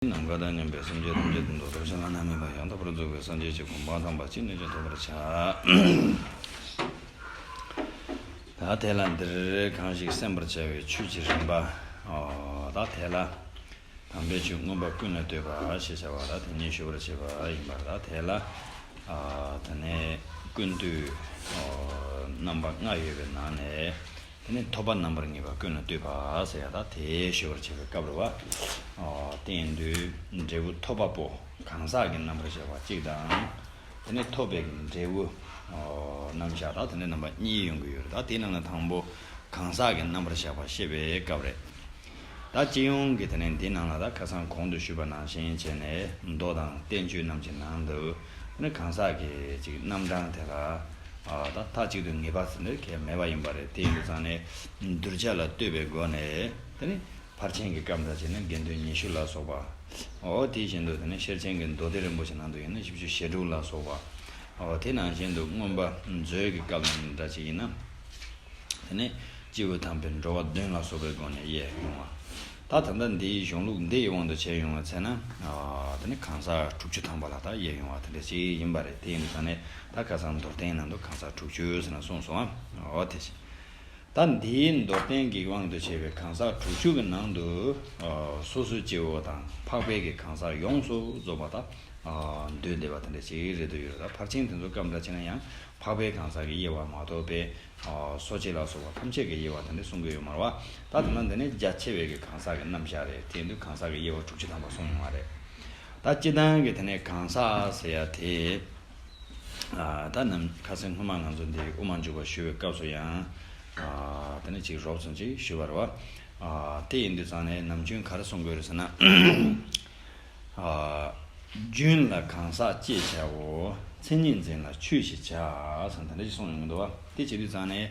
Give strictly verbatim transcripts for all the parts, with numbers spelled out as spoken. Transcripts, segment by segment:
ནམ་མཁའ་དང་མཉམ་པའི་སེམས་ཅན་ཐམས་ཅད་དོན་དུ་རབ་འབྱམས་བླ་ན་མེད་པ་ཡང་དག་པར་རྫོགས་པའི་སངས་རྒྱས་ཀྱི་གོ་འཕང་དམ་པ་ཅི་ནས་ཀྱང་ཐོབ་པར་བྱ། ད་དེ་ལ་འདིར་གང་ཞིག་གསན་པར་བྱ་བའི་ཆོས་ཀྱི་རིམ་པ། ཨོ། ད་དེ་ལ་དམ་པའི་ཆོས་མངོན་པ་ཀུན་ལས་བཏུས་པ་ཞེས་བྱ་བ་ལ་དེ་ཉིད་ཞུ་བར་བྱེད་པ་ཡིན་པར། ད་དེ་ལ་ཨ་དེ་ནས་ཀུན་བཏུས་ཨོ་རྣམ་པ་ལྔ་ཡོད་པའི་ནང་ནས། དེ་ནས་ཐོབ་པ་རྣམ་པར་ངེས་པ་ཀུན་ལས་བཏུས་པ་ཟེར་ཡ་ད་དེ་ཞུ་བར་བྱེད་པའི་སྐབས་རེད་བ། ཨོ། དེ་ཡིན་དུས་འབྲས་བུ་ཐོབ་པ་པོ་གང་ཟག་གི་རྣམ་པར་བཞག་པ་གཅིག་དང་། དེ་ནས་ཐོབ་པའི་འབྲས་བུ་ཨོ་རྣམ་གཞག་ད་དེ་འདྲ་རྣམ་པ་གཉིས་ཡོང་གི་ཡོད་རེད། ད་དེའི་ནང་ནས་དང་པོ་གང་ཟག་གི་རྣམ་པར་བཞག་པ་བཤད་པའི་སྐབས་རེད། ད་སྤྱི་ཡོངས་ཀྱི་དེ་ནས་འདི་ནང་ལ་ད་ཁ་སང་གོང་དུ་ཞུས་པ་ནང་བཞིན་བྱས་ནས་མདོ་དང་བསྟན་བཅོས་རྣམས་ཀྱི་ནང་དུ་དེ་ནས་གང་ཟག་གི་ཅིག་རྣམ་གྲངས་དེ་ལ་ཨ་ད་མཐའ་གཅིག་ཏུ་ངེས་པ་ཟེར་ནས་གལ་མེད་པ་ཡིན་པ་རེད། དེ་ཡིན་དུས་ཙང་ནས་གདུལ་བྱ་ལ་ལྟོས་པའི་སྒོ་ནས་དེ་ནས་ཕར་ཕྱིན་གྱི་སྐབས་འདྲ་བྱས་ན་དགེ་འདུན་ཉི་ཤུ་ལ་སོགས་པ། ཨོ། དེ་བཞིན་དུ་དེ་ནས་ཤེར་ཕྱིན་གྱི་མདོ་སྡེ་རིན་པོ་ཆེ་ནང་དུ་ཡིན་ན་བཞི་བཅུ་ཞེ་དྲུག་ལ་སོགས་པ། ཨོ། དེ་ནང་བཞིན་དུ་མངོན་པ་མཛོད་ཀྱི་སྐབས་ནང་འདྲ་ཅིག་ཡིན་ན། དེ་ནས་སྐྱེས་བུ་དམ་པའི་འགྲོ་བ་བདུན་ལ་སོགས་པའི་སྒོ་ནས་དབྱེ་ཡོང་བ། ད་ད་ལྟ་འདིའི་གཞུང་ལུགས་འདི་ཡི་དབང་དུ་བྱས་ཡོང་བ་བྱས་ན། ཨ་དེ་ནི་གང་ཟག་དྲུག་ཅུ་ཐམ་པ་ལ་ད་དབྱེ་ཡོང་བ་དེ་འདྲ་ཞིག་ཡིན་པ་རེད། དེ་ཡིན་དུས་ཙང་ནས་ད་ཁ་སང་མདོར་བསྟན་ནང་དུ་གང་ཟག་དྲུག་ཅུ་ཟེར་ན་གསུངས་སོང་ཨ། འོ་དེ་བཞིན། ད་འདིའི་མདོར་བསྟན་གྱི་དབང་དུ་བྱས་པའི་གང་ཟག་དྲུག་ཅུ་གི་ནང་དུ། ཨ་སོ་སོའི་སྐྱེ་བོ་དང་འཕགས་པའི་གི་གང་ཟག་ཡོངས་སུ་རྫོགས་པ་དང་། ཨ་འདུས་བསྡད་པ་དེ་འདྲ་ཞིག་རེད་འདུག་ཡོད་རེད། ད་ཕར་ཕྱིན་དེ་ཚོ་སྐབས་འདྲ་བྱས་ན་ཡང་། འཕགས་པའི་གང་ཟག་གི་དབྱེ་བ་མ་གཏོགས་པའི་ཨ་སོ་སྐྱེ་ལ་སོགས་པ་ཐམས་ཅད་ཀྱི་དབྱེ་བ་དེ་འདྲ་གསུང་གི་ཡོད་མ་རེད་བ། ད་དེ་ན་འདི་ནི་རྒྱ་ཆེ་བའི་གི་གང་ཟག་གི་རྣམ་གཞག་རེད། དེ་ཡིན་དུས་གང་ཟག་གི་དབྱེ་བ་དྲུག་ཅུ་ཐམ་པ་གསུངས་ཡོང་བ་རེད། ད་སྤྱི་བཏང་གི་དེ་ནས་གང་ཟག་ཟེར་ཡ་དེ། ཨ་ད་ནམ་ཁ་སང་སྔོན་མ་ང་ཚོ་འདི་དབུ་མ་འཇུག་པ་ཞུ་བའི་སྐབས་སུ་ཡང་། ཨ་དེ་ནི་ཅིག་རོབ་ཙམ་ཅིག་ཞུ་བ་རེད་བ། ཨ་དེ་ཡིན་དུས་ཙང་ནས་ནམ་རྒྱུན་ག་རེ་གསུང་དགོས་རེད་ཟེར་ན། ཨ་རྒྱུན་ལ་གང་ཟག་ཅེས་བྱའོ། མཚན་ཉིད་འཛིན་ལ་ཆོས་ཞེས་བྱ། ཟེར་ན་དེ་འདྲ་ཞིག་གསུངས་ཡོང་གི་འདུག་བ། དེ་བྱེད་དུས་ཙང་ནས་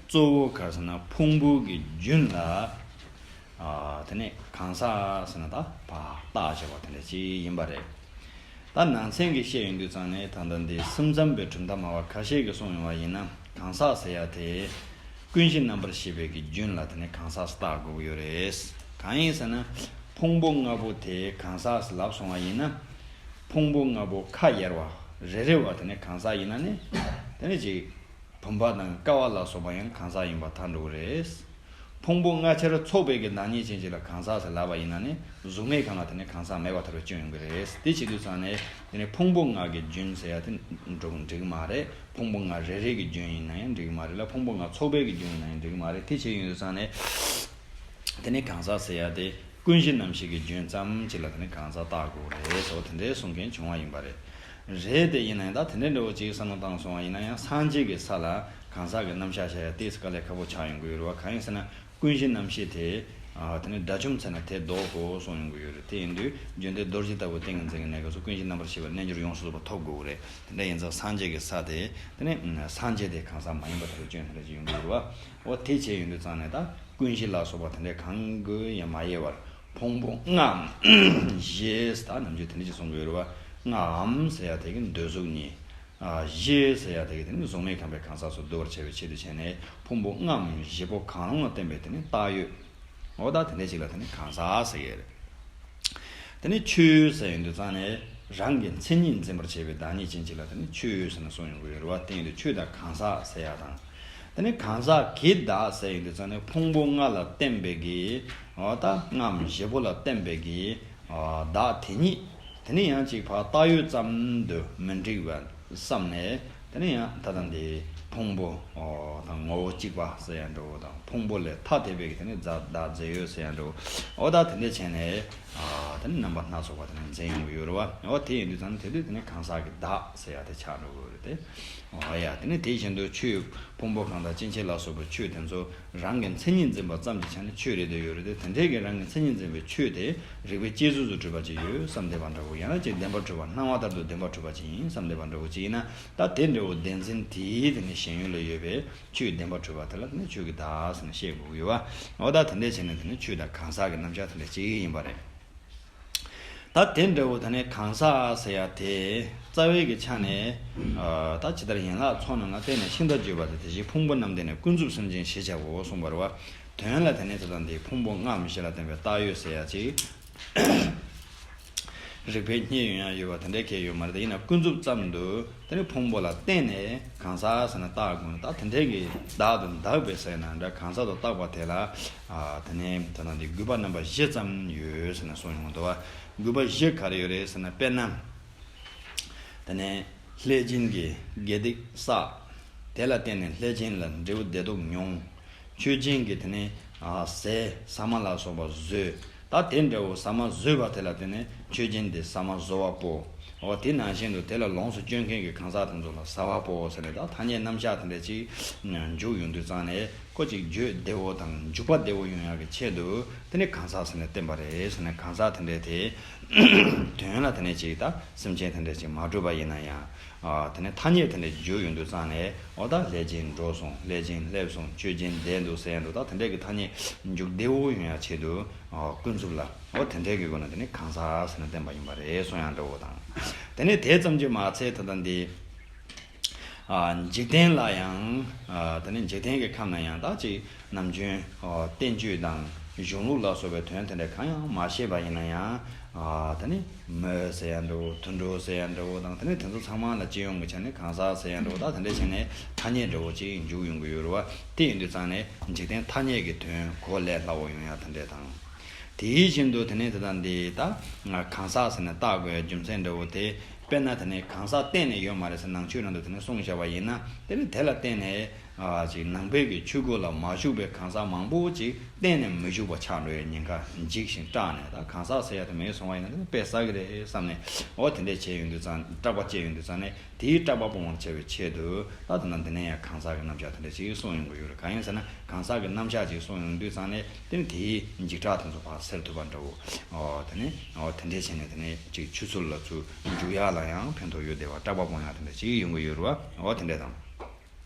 གཙོ་བོ་ག་རེ་ཟེར་ན་ཕུང་པོ་གི་རྒྱུན་ལ། ཨ་དེ་ནས་གང་ཟག་ཟེར་ན་ད་བ་རྟགས་བྱ་བ་དེ་འདྲ་ཅིག་ཡིན་པ་རེད། ད་ནང་ཚན་གྱི་བཤད་ཡོང་དུས་ཙང་ནས་ད་ལྟ་འདི་སེམས་ཙམ་པའི་གྲུབ་མཐའ་སྨྲ་བ་ཁ་ཤས་ཀྱིས་གསུངས་ཡོང་བ་ཡིན་ན་གང་ཟག་ཟེར་ཡ་དེ། ཀུན་གཞི་རྣམ་པར་ཤེས་པའི་གི་རྒྱུན་ལ་དེ་ནས་གང་ཟག་བཏགས་དགོས་ཀྱི་ཡོད་རེད། གང་ཡིན་ཟེར་ན། ཕུང་པོ་ལྔ་པོ་དེ་གང་ཟག་ཟེར་ལབ་སོང་བ་ཡིན་ན། ཕུང་པོ་ལྔ་པོ་ཁ་གཡར་བ་རེ་རེ་བ་དེ་ནས་གང་ཟག་ཡིན་ན་ནི། དེ་ནས་ཅིག་བུམ་པ་དང་ཀ་བ་ལ་སོགས་པ་ཡང་གང་ཟག་ཡིན་པར་ཐལ་འགྲོ་གི་རེད། ཕུང་པོ་ལྔ་ཆར་ཚོགས་པའི་གི་བདག་ཉིད་ཅན་ཅིག་ལ་གང་ཟག་ཟེར་ལབ་པ་ཡིན་ན་ནི་གཟུགས་མེད་ཁམས་ལ་དེ་ནི་གང་ཟག་མེད་པར་ཐལ་བའི་སྐྱོན་ཡོང་གི་རེད། དེ་བྱེད་དུས་ཙང་ནས་དེ་ནི་ཕུང་པོ་ལྔ་གི་རྒྱུན་ཟེར་ཡ་དེ་འགྲོ་འགྲིག་གི་མ་རེད། ཕུང་པོ་ལྔ་རེ་རེ་གི་རྒྱུན་ཡིན་ན་ཡང་འགྲིག་གི་མ་རེད་ལ། ཕུང་པོ་ལྔ་ཚོགས་པའི་གི་རྒྱུན་ཡིན་ན་ཡང་འགྲིག་གི་མ་རེད། དེ་བྱེད་ཡོང་དུས་ཙང་ནས་དེ་ནི་གང་ཟག་ཟེར་ཡ་དེ། ཀུན་གཞི་རྣམ་ཤེས་ཀྱི་རྒྱུན་ཙམ་གཅིག་ལ་དེ་ནི་གང་ཟག་བཏགས་དགོས་རེད་ཟེར་བ་དེ་འདྲའི་གསུང་མཁན་བྱུང་བ་ཡིན་པ་རེད། རེད་དེ་ཡིན་ན་ཡང་ད་དེ་འདྲའི་འདྲ་བོ་ཅིག་བསམ་བློ་བཏང་སོང་བ་ཡིན་ན་ཡང་སངས་རྒྱས་ཀྱི་ས་ལ་གང་ཟག་གི་རྣམ་གཞག་བྱ་ཡ་དེ་དཀའ་ལས་ཁག་པོ་ཆགས་ཡོང་གི་ཡོད་རེད་བ། གང་ཡིན་ཟེར་ན་ཀུན་གཞི་རྣམ་ཤེས་དེ་ཨ་དེ་ནི་དགྲ་བཅོམ་ཚར་ན་དེ་ལྡོག་གོ་གསུངས་ཡོང་གི་ཡོད་རེད། དེ་ཡིན་དུས་རྒྱུན་མཐའི་རྡོ་རྗེ་ལྟ་བུ་ཏིང་ངེ་འཛིན་གྱི་གནས་སྐབས་སུ་ཀུན་གཞི་རྣམ་པར་ཤེས་པའི་རྣལ་འབྱོར་ཡོངས་སུ་རྫོགས་པ་ཐོབ་དགོས་རེད། དེ་འདྲ་ཡིན་ཙང་སངས་རྒྱས་ཀྱི་ས་དེ་དེ་ནི་སངས་རྒྱས་དེ་གང་ཟག་མ་ཡིན་པ་ལྟ་བུའི་སྐྱོན་དེ་འདྲ་ཅིག་ཡོང་གི་ཡོད་རེད་བ། འོ་དེ་བྱས་ཡོང་དུས་ཙང་ནས་ད། ཀུན་གཞི་ལ་སོགས་པ་དེ་འདྲའི་གང་གི་ཡང་མ་དབྱེ་བར་ཕུང་པོ་ལྔའམ་བཞི་ཟེར་ད་ནམ་རྒྱུན་དེ་འདྲ་ཅིག་གསུང་གི་ཡོད་རེད་བ། ལྔའམ་ཟེར་ཡ་དེ་གི་འདོད་གཟུགས་གཉིས། ཨ་བཞི་ཟེར་ཡ་དེ་གི་དེ་ནི་གཟུགས་མེད་ཁམས་པའི་གང་ཟག་སོགས་བསྡུ་བར་བྱ་བའི་ཆེད་དུ་བྱས་ནས་ཕུང་པོ་ལྔའམ་བཞི་པོ་གང་རུང་ལ་བརྟེན་པའི་དེ་ནི་བཏགས་ཡོད། འོ་ད་དེ་འདྲ་ཅིག་ལ་དེ་ནི་གང་ཟག་ཟེར་གི་རེད། དེ་ནི་ཆོས་ཟེར་ཡོང་དུས་ཙང་ནས་རང་གི་མཚན་ཉིད་འཛིན་པར་བྱེད་པའི་བདག་ཉིད་ཅན་ཅིག་ལ་དེ་ནི་ཆོས་ཟེར་ནས་གསུངས་ཡོང་གི་ཡོད་རེད་བ། དེ་ཡིན་དུས་ཆོས་དང་གང་ཟག་ཟེར་ཡ་དང་། དེ་ནི་གང་ཟག་གི་བདག་ཟེར་ཡོང་དུས་ཙང་ནས་ཕུང་པོ་ལྔ་ལ་བརྟེན་པའི་གི་འོ་ད་ལྔའམ་བཞི་པོ་ལ་བརྟེན་པའི་གི་འོ་བདག་དེ་ཉིད་དེ་ནི་ཡང་ཅིག་ཕར་བཏགས་ཡོད་ཙམ་དུ་མི་འགྲིག་པ། བསམ་ནས་དེ་ནས་ཡང་ད་ལྟ་འདི་ཕུང་པོ་དང་ངོ་བོ་གཅིག་པ་ཟེར་ཡ་འདྲ་བོ་དང་ཕུང་པོ་ལས་ཐ་དད་པའི་གི་དེ་ནས་བདག་བདག་རྫས་ཡོད་ཟེར་ཡ་འདྲ་བོ། འོ་ད་དེ་འདྲ་བྱས་ནས་ཨ་དེ་ནས་རྣམ་པ་སྣ་ཚོགས་པ་དེ་ནས་འཛིན་ཡོང་གི་ཡོད་རེད་བ། འོ་དེ་ཡིན་དུས་ཙང་ནས་དེ་དུས་དེ་ནས་གང་ཟག་གི་བདག་ཟེར་ཡ་དེ་ཆགས་འགྲོ་གི་ཡོད་རེད་དེ། འོ་ཡ་དེ་ནས་དེ་བཞིན་དུ་ཆོས་ཕུང་པོ་གང་དང་སྐྱེ་མཆེད་ལ་སོགས་པའི་ཆོས་དེ་ཚོ། རང་གི་མཚན་ཉིད་འཛིན་པ་ཙམ་གྱི་ཆ་ནས་ཆོས་རེད་དེ་ཡོད་རེད་དེ། དེ་འདྲའི་གི་རང་གི་མཚན་ཉིད་འཛིན་པའི་ཆོས་དེ་རིགས་པའི་དཔྱད་བཟོད་དུ་གྲུབ་པ་ཅིག་ཡོད་བསམ་བསྡད་པ་འདྲ་བོ། ཡང་ན་ཅིག་བདེན་པར་གྲུབ་པ་སྣང་བ་ལྟར་དུ་བདེན་པར་གྲུབ་པ་ཅིག་ཡིན་བསམ་བསྡད་པ་འདྲ་བོ་ཅིག་ཡིན་ན། ད་དེ་འདྲ་བོ་བདེན་འཛིན་དེའི་དེ་ནས་ཞེན་ཡུལ་ལ་ཡོད་པའི་ཆོས་བདེན་པར་གྲུབ་པ་དེ་ལ་དེ་ནས་ཆོས་ཀྱི་བདག་ཟེར་ནས་བཤད་དགོས་ཀྱི་ཡོད་བ། འོ་ད་དེ་འདྲ་བྱས་ནས་དེ་ནས་ཆོས་དང་གང་ཟག་གི་རྣམ་གཞག་དེ་འདྲ་ཅིག་ཡིན་པ་རེད། ད་དེ་འདྲ་བོ་ད་ནི་གང་ཟག་ཟེར་ཡ་དེ་རྩ་བའི་གི་ཆ་ནས་ཨ་ད་ཇི་ལྟར་ཡན་ལག་ཚོགས་རྣམས་ལ་བརྟེན་ནས་ཤིང་རྟ་བརྗོད་པ་དང་དེ་བཞིན་ཕུང་པོ་རྣམས་བརྟེན་ནས་ཀུན་རྫོབ་སེམས་ཅན་ཞེས་བྱའོ་གསུངས་པ་རེད་བ། དོན་ལ་དེ་ནི་ད་ལྟ་འདི་ཕུང་པོ་ལྔའམ་བཞི་ལ་བརྟེན་པའི་བཏགས་ཡོད་ཟེར་ཡ་ཅིག་རིགས་པས་རྙེད་ཡོང་ཡ་ཡོད་པ་དེ་འདྲའི་གལ་ཡོད་མ་རེད། ཡིན་ན་ཀུན་རྫོབ་ཙམ་དུ་དེ་ནི་ཕུང་པོ་ལ་བརྟེན་ནས་གང་ཟག་ཟེར་ན་བཏགས་དགོས་ན། ད་དེ་འདྲའི་གི་བདག་དང་བདག་པའི་ཟེར་ན་འདྲ། གང་ཟག་དང་བཏགས་པ་དེ་ལ་ཨ་དེ་ནི་ད་ལྟ་འདི་དགོས་པ་རྣམ་པ་བཞི་ཙམ་ཡོད་ཟེར་ན་གསུངས་ཡོང་འདུག་བ། དགོས་པ་བཞི་ག་རེ་ཡོད་རེད་ཟེར་ན། དཔེར་ན། དེ་ནས་ལྷས་བྱིན་གྱིས་དགེ་སྡིག་བསགས། དེ་ལ་བརྟེན་ནས་ལྷས་བྱིན་ལ་འབྲས་བུ་བདེ་སྡུག་མྱོང་། མཆོད་སྦྱིན་གྱིས་དེ་ནས་ཨ་ཟས་ཟ་མ་ལ་སོགས་པ་བཟོས། ད་དེ་འདྲ་བོ་ཟ་མ་བཟོས་པ་དེ་ལ་བརྟེན་ནས་མཆོད་སྦྱིན་དེ་ཟ་མ་བཟོ་བ་པོ། འོ་དེ་ནང་བཞིན་དུ་དེ་ལ་ལོངས་སུ་སྤྱོད་མཁན་གྱི་གང་ཟག་དེ་ཚོ་ལ་ཟ་བ་པོ་ཟེར་ནས། ད་ཐ་སྙད་རྣམ་གཞག་དེ་འདྲ་ཅིག་འཇུག་ཡོང་དུས་ཙང་ནས། ཁོ་ཅིག་བརྗོད་བདེ་བོ་དང་འཇུག་པ་བདེ་བོ་ཡོང་ཡག་གི་ཆེད་དུ་དེ་ནས་གང་ཟག་ཟེར་ནས་བསྟན་པ་རེད་ཟེར་ནས། གང་ཟག་དེ་འདྲའི་དེ་དོན་ལ་དེ་ནས་ཅིག་ད་སེམས་ཅན་དེ་འདྲ་ཅིག་མ་གྲུབ་པ་ཡིན་ན་ཡང་། ཨ་དེ་ནས་ཐ་སྙད་དེ་འདྲ་བརྗོད་ཡོང་དུས་ཙང་ནས། འོ་ད་ལྷས་བྱིན་འགྲོ་སོང་། ལྷས་བྱིན་སླེབས་སོང་། མཆོད་སྦྱིན་བསྡད་འདུག་ཟེར་ཡ་འདུག་ད་དེ་འདྲའི་གི་ཐ་སྙད་འཇུག་བདེ་བོ་ཡོང་ཡག་ཆེད་དུ། ཨ་ཀུན་རྫོབ་ལ། འོ་དེ་འདྲའི་གི་སྒོ་ནས་དེ་ནས་གང་ཟག་ཟེར་ནས་བསྟན་པ་ཡིན་པ་རེད་གསུང་ཡག་འདྲ་བོ་དང་། དེ་ནས་དེ་ཙམ་གྱིས་མ་ཚད། ད་ལྟ་འདི། ཨ་འཇིག་རྟེན་ལ་ཡང་། ཨ་དེ་ནས་འཇིག་རྟེན་གྱི་ཁམས་ན་ཡང་ད་ཅིག་ནམ་རྒྱུན་ཨ་བསྟན་བཅོས་དང་གཞུང་ལུགས་ལ་སོགས་པའི་དོན་དེ་འདྲ་གང་ཡང་མ་ཤེས་པ་ཡིན་ན་ཡང་། ཨ་དེ་ནས་མི་ཟེར་ཡ་འདྲ་བོ། དུད་འགྲོ་ཟེར་ཡ་འདྲ་བོ་དང་། དེ་ནས་དེ་ཚོ་ཚང་མ་ལ་སྤྱི་ཡོངས་ཀྱི་ཆ་ནས་གང་ཟག་ཟེར་ཡ་འདྲ་བོ། ད་དེ་འདྲ་བྱས་ནས་ཐ་སྙད་འདྲ་བོ་ཅིག་འཇུག་ཡོང་གི་ཡོད་རེད་བ། དེ་ཡིན་དུས་ཙང་ནས་འཇིག་རྟེན་ཐ་སྙད་ཀྱི་དོན་གོ་ལས་སླ་བོ་ཡོང་ཡ་དེ་འདྲ་དང་། དེ་བཞིན་དུ་དེ་ནས་དེ་དང་འདི་ད་གང་ཟག་ཟེར་ནས་བཏགས་དགོས་རྒྱུ་མཚན་འདྲ་བོ་དེ། དཔེར་ན་དེ་ནས་གང་ཟག་གཏན་ནས་ཡོད་མ་རེད་ཟེར་ནང་ཆོས་ནང་དུ་དེ་ནས་གསུངས་བཞག་པ་ཡིན་ན། དེ་ནས་དེ་ལ་བརྟེན་ནས་ཨ་ཅིག་ནང་པའི་གི་ཆོས་སྒོ་ལ་མ་ཞུགས་པའི་གང་ཟག་མང་པོ་ཅིག་གཏན་ནས་མི་བཞུགས་པ་ཆགས་འགྲོ་བའི་ཉེན་ཁ་འཇིགས་ཤིང་སྐྲག་ནས། ད་གང་ཟག་ཟེར་ཡ་དེ་མེད་སོང་བ་ཡིན་ན་དེ་ནས་དཔེ་བསགས་ཀྱི་རེད་བསམ་ནས། འོ་དེ་འདྲས་བྱས་ཡོང་དུས་ཙང་། སྐྲག་པ་སྐྱེས་ཡོང་དུས་ཙང་ནས། དེའི་སྐྲག་པ་སྤོང་བར་བྱ་བའི་ཆེད་དུ། ད་དེ་ན་འདི་ནས་ཡང་གང་ཟག་གི་རྣམ་གཞག་དེ་འདྲ་ཅིག་གསུངས་ཡོང་གི་ཡོད་རེད། གང་ཡིན་ཟེར་ན། གང་ཟག་གི་རྣམ་གཞག་ཅིག་གསུངས་ཡོང་དུས་ཙང་ནས། དེ་ནི་དེའི་འཇིགས་སྐྲག་དེ་ཚོ་ཕར་སེལ་ཐུབ་པ་འདྲ་བོ། ཨོ་དེ་ནི་ཨོ་དེ་འདྲས་བྱས་ནས་དེ་ནས་ཅིག་ཆོས་ཚུལ་ལ་ཚུར་འཇུག་ཡག་ལ་ཡང་ཕན་ཐོགས་ཡོད་བསྡད་པ། སྐྲག་པ་སྤོང་ཡག་དེ་འདྲ་ཅིག་ཡོང་གི་ཡོད་རེད་བ། ཨོ་དེ་འདྲས་དང་།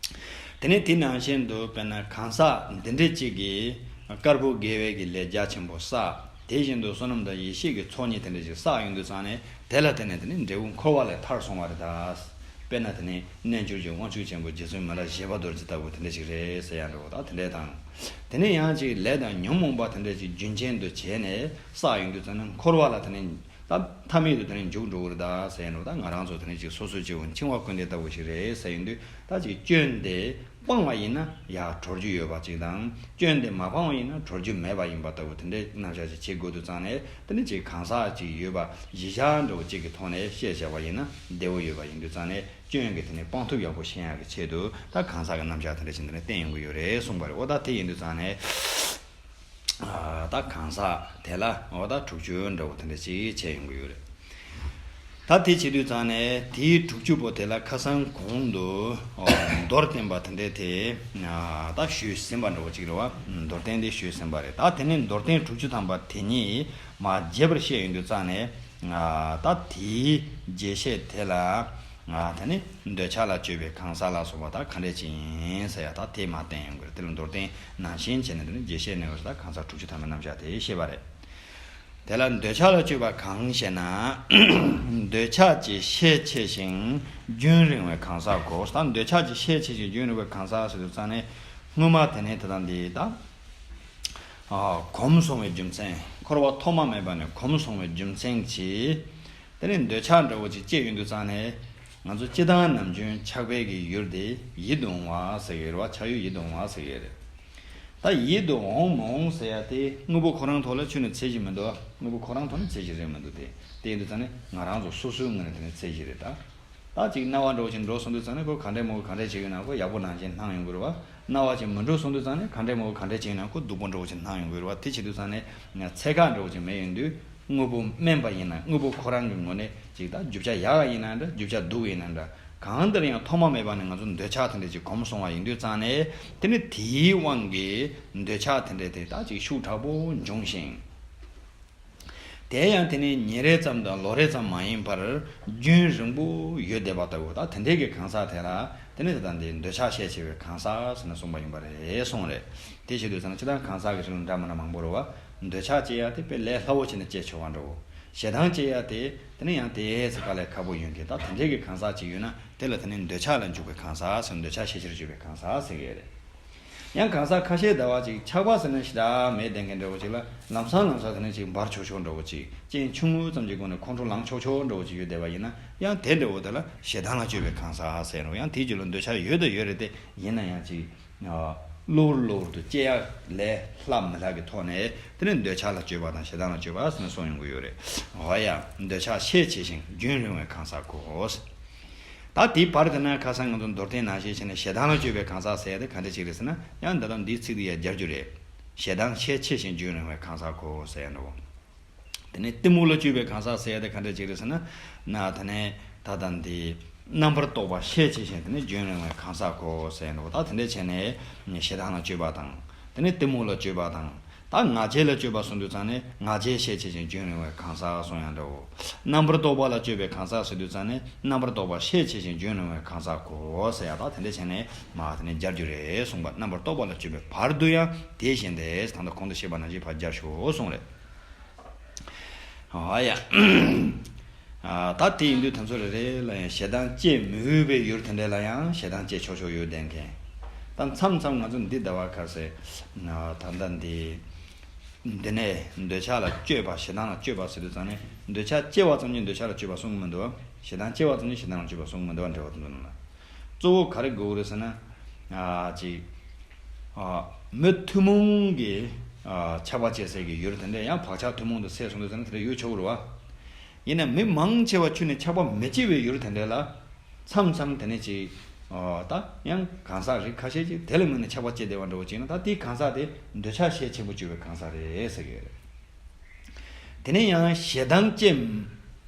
དེ་ནས་དེ་ནང་བཞིན་དུ་དཔེར་ན་གང་ཟག་འདི་འདྲས་ཅིག་གིས་དཀར་པོ་དགེ་བའི་གི་ལས་རྒྱ་ཆེན་པོ་བསགས། དེ་བཞིན་དུ་བསོད་ནམས་དང་ཡེ་ཤེས་ཀྱི་ཚོགས་གཉིས་དེ་འདྲ་ཅིག་བསགས་ཡོང་དུས་ཙང་ནས། དེ་ལ་བརྟེན་ནས་དེ་ནི་འབྲས་བུ་འཁོར་བ་ལས་ཐར་སོང་བ་རེད་ད། དཔེར་ན་དེ་ནི་རྣལ་འབྱོར་གྱི་དབང་ཕྱུག་ཆེན་པོ་རྗེ་བཙུན་མི་ལ་བཞད་པ་རྡོ་རྗེ་ལྟ་བུ་དེ་འདྲ་ཞིག་རེད་ཟེར་ཡ་འདྲ་བོ་ད་དེ་འདྲས་དང་། དེ་ནས་ཡང་ཅིག་ལས་དང་ཉོན་མོངས་པ་དེ་འདྲ་ཅིག་རྒྱུན་ཅན་དུ་བྱས་ནས་བསགས་ཡོང་དུས་ཙང་ནས། འཁོར་བ་ལ་དེ་ནི་ད་མཐའ་མེད་དུ་དེ་ནི་འཇུག་འགྲོ་གི་རེད་ད་ཟེར་ཡ་འདྲ་བོ། ད་ང་རང་ཚོ་དེ་ནི་ཅིག་སོ་སོའི་སྐྱེ་བོ་འཆིང་བ་ཀུན་ལྡན་ལྟ་བུ་ཞིག་རེད་ཟེར་ཡོང་དུས། ད་ཅིག་སྐྱོན་དེ་སྤངས་པ་ཡིན་ན་ཡར་གྲོལ་རྒྱུ་ཡོད་པ་ཅིག་དང་། སྐྱོན་དེ་མ་སྤངས་པ་ཡིན་ན་གྲོལ་རྒྱུ་མེད་པ་ཡིན་པ་ལྟ་བུ་དེ་འདྲའི་རྣམ་གཞག་ཅིག་བྱེད་དགོས་དུས་ཙང་ནས། དེ་ནི་ཅིག་གང་ཟག་ཅིག་ཡོད་པ་གཞི་བཞག་འདྲ་བོ་ཅིག་གི་ཐོག་ནས་བཤད་བཞག་པ་ཡིན་ན་བདེ་བོ་ཡོད་པ་ཡིན་དུས་ཙང་ནས། སྐྱོན་གྱི་དེ་ནི་སྤང་ཐབས་ཡག་པོ་ཤེས་ཡག་གི་ཆེད་དུ། ད་གང་ཟག་གི་རྣམ་གཞག་དེ་འདྲ་ཅིག་འདི་ནས་བསྟན་ཡོང་གི་ཡོད་རེད་གསུངས་པ་རེད། འོ་ད་དེ་ཡིན་དུས་ཙང་ནས། ཨ་ད་གང་ཟག་དེ་ལ་འོ་ད་དྲུག་ཅུ་འདྲ་བོ་དེ་འདྲ་ཅིག་བྱས་ཡོང་གི་ཡོད་རེད། ད་དེ་བྱེད་དུས་ཙང་ནས་དེའི་དྲུག་ཅུ་པོ་དེ་ལ་ཁ་སང་གོང་དུ་ཨོ་མདོར་བསྟན་པ་དེ་འདྲ་དེ་ཨ་ད་ཞུས་ཟིན་པ་འདྲ་བོ་ཅིག་རེད་བ། མདོར་བསྟན་དེ་ཞུས་ཟིན་པ་རེད། ད་དེ་ནས་མདོར་བསྟན་དྲུག་ཅུ་ཐམ་པ་དེ་ཉིད་མར་རྒྱས་པར་བཤད་ཡོང་དུས་ཙང་ནས། ཨ་ད་དེའི་རྒྱས་བཤད་དེ་ལ། ཨ་དེ་ནི་འདོད་ཆགས་ལ་སྤྱོད་པའི་གང་ཟག་ལ་སོགས་པ་ད་ག་འདྲས་ཅིག་ཡིན་ཟེར་ཡ་ད་དེ་མར་བསྟན་ཡོང་གི་རེད། དེ་ལ་མདོར་བསྟན་ནང་བཞིན་བྱས་ནས་དེ་ནི་རྒྱས་བཤད་གནང་བ་ཞིག་ད་གང་ཟག་དྲུག་ཅུ་ཐམ་པའི་རྣམ་གཞག་དེ་བཤད་པ་རེད། དེ་ལ་འདོད་ཆགས་ལ་སྤྱོད་པ་གང་ཞེ་ན། འདོད་ཆགས་ཀྱི་ཤས་ཆེ་ཞིང་རྒྱུན་རིང་བའི་གང་ཟག་གོ། ད་འདོད་ཆགས་ཀྱི་ཤས་ཆེ་ཞིང་རྒྱུན་རིང་བའི་གང་ཟག་ཟེར་དུས་ཙང་ནས། སྔོན་མ་དེ་ནས་དེ་དང་འདི་ད་ཨ་གོམས་སོང་བའི་རྒྱུ་མཚན། འཁོར་བ་ཐོག་མ་མེད་པ་ནས་གོམས་སོང་བའི་རྒྱུ་མཚན་གྱིས། དེ་ནས་འདོད་ཆགས་འདྲ་བོ་ཅིག་སྐྱེས་ཡོང་དུས་ཙང་ནས། ང་ཚོ་སྤྱིར་བཏང་ནམ་རྒྱུན་ཆགས་པའི་གི་ཡུལ་དེ་ཡིད་དུ་འོང་བ་ཟེར་གྱི་རེད་བ། ཆགས་ཡུལ་ཡིད་དུ་འོང་བ་ཟེར་གྱི་རེད། ད་ཡིད་དུ་འོང་མ་འོང་ཟེར་ཡ་དེ་དངོས་པོ་ཁོ་རང་ཐོག་ལ་ཁྱོན་ནས་ཚད་གཞི་མི་འདུག་དངོས་པོ་ཁོ་རང་ཐོག་ནས་ཚད་གཞི་རེད་མི་འདུག་དེ་དེ་ཡིན་དུས་ཙང་ནས་ང་རང་ཚོ་སོ་སོའི་ངོས་ནས་དེ་ནས་ཚད་གཞི་རེད་ད། ད་ཅིག་སྣང་བ་འདྲ་བོ་ཅིག་འགྲོ་སོང་དུས་ཙང་ནས་ཁོ་ག་འདྲས་མོ་ག་འདྲས་བྱེད་ཀྱི་ན་ཁོ་ཡག་པོ་ནང་བཞིན་སྣང་ཡོང་གི་རེད་བ། སྣང་བ་ཅིག་མི་འགྲོ་སོང་དུས་ཙང་ནས་ག་འདྲས་མོ་ག་འདྲས་བྱེད་ཀྱི་ན་ཁོ་སྡུག་པོ་འདྲ་བོ་ཅིག་སྣང་ཡོང་གི་རེད་བ། དེ་བྱེད་དུས་ཙང་ནས་ཚད་བཀག་འདྲ་བོ་ཅིག་མེད་ཡོང་དུས། དངོས་པོ་དམན་པ་ཡིན་ན། དངོས་པོ་ཁོ་རང་གི་ངོས་ནས་ཅིག་ད་རྒྱུ་ཆ་ཡག་ག་ཡིན་ན་འདྲ། རྒྱུ་ཆ་སྡུག་ག་ཡིན་ན་འདྲ། གང་ལྟར་ཡང་ཐོག་མ་མེད་པ་ནས་ང་ཚོ་འདོད་ཆགས་དེ་འདྲ་ཅིག་གོམས་སོང་བ་ཡིན་དུས་ཙང་ནས། དེ་ནི་དེའི་དབང་གིས་འདོད་ཆགས་དེ་འདྲ་དེ་ད་ཅིག་ཤུགས་དྲག་པོ་འབྱུང་ཞིང་། དེ་ཡང་དེ་ནི་ཉིན་རེ་ཙམ་དང་ལོ་རེ་ཙམ་མ་ཡིན་པར་རྒྱུན་རིང་པོ་ཡོད་བསྡད་པ་ལྟ་བུ། ད་དེ་འདྲའི་གི་གང་ཟག་དེ་ལ་དེ་ནི་དེ་དང་དེ་འདོད་ཆགས་ཤས་ཆེ་བའི་གང་ཟག་ཟེར་ནས་གསུངས་པ་ཡིན་པ་རེད་གསུངས་རེད། དེ་བྱེད་དུས་ཙང་ན་སྤྱིར་བཏང་གང་ཟག་གི་རིགས་ལ་འདྲ་མི་འདྲ་མང་པོ་རེད་བ། འདོད་ཆགས་སྐྱེ་ཡ་དེ་དཔེ་ལས་སླ་བོ་བྱས་ནས་སྐྱེ་ཆོག་པ་འདྲ་བོ། ཞེ་སྡང་སྐྱེ་ཡ་དེ་དེ་ནི་ཡང་དེ་ཚེ་དཀའ་ལས་ཁག་པོ་ཡོད་མཁན། ད་དེ་འདྲའི་གི་གང་ཟག་ཅིག་ཡོད་ན་དེ་ལ་དེ་ནི་འདོད་ཆགས་ལ་འཇུག་པའི་གང་ཟག་ཟེར། འདོད་ཆགས་ཤས་ཆེར་འཇུག་པའི་གང་ཟག་ཟེར་གི་ཡོད་རེད། ཡང་གང་ཟག་ཁ་ཤས་ཟླ་བ་ཅིག་ཆགས་པ་ཟེར་ན་ཞེ་དྲག་མེད་བསྡད་མཁན་འདྲ་བོ་ཅིག་ལ་ལམ་སང་ལམ་སང་དེ་ནས་ཅིག་འབར་ཆོག་ཆོག་འདྲ་བོ་ཅིག་རྐྱེན་ཆུང་ངུ་ཙམ་གྱི་སྒོ་ནས་ཁོང་ཁྲོ་ལངས་ཆོག་ཆོག་འདྲ་བོ་ཅིག་ཡོད་བསྡད་པ་ཡིན་ན་ཡང་དེ་འདྲ་བོ་དེ་ལ་ཞེ་སྡང་ལ་སྤྱོད་པའི་གང་ཟག་ཟེར་རོ། ཡང་དེའི་རྒྱུད་ལ་འདོད་ཆགས་ཡོད་དང་ཡོད་རེད་དེ། ཡིན་ན་ཡང་ཅིག་གློ་བུར་གློ་བུར་དུ་སྐྱེ་ཡག་ལས་ལྷག་མི་ལྷག་གི་ཐོག་ནས་དེ་ནས་འདོད་ཆགས་ལ་སྤྱོད་པ་དང་ཞེ་སྡང་ལ་སྤྱོད་པ་ཟེར་ནས་གསུངས་ཡོང་གི་ཡོད་རེད། འོ་ཡ། འདོད་ཆགས་ཤས་ཆེ་ཞིང་རྒྱུན་རིང་བའི་གང་ཟག་གོ། ད་དེའི་བར་དེ་ན་ཁ་སང་ང་ཚོ་མདོར་བསྟན་ནང་བཞིན་བྱས་ནས་ཞེ་སྡང་ལ་སྤྱོད་པའི་གང་ཟག་ཟེར་ཡ་དེ་ག་འདྲ་ཅིག་རེད་ཟེར་ན། ཡང་འདི་ལ་འདིའི་ཚིག་དེ་ཡང་སྦྱར་རྒྱུ་རེད། ཞེ་སྡང་ཤས་ཆེ་ཞིང་རྒྱུན་རིང་བའི་གང་ཟག་གོ་ཟེར་ཡ་འདྲ་བོ། དེ་ནས་གཏི་མུག་ལ་སྤྱོད་པའི་གང་ཟག་ཟེར་ཡ་དེ་ག་འདྲ་ཅིག་རེད་ཟེར་ན། ན་དེ་ནས་ད་ལྟ་འདི་རྣམ་པར་རྟོག་པ་ཤས་ཆེ་ཞིང་དེ་ནས་རྒྱུན་རིང་བའི་གང་ཟག་གོ་ཟེར་ཡ་འདྲ་བོ། ད་དེ་འདྲ་བྱས་ནས་ཞེ་སྡང་ལ་སྤྱོད་པ་དང་། དེ་ནས་གཏི་མུག་ལ་སྤྱོད་པ་དང་། ད་ང་རྒྱལ་ལ་སྤྱོད་པ་གསུངས་དུས་ཙང་ནས་ང་རྒྱལ་ཤས་ཆེ་ཞིང་རྒྱུན་རིང་བའི་གང་ཟག་གསུངས་ཡང་འདྲ་བོ། རྣམ་པར་རྟོག་པ་ལ་སྤྱོད་པའི་གང་ཟག་ཟེར་དུས་ཙང་ནས་རྣམ་པར་རྟོག་པ་ཤས་ཆེ་ཞིང་རྒྱུན་རིང་བའི་གང་ཟག་གོ་ཟེར་ཡ། ད་དེ་འདྲ་བྱས་ནས་མ་དེ་ནས་སྦྱར་རྒྱུ་རེད་གསུངས་པ། རྣམ་པར་རྟོག་པ་ལ་སྤྱོད་པའི་བར་དུ་ཡང་དེ་བཞིན་ཏེ། ད་ལྟ་གོང་དུ་བཤད་པ་ནང་བཞིན་ཕར་སྦྱར་ཤོག་གསུངས་རེད། ཨ་ཡ། ཨ། ད་དེ་ཡིན་དུས་དེ་ཚོ་རེ་རེ་ལ་ཡང་ཞེ་སྡང་སྐྱེ་མི་འོས་པའི་ཡུལ་དེ་འདྲ་ལ་ཡང་ཞེ་སྡང་སྐྱེ་ཆོག་ཆོག་ཡོད་བསྡད་མཁན། ད་མཚམས་མཚམས་ང་ཚོ་འདི་ཟླ་བ་ཁར་སེ། ད་ལྟ་འདི། འདི་ནས་འདོད་ཆགས་ལ་སྤྱོད་པ་ཞེ་སྡང་ལ་སྤྱོད་པ་ཟེར་དུས་ཙང་ནས་འདོད་ཆགས་སྐྱེ་བ་ཙམ་གྱིས་འདོད་ཆགས་ལ་སྤྱོད་པ་གསུང་གི་མི་འདུག་བ། ཞེ་སྡང་སྐྱེ་བ་ཙམ་གྱིས་ཞེ་སྡང་ལ་སྤྱོད་པ་གསུང་གི་མི་འདུག་བ། འབྲེལ་བ་དེ་ཚོ་ནང་ལ། གཙོ་བོ་ག་རེ་དགོས་རེད་ཟེར་ན། ཨ་ཅིག་ཨ། མི་ཐུན་མོང་གི་ཨ་ཆགས་པ་སྐྱེ་སའི་གི་ཡུལ་དེ་འདྲ་ཡང་བག་ཆགས་ཐུན་མོང་དུ་སད་སོང་དུས་ཙམ་ནས་དེ་འདྲ་ཡོད་ཆོག་གི་རེད་བ། ཡིན་ན་མི་མང་ཆེ་བ་ཁྱོན་ནས་ཆགས་པ་མི་སྐྱེ་བའི་ཡུལ་དེ་འདྲ་ལ་མཚམས་མཚམས་དེ་ནས་ཅིག་ཨ། ད་ཡང་གང་ཟག་རིགས་ཁ་ཤས་ཅིག་དེ་ལ་དམིགས་ནས་ཆགས་པ་སྐྱེ་བསྡད་པ་འདྲ་བོ་ཅིག་ཡིན་ན། ད་དེའི་གང་ཟག་དེ་འདོད་ཆགས་ཤས་ཆེན་པོ་སྐྱེ་བའི་གང་ཟག་རེད་ཟེར་གི་ཡོད་རེད། དེ་ནས་ཡང་ཞེ་སྡང་སྐྱེ།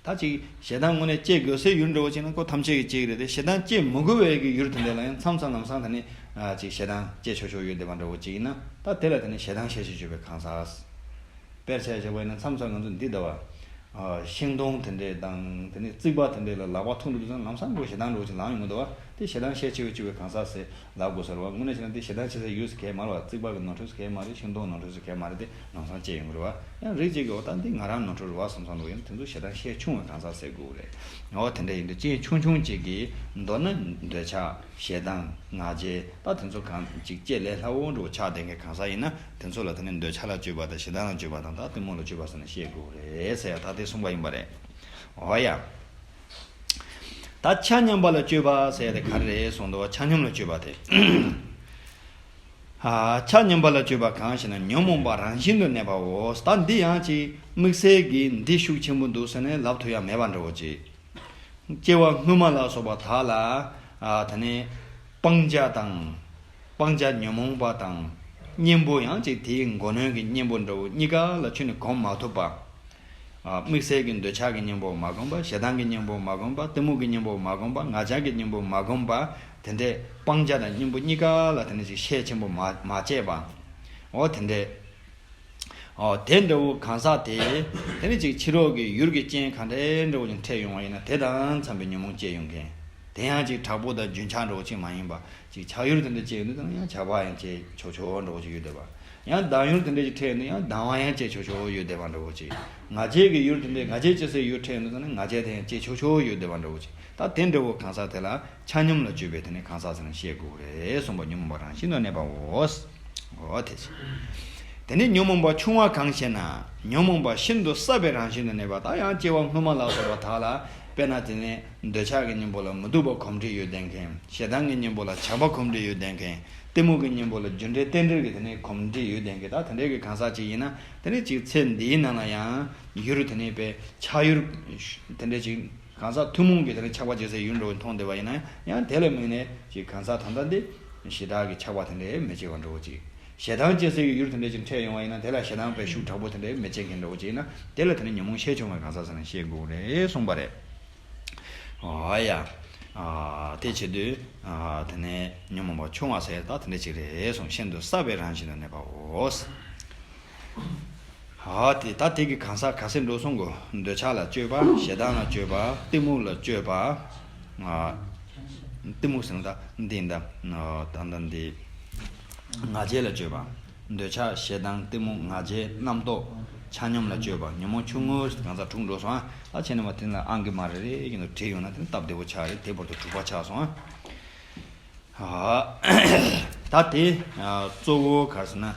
ད་ཅིག་ཞེ་སྡང་དངོས་གནས་སྐྱེ་དགོས་སའི་ཡུལ་འདྲ་བོ་ཅིག་ན་ཁོ་ཐམས་ཅད་ཀྱིས་སྐྱེ་གི་རེད་དེ། ཞེ་སྡང་སྐྱེ་མི་དགོས་པའི་གི་ཡུལ་དེ་འདྲ་ལ་ཡང་མཚམས་མཚམས་ལམ་སང་དེ་ནས་ཨ་ཅིག་ཞེ་སྡང་སྐྱེ་ཆོག་ཆོག་ཡོད་བསྡད་པ་འདྲ་བོ་ཅིག་ཡིན་ན། ད་དེ་ལ་དེ་ནས་ཞེ་སྡང་ཤས་ཆེ་སྐྱེ་བའི་གང་ཟག་དཔེར་ཆ་བཞག་པ་ཡིན་ན་མཚམས་མཚམས་ང་ཚོ་འདི་ལྟ་བ། ཨ། ཤིང་སྡོང་དེ་འདྲས་དང་དེ་ནས་རྩིག་པ་དེ་འདྲས་ལ་ལག་པ་ཐུག་འགྲོ་དུས་ཙང་ལམ་སང་ཁོ་ཞེ་སྡང་འདྲ་བོ་ཅིག་ལངས་ཡོང་གི་འདུག་བ། དེ་ཞེ་སྡང་ཤས་ཆེ་བའི་སྐྱེ་བའི་གང་ཟག་ཟེར་ལབ་དགོས་ས་རེད་བ། དངོས་གནས་བྱས་ན་དེ་ཞེ་སྡང་ཆེ་སའི་ཡུལ་ཟེར་གང་ཡང་མ་རེད་བ། རྩིག་པ་གི་ནོར་འཁྲུལ་ཟེར་གང་ཡང་མ་རེད་དེ། ལམ་སང་སྐྱེ་ཡོང་གི་རེད་བ། ཡང་རིགས་གཅིག་གིས་འོ་ད་འདི་ང་རང་ནོར་འཁྲུལ་རེད་བ་བསམ་བསམ་འདྲ་བོ་ཡིན་ན་དེ་ཚོ་ཞེ་སྡང་ཤས་ཆུང་བའི་གང་ཟག་ཟེར་དགོས་རེད། འོ་དེ་འདྲ་ཡིན་དུས་རྐྱེན་ཆུང་ཆུང་གཅིག་གིས་མདོར་ན་འདོད་ཆགས། ཞེ་སྡང་། ང་རྒྱལ། ད་དེ་ཚོ་གང་ཅིག་སྐྱེ་ལས་སླ་བོ་འདྲ་བོ་ཆགས་བསྡད་མཁན་གང་ཟག་ཡིན་ན་དེ་ཚོ་ལ་དེ་ནི་འདོད་ཆགས་ལ་སྤྱོད་པ་དང་ཞེ་སྡང་ལ་སྤྱོད་པ་དང་ད་གཏི་མུག་ལ་སྤྱོད་པ་ཟེར་ནས་བཤད་དགོས་རེད་ཟེར་ཡ་ད་དེ་གསུངས་པ་ཡིན་པ་རེད། འོ་ཡ། ད་ཆ་མཉམ་པ་ལ་སྤྱོད་པ་ཟེར་ཡ་དེ་ག་རེ་རེད་གསུངས་འདུག་བ། ཆ་སྙོམས་ལ་སྤྱོད་པ་དེ། ཨ། ཆ་མཉམ་པ་ལ་སྤྱོད་པ་གང་ཞེ་ན་ཉོན་མོངས་པ་རང་བཞིན་དུ་གནས་པའོ། ད་འདི་ཡང་ཅིག་དམིགས་བསལ་གྱིས་འདི་ཤུགས་ཆེན་པོ་འདུག་ཟེར་ནས་ལབ་ཐུབ་ཡ་མེད་པ་འདྲ་བོ་ཅིག་སྐྱེ་བ་སྔོན་མ་ལ་སོགས་པ་དག་ལ། ཨ། དེ་ནས་སྤང་བྱ་དང་། སྤང་བྱ་ཉོན་མོངས་པ་དང་། གཉེན་པོ་ཡང་ཅིག་དེའི་མགོ་གནོན་གྱི་གཉེན་པོ་འདྲ་བོ་གཉིས་ཀ་ལ་ཁྱོན་ནས་གོམས་མ་ཐུབ་པ། ཨ། དམིགས་བསལ་གྱི་འདོད་ཆགས་ཀྱི་གཉེན་པོ་མ་གོམས་པ། ཞེ་སྡང་གི་གཉེན་པོ་མ་གོམས་པ། གཏི་མུག་གི་གཉེན་པོ་མ་གོམས་པ། ང་རྒྱལ་གྱི་གཉེན་པོ་མ་གོམས་པ། དེ་འདྲས་སྤང་བྱ་དང་གཉེན་པོ་གཉིས་ཀ་ལ་དེ་འདྲས་ཅིག་ཤས་ཆེན་པོ་མ་མ་བཅད་པ། འོ་དེ་འདྲས། ཨོ། དེ་འདྲ་བོ་གང་ཟག་དེ། དེ་ནི་ཅིག་ཕྱི་རོལ་གྱི་ཡུལ་གྱི་རྐྱེན་ག་འདྲའི་འདྲ་བོ་ཅིག་འཕྲད་ཡོང་བ་ཡིན་ན་དེ་དང་འཚམ་པའི་ཉོན་མོངས་སྐྱེ་ཡོང་མཁན། དེ་ཡང་ཅིག་དྲག་པོ་དང་རྒྱུན་ཆགས་འདྲ་བོ་ཅིག་མ་ཡིན་པ། ཅིག་ཆགས་ཡུལ་དེ་འདྲ་སྐྱེ་ཡོང་དུས་ཙང་ཡང་ཆགས་པ་ཡང་སྐྱེ་ཆོག་ཆོག་འདྲ་བོ་ཅིག་ཡོད་བསྡད་པ། ཡང་སྡང་ཡུལ་དེ་འདྲ་ཅིག་འཕྲད་ཡོང་དུས་ཡང་སྡང་བ་ཡང་སྐྱེ་ཆོག་ཆོག་ཡོད་བསྡད་པ་འདྲ་བོ་ཅིག་ང་རྒྱལ་གྱི་ཡུལ་དེ་འདྲ་ང་རྒྱལ་སྐྱེ་སའི་ཡུལ་འཕྲད་ཡོང་དུས་ཙང་ནི་ང་རྒྱལ་དེ་ཡང་སྐྱེ་ཆོག་ཆོག་ཡོད་བསྡད་པ་འདྲ་བོ་ཅིག་ད་དེ་འདྲ་བོ་གང་ཟག་དེ་ལ། ཆ་སྙོམས་ལ་སྤྱོད་པའི་དེ་ནི་གང་ཟག་ཟེར་ནས་བཤད་དགོས་རེད་གསུངས་པ། ཉོན་མོངས་པ་རང་བཞིན་དུ་གནས་པའོ། འོ་དེ་བཞིན། དེ་ནི་ཉོན་མོངས་པ་ཆུང་བ་གང་ཞེ་ན། ཉོན་མོངས་པ་ཤིན་ཏུ་ཟབ་པའི་རང་བཞིན་དུ་གནས་པ། ད་ཡང་སྐྱེ་བ་སྔོན་མ་ལ་སོགས་པ་དག་ལ། དཔེར་ན་དེ་ནི་འདོད་ཆགས་ཀྱི་གཉེན་པོ་ལ་མི་སྡུག་པ་གོམས་འདྲིས་ཡོད་བསྡད་མཁན། ཞེ་སྡང་གི་གཉེན་པོ་ལ་བྱམས་པ་གོམས་འདྲིས་ཡོད་བསྡད་མཁན། གཏི་མུག་གི་གཉེན་པོ་ལ་རྒྱུ་འབྲས་རྟེན་འབྲེལ་གྱི་དེ་ནི་གོམས་འདྲིས་ཡོད་བསྡད་མཁན། ད་དེ་འདྲའི་གི་གང་ཟག་ཅིག་ཡིན་ན་དེ་ནི་ཅིག་ཚེ་འདིའི་ནང་ལ་ཡང་ཡུལ་དེ་ནི་དཔེ་ཆགས་ཡུལ་དེ་འདྲའི་ཅིག་གང་ཟག་ཐུན་མོང་གི་དེ་ནི་ཆགས་པ་སྐྱེ་སའི་ཡུལ་འདྲ་བོ་མཐོང་བསྡད་པ་ཡིན་ན་ཡང་དེ་ལ་དམིགས་ནས་ཅིག་གང་ཟག་ད་ལྟ་འདི་ཞེ་དྲག་གི་ཆགས་པ་དེ་འདྲའི་མི་སྐྱེ་བ་འདྲ་བོ་ཅིག་ཞེ་སྡང་སྐྱེ་སའི་ཡུལ་དེ་འདྲ་ཅིག་འཕྲད་ཡོང་བ་ཡིན་ན་དེ་ལ་ཞེ་སྡང་དཔེ་ཤུགས་དྲག་པོ་དེ་འདྲའི་མི་སྐྱེ་མཁན་འདྲ་བོ་ཅིག་ཡིན་ན་དེ་ལ་དེ་ནི་ཉོན་མོངས་ཤས་ཆུང་བའི་གང་ཟག་ཟེར་ནས་བཤད་དགོས་རེད་གསུངས་པ་རེད། ཨ་ཡ། ཨ། དེ་བྱེད་དུས། ཨ། དེ་ནས་ཉོན་མོངས་པ་ཆུང་བ་ཟེར་ད་དེ་འདྲ་ཅིག་རེད་གསུངས། ཤིན་ཏུ་ཟབ་པའི་རང་བཞིན་དུ་གནས་པའོ། ཨ། དེ་ད་དེ་གི་གང་ཟག་ག་ཚད་འགྲོ་སོང་གོ། འདོད་ཆགས་ལ་སྤྱོད་པ། ཞེ་སྡང་ལ་སྤྱོད་པ། གཏི་མུག་ལ་སྤྱོད་པ། ཨ། གཏི་མུག་ཟེར་ན་ད་འདི་ཡིན་ད། ཨ། ད་ད་འདི། ང་རྒྱལ་ལ་སྤྱོད་པ། འདོད་ཆགས་ཞེ་སྡང་གཏི་མུག་ང་རྒྱལ་རྣམ་རྟོག་ཆ་སྙོམས་ལ་སྤྱོད་པ། ཉོན་མོངས་ཆུང་ངུ་གང་ཟག་དྲུག་འགྲོ་སོང་ཨ། ད་བྱས་ན་མ་དེ་ལ་ཨང་ཀི་མ་རེ་རེ་ཡིན་ནོ་བྲིས་ཡོང་ན་དེ་ནི་སྟབས་བདེ་བོ་ཆགས་རེད། དེ་བར་དུ་དྲུག་པ་ཆགས་སོང་ཨ། ད་དེ་གཙོ་བོ་ག་རེ་ཟེར་ན།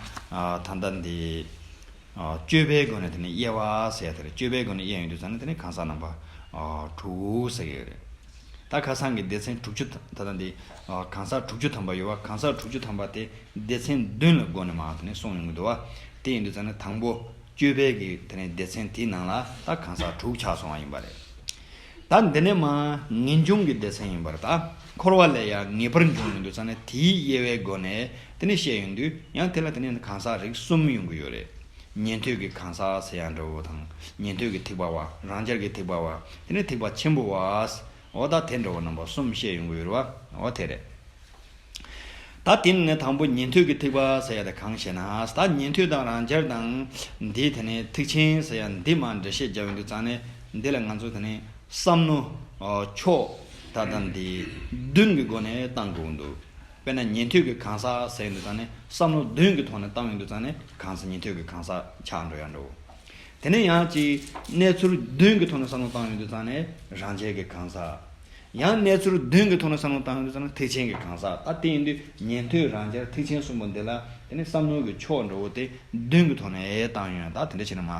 ད་ལྟ་འདི་སྤྱོད་པའི་སྒོ་ནས་དེ་ནི་དབྱེ་བ་ཟེར་ཡ་དེ་རེད། སྤྱོད་པའི་སྒོ་ནས་དབྱེ་ཡོང་དུས་ཙང་ནས་དེ་ནི་གང་ཟག་རྣམ་པ་དྲུག་ཟེར་གྱི་ཡོད་རེད། ད་ཁ་སང་གི་སྡེ་ཚན་དྲུག་ཅུ་ད་ལྟ་འདི་གང་ཟག་དྲུག་ཅུ་ཐམ་པ་ཡོད་བ། གང་ཟག་དྲུག་ཅུ་ཐམ་པ་དེ་སྡེ་ཚན་བདུན་ལ་བགོས་ནས་མར་དེ་ནི་གསུངས་ཡོང་གི་འདུག་བ། དེ་ཡིན་དུས་ཙང་ནས་དང་པོ་སྤྱོད་པའི་གི་དེ་ནས་སྡེ་ཚན་དེའི་ནང་ལ་ད་གང་ཟག་དྲུག་ཆགས་སོང་བ་ཡིན་པ་རེད། ད་འདི་ནས་མར་ངེས་འབྱུང་གི་སྡེ་ཚན་ཡིན་པར། ད་འཁོར་བ་ལས་ཡང་ངེས་པར་འབྱུང་ཡོང་དུས་ཙང་ནས་དེའི་དབྱེ་བའི་སྒོ་ནས་དེ་ནས་བཤད་ཡོང་དུས་ཡང་དེ་ལ་དེ་ནས་གང་ཟག་རིགས་གསུམ་ཡོང་གི་ཡོད་རེད། ཉན་ཐོས་ཀྱི་གང་ཟག་ཟེར་ཡ་འདྲ་བོ་དང་། ཉན་ཐོས་ཀྱི་ཐེག་པ་བ། རང་རྒྱལ་གྱི་ཐེག་པ་བ། དེ་ནས་ཐེག་པ་ཆེན་པོ་བ། འོ་ད་དེ་འདྲ་བོ་རྣམ་པ་གསུམ་བཤད་ཡོང་གི་ཡོད་རེད་བ། འོ་དེ་རེད། ད་དེ་ནས་དང་པོ་ཉན་ཐོས་ཀྱི་ཐེག་པ་ཟེར་ཡ་དེ་གང་ཞེ་ན། ད་ཉན་ཐོས་དང་རང་རྒྱལ་དང་འདི་དེ་ནས་ཐེག་ཆེན་ཟེར་ཡ་འདི་མར་འགྲེལ་བཤད་རྒྱག་ཡོང་དུས་ཙང་ནས་འདི་ལ་ང་ཚོ་དེ་ནས་བསམ་མནོ་ཕྱོགས་ད་ལྟ་འདི་བདུན་གྱི་སྒོ་ནས་བཏང་དགོས་འདུག་དཔེར་ན་ཉན་ཐོས་ཀྱི་གང་ཟག་ཟེར་ཡོང་དུས་ཙང་ནས་བསམ་བློ་བདུན་གྱི་ཐོག་ནས་བཏང་ཡོང་དུས་ཙང་ནས་གང་ཟག་ཉན་ཐོས་ཀྱི་གང་ཟག་ཆགས་འགྲོ་ཡ་འགྲོ། དེ་ནས་ཡང་ཅིག་གནས་ཚུལ་བདུན་གྱི་ཐོག་ནས་བསམ་བློ་བཏང་ཡོང་དུས་ཙང་ནས་རང་རྒྱལ་གྱི་གང་ཟག་ཡང་གནས་ཚུལ་བདུན་གྱི་ཐོག་ནས་བསམ་བློ་བཏང་ཡོང་དུས་ཙང་ནས་ཐེག་ཆེན་གྱི་གང་ཟག་ད་དེ་ཡིན་དུས་ཉན་ཐོས་རང་རྒྱལ་ཐེག་ཆེན་གསུམ་པོ་འདི་ལ་དེ་ནས་བསམ་བློ་གི་ཕྱོགས་འགྲོ་བོ་དེ་བདུན་གྱི་ཐོག་ནས་བཏང་ཡོང་ཡ། ད་དེ་འདྲ་བྱས་ན་མ་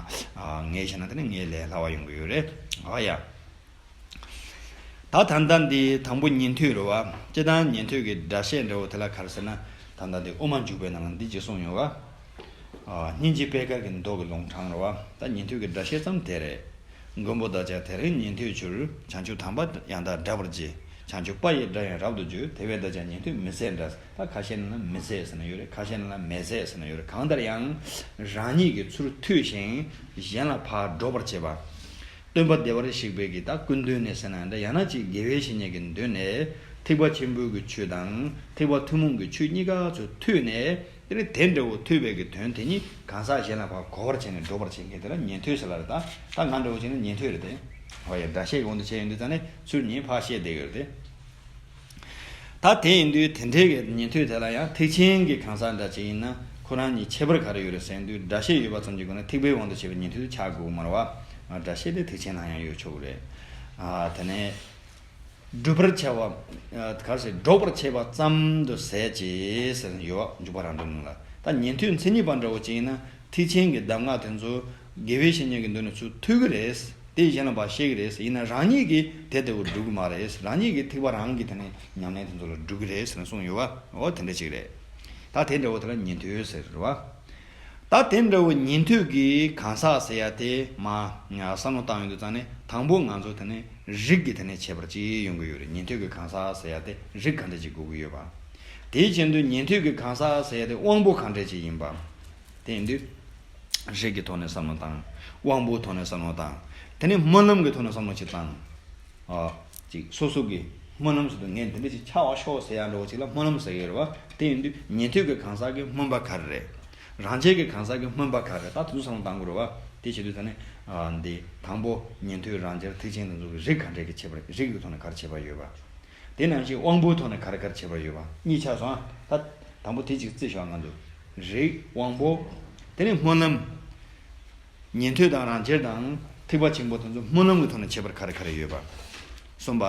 ངེས་བྱས་ན་དེ་ནས་ངེས་ལས་སླ་བ་ཡོང་གི་ཡོད་རེད། ཨ་ཡ། ད་ད་ལྟ་འདི་དང་པོ་ཉན་ཐོས་རེད་བ། སྤྱིར་བཏང་ཉན་ཐོས་ཀྱི་སྒྲ་བཤད་འདྲ་བོ་དེ་ལ་ག་རེ་ཟེར་ན། ད་ལྟ་འདི་དབུ་མ་འཇུག་པའི་ནང་ལ་འདི་ཅིག་གསུངས་ཡོད་བ། ཨ། སྙིང་རྗེ་པད་དཀར་གྱི་མདོ་གི་ལུང་དྲངས་རེད་བ། ད་ཉན་ཐོས་ཀྱི་སྒྲ་བཤད་ཙམ་དེ་རེད། མགོན་པོ་བདག་ཅག་དེ་རིང་ཉན་ཐོས་གྱུར། བྱང་ཆུབ་དམ་པ་ཡང་དག་བསྒྲག་པར་བགྱི། བྱང་ཆུབ་པ་ཡི་སྒྲ་ཡང་རབ་ཏུ་རྒྱུད། དེ་བས་བདག་ཅག་ཉན་ཐོས་མི་ཟད་འདྲ། ད་ཁ་ཤས་ནང་ལ་མི་ཟད་ཟེར་ན་ཡོད་རེད། ཁ་ཤས་ནང་ལ་མེ་ཟད་ཟེར་ན་ཡོད་རེད། གང་ལྟར་ཡང་རང་ཉིད་ཀྱི་ཚུར་ཐོས་ཤིང་གཞན་ལ་ཕར་སྒྲོག་པར་བྱེད་པ། སྟོན་པ་བདེ་བར་གཤེགས་པའི་གི་ད་སྐུ་མདུན་ནས་ཟེར་ན་འདྲ། ཡང་ན་ཅིག་དགེ་བའི་བཤེས་གཉེན་གྱི་མདུན་ནས་ཐེག་པ་ཆེན་པོའི་གི་ཆོས་དང་ཐེག་པ་ཐུན་མོང་གི་ཆོས་གཉིས་ཀ་ཚོ་ཐོས་ནས། དེ་ནི་དེ་འདྲ་བོ་ཐོས་པའི་གི་དོན་དེ་ཉིད་གང་ཟག་གཞན་ལ་ཕར་གོ་བར་བྱས་ནས་སྒྲོག་པར་བྱེད་མཁན་དེ་ལ་ཉན་ཐོས་ཟེར་ལ་རེད། ད་ད་ང་འདྲ་བོ་བྱས་ན་ཉན་ཐོས་རེད་དེ། ཧོ་ཡ། སྒྲ་བཤད་ཀྱི་དབང་དུ་བྱས་ཡོང་དུས་ཙང་ནས་ཚུར་ཉན་ཕར་བཤད་བསྡད་ཡོད་རེད་དེ། ད་དེ་ཡིན་དུས་དེ་འདྲའི་གི་ཉན་ཐོས་དེ་ལ་ཡང་ཐེག་ཆེན་གྱི་གང་ཟག་འདྲ་ཅིག་ཡིན་ན་ཁོ་རང་གཉིས་ཁྱད་པར་ག་རེ་ཡོད་རེད་ཟེར་དུས། སྒྲ་བཤད་ཡོད་པ་ཙམ་གྱི་སྒོ་ནས་ཐེག་པའི་དབང་དུ་བྱས་པའི་ཉན་ཐོས་དེ་ཆགས་དགོས་མ་རེད་བ། སྒྲ་བཤད་དེ་ཐེག་ཆེན་ལ་ཡང་ཡོད་ཆོག་གི་རེད། ཨ། དེ་ནས་སྒྲུབ་པར་བྱ་བ། ཨ། ག་རེ་ཟེར། སྒྲོག་པར་བྱེད་པ་ཙམ་དུ་ཟད་ཅེས་ཟེར་ཡོད་བ། འཇུག་པ་རང་གྲོལ་ནང་ལ། ད་ཉན་ཐོས་མཚན་ཉིད་པ་འདྲ་བོ་ཅིག་ཡིན་ན་ཐེག་ཆེན་གྱི་གདམས་ངག་དེ་ཚོ་དགེ་བའི་བཤེས་གཉེན་གྱི་མདུན་ནས་ཚུར་ཐོས་ཀྱི་རེད། དེ་གཞན་ལ་ཕར་བཤད་ཀྱི་རེད། ཡིན་ན་རང་ཉིད་ཀྱིས་དེ་ལྟ་བུ་སྒྲུབ་ཀྱི་མ་རེད། རང་ཉིད་ཀྱིས་ཐེག་པ་རང་གི་དེ་ནས་ཉམས་ལེན་དེ་ཚོ་ལ་སྒྲུབ་ཀྱི་རེད་ཟེར་ནས་གསུངས་ཡོད་བ། འོ་དེ་འདྲ་ཅིག་རེད། ད་དེ་འདྲ་བོ་དེ་ལ་ཉན་ཐོས་ཟེར་རེད་བ། ད་དེ་འདྲ་བོ་ཉན་ཐོས་ཀྱི་གང་ཟག་ཟེར་ཡ་དེ་མར་བསམ་བློ་བཏང་ཡོང་དུས་ཙང་ནས་དང་པོ་ང་ཚོ་དེ་ནས་རིགས་ཀྱི་དེ་ནས་ཁྱད་པར་ཅིག་ཡོང་གི་ཡོད་རེད། ཉན་ཐོས་ཀྱི་གང་ཟག་ཟེར་ཡ་དེ་རིགས་ག་འདྲ་ཅིག་དགོས་ཀྱི་ཡོད་པ། དེའི་ཆེད་དུ་ཉན་ཐོས་ཀྱི་གང་ཟག་ཟེར་ཡ་དེ་དབང་པོ་གང་འདྲ་ཅིག་ཡིན་པ། དེ་ཡིན་དུས། རིགས་ཀྱི་ཐོག་ནས་བསམ་བློ་བཏང་། དབང་པོའི་ཐོག་ནས་བསམ་བློ་བཏང་། དེ་ནས་སྨོན་ལམ་གྱི་ཐོག་ནས་བསམ་བློ་ཅིག་བཏང་། ཨ། ཅིག་སོ་སོ་གི་སྨོན་ལམ་ཟེར་དུས་ངས་འདི་འདྲ་ཅིག་ཆགས་པ་ཤོག་ཟེར་ཡ་འདྲ་བོ་ཅིག་ལ་སྨོན་ལམ་ཟེར་གྱི་ཡོད་རེད་བ། དེ་ཡིན་དུས་ཉན་ཐོས་ཀྱི་གང་ཟག་གི་སྨོན་པ་ག་རེ་རེད། རང་རྒྱལ་གྱི་གང་ཟག་གི་སྨོན་པ་ག་རེ་རེད། ད་དེ་ཚོ་བསམ་བློ་བཏང་དགོས་རེད་བ། དེ་བྱེད་དུས་ད་ནི། ཨ། འདི་དང་པོ་ཉན་ཐོས་རང་རྒྱལ་ཐེག་ཆེན་དེ་ཚོ་གི་རིགས་ག་འདྲས་ཀྱི་ཁྱད་པར། རིགས་ཀྱི་ཐོག་ནས་ག་རེ་ཁྱད་པར་ཡོད་པ། དེ་ནང་བཞིན་དབང་པོའི་ཐོག་ནས་ག་རེ་ག་རེ་ཁྱད་པར་ཡོད་པ་གཉིས་ཆགས་སོང་ཨ། ད་དང་པོ་དེ་གཅིག་བརྩི་ཞོག་ང་ཚོ། རིགས། དབང་པོ། དེ་ནས་སྨོན་ལམ། ཉན་ཐོས་དང་རང་རྒྱལ་དང་ཐེག་པ་ཆེན་པོ་དེ་ཚོ་སྨོན་ལམ་གྱི་ཐོག་ནས་ཁྱད་པར་ག་རེ་ག་རེ་ཡོད་པ། གསུམ་པ།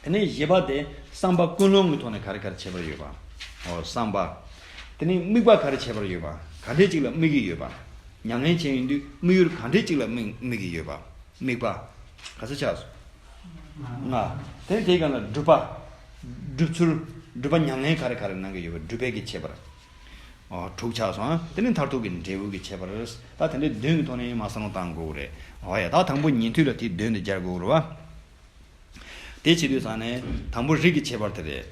དེ་ནས་བཞི་པ་དེ་བསམ་པ་ཀུན་སློང་གི་ཐོག་ནས་ག་རེ་ག་རེ་ཁྱད་པར་ཡོད་པ། འོ་བསམ་པ། དེ་ནས་དམིགས་པ་ག་རེ་ཁྱད་པར་ཡོད་པ། ག་འདྲས་ཅིག་ལ་དམིགས་ཀྱི་ཡོད་པ། ཉམས་ལེན་བྱས་ཡོང་དུས་དམིགས་ཡུལ་ག་འདྲས་ཅིག་ལ་དམིགས་དམིགས་ཀྱི་ཡོད་པ། དམིགས་པ། ག་ཚོད་ཆགས་སོང་། ལྔ། དེ་དེའི་སྒང་ལ་སྒྲུབ་པ། སྒྲུབ་ཚུལ། སྒྲུབ་པ་ཉམས་ལེན་ག་རེ་ག་རེ་གནང་གི་ཡོད་པ། སྒྲུབ་པའི་གི་ཁྱད་པར། ཨོ། དྲུག་ཆགས་སོང་ཨ། དེ་ནས་མཐར་ཐུག་གི་འབྲས་བུ་གི་ཁྱད་པར། ད་དེ་འདྲའི་བདུན་གི་ཐོག་ནས་མར་བསམ་བློ་བཏང་དགོས་རེད། ཨོ་ཡ། ད་དང་པོ་ཉན་ཐོས་ལ་དེ་བདུན་དེ་སྦྱར་དགོས་རེད་བ། དེ་བྱེད་དུས་ཙང་ནས་དང་པོ་རིགས་ཀྱི་ཁྱད་པར་དེ་རེད།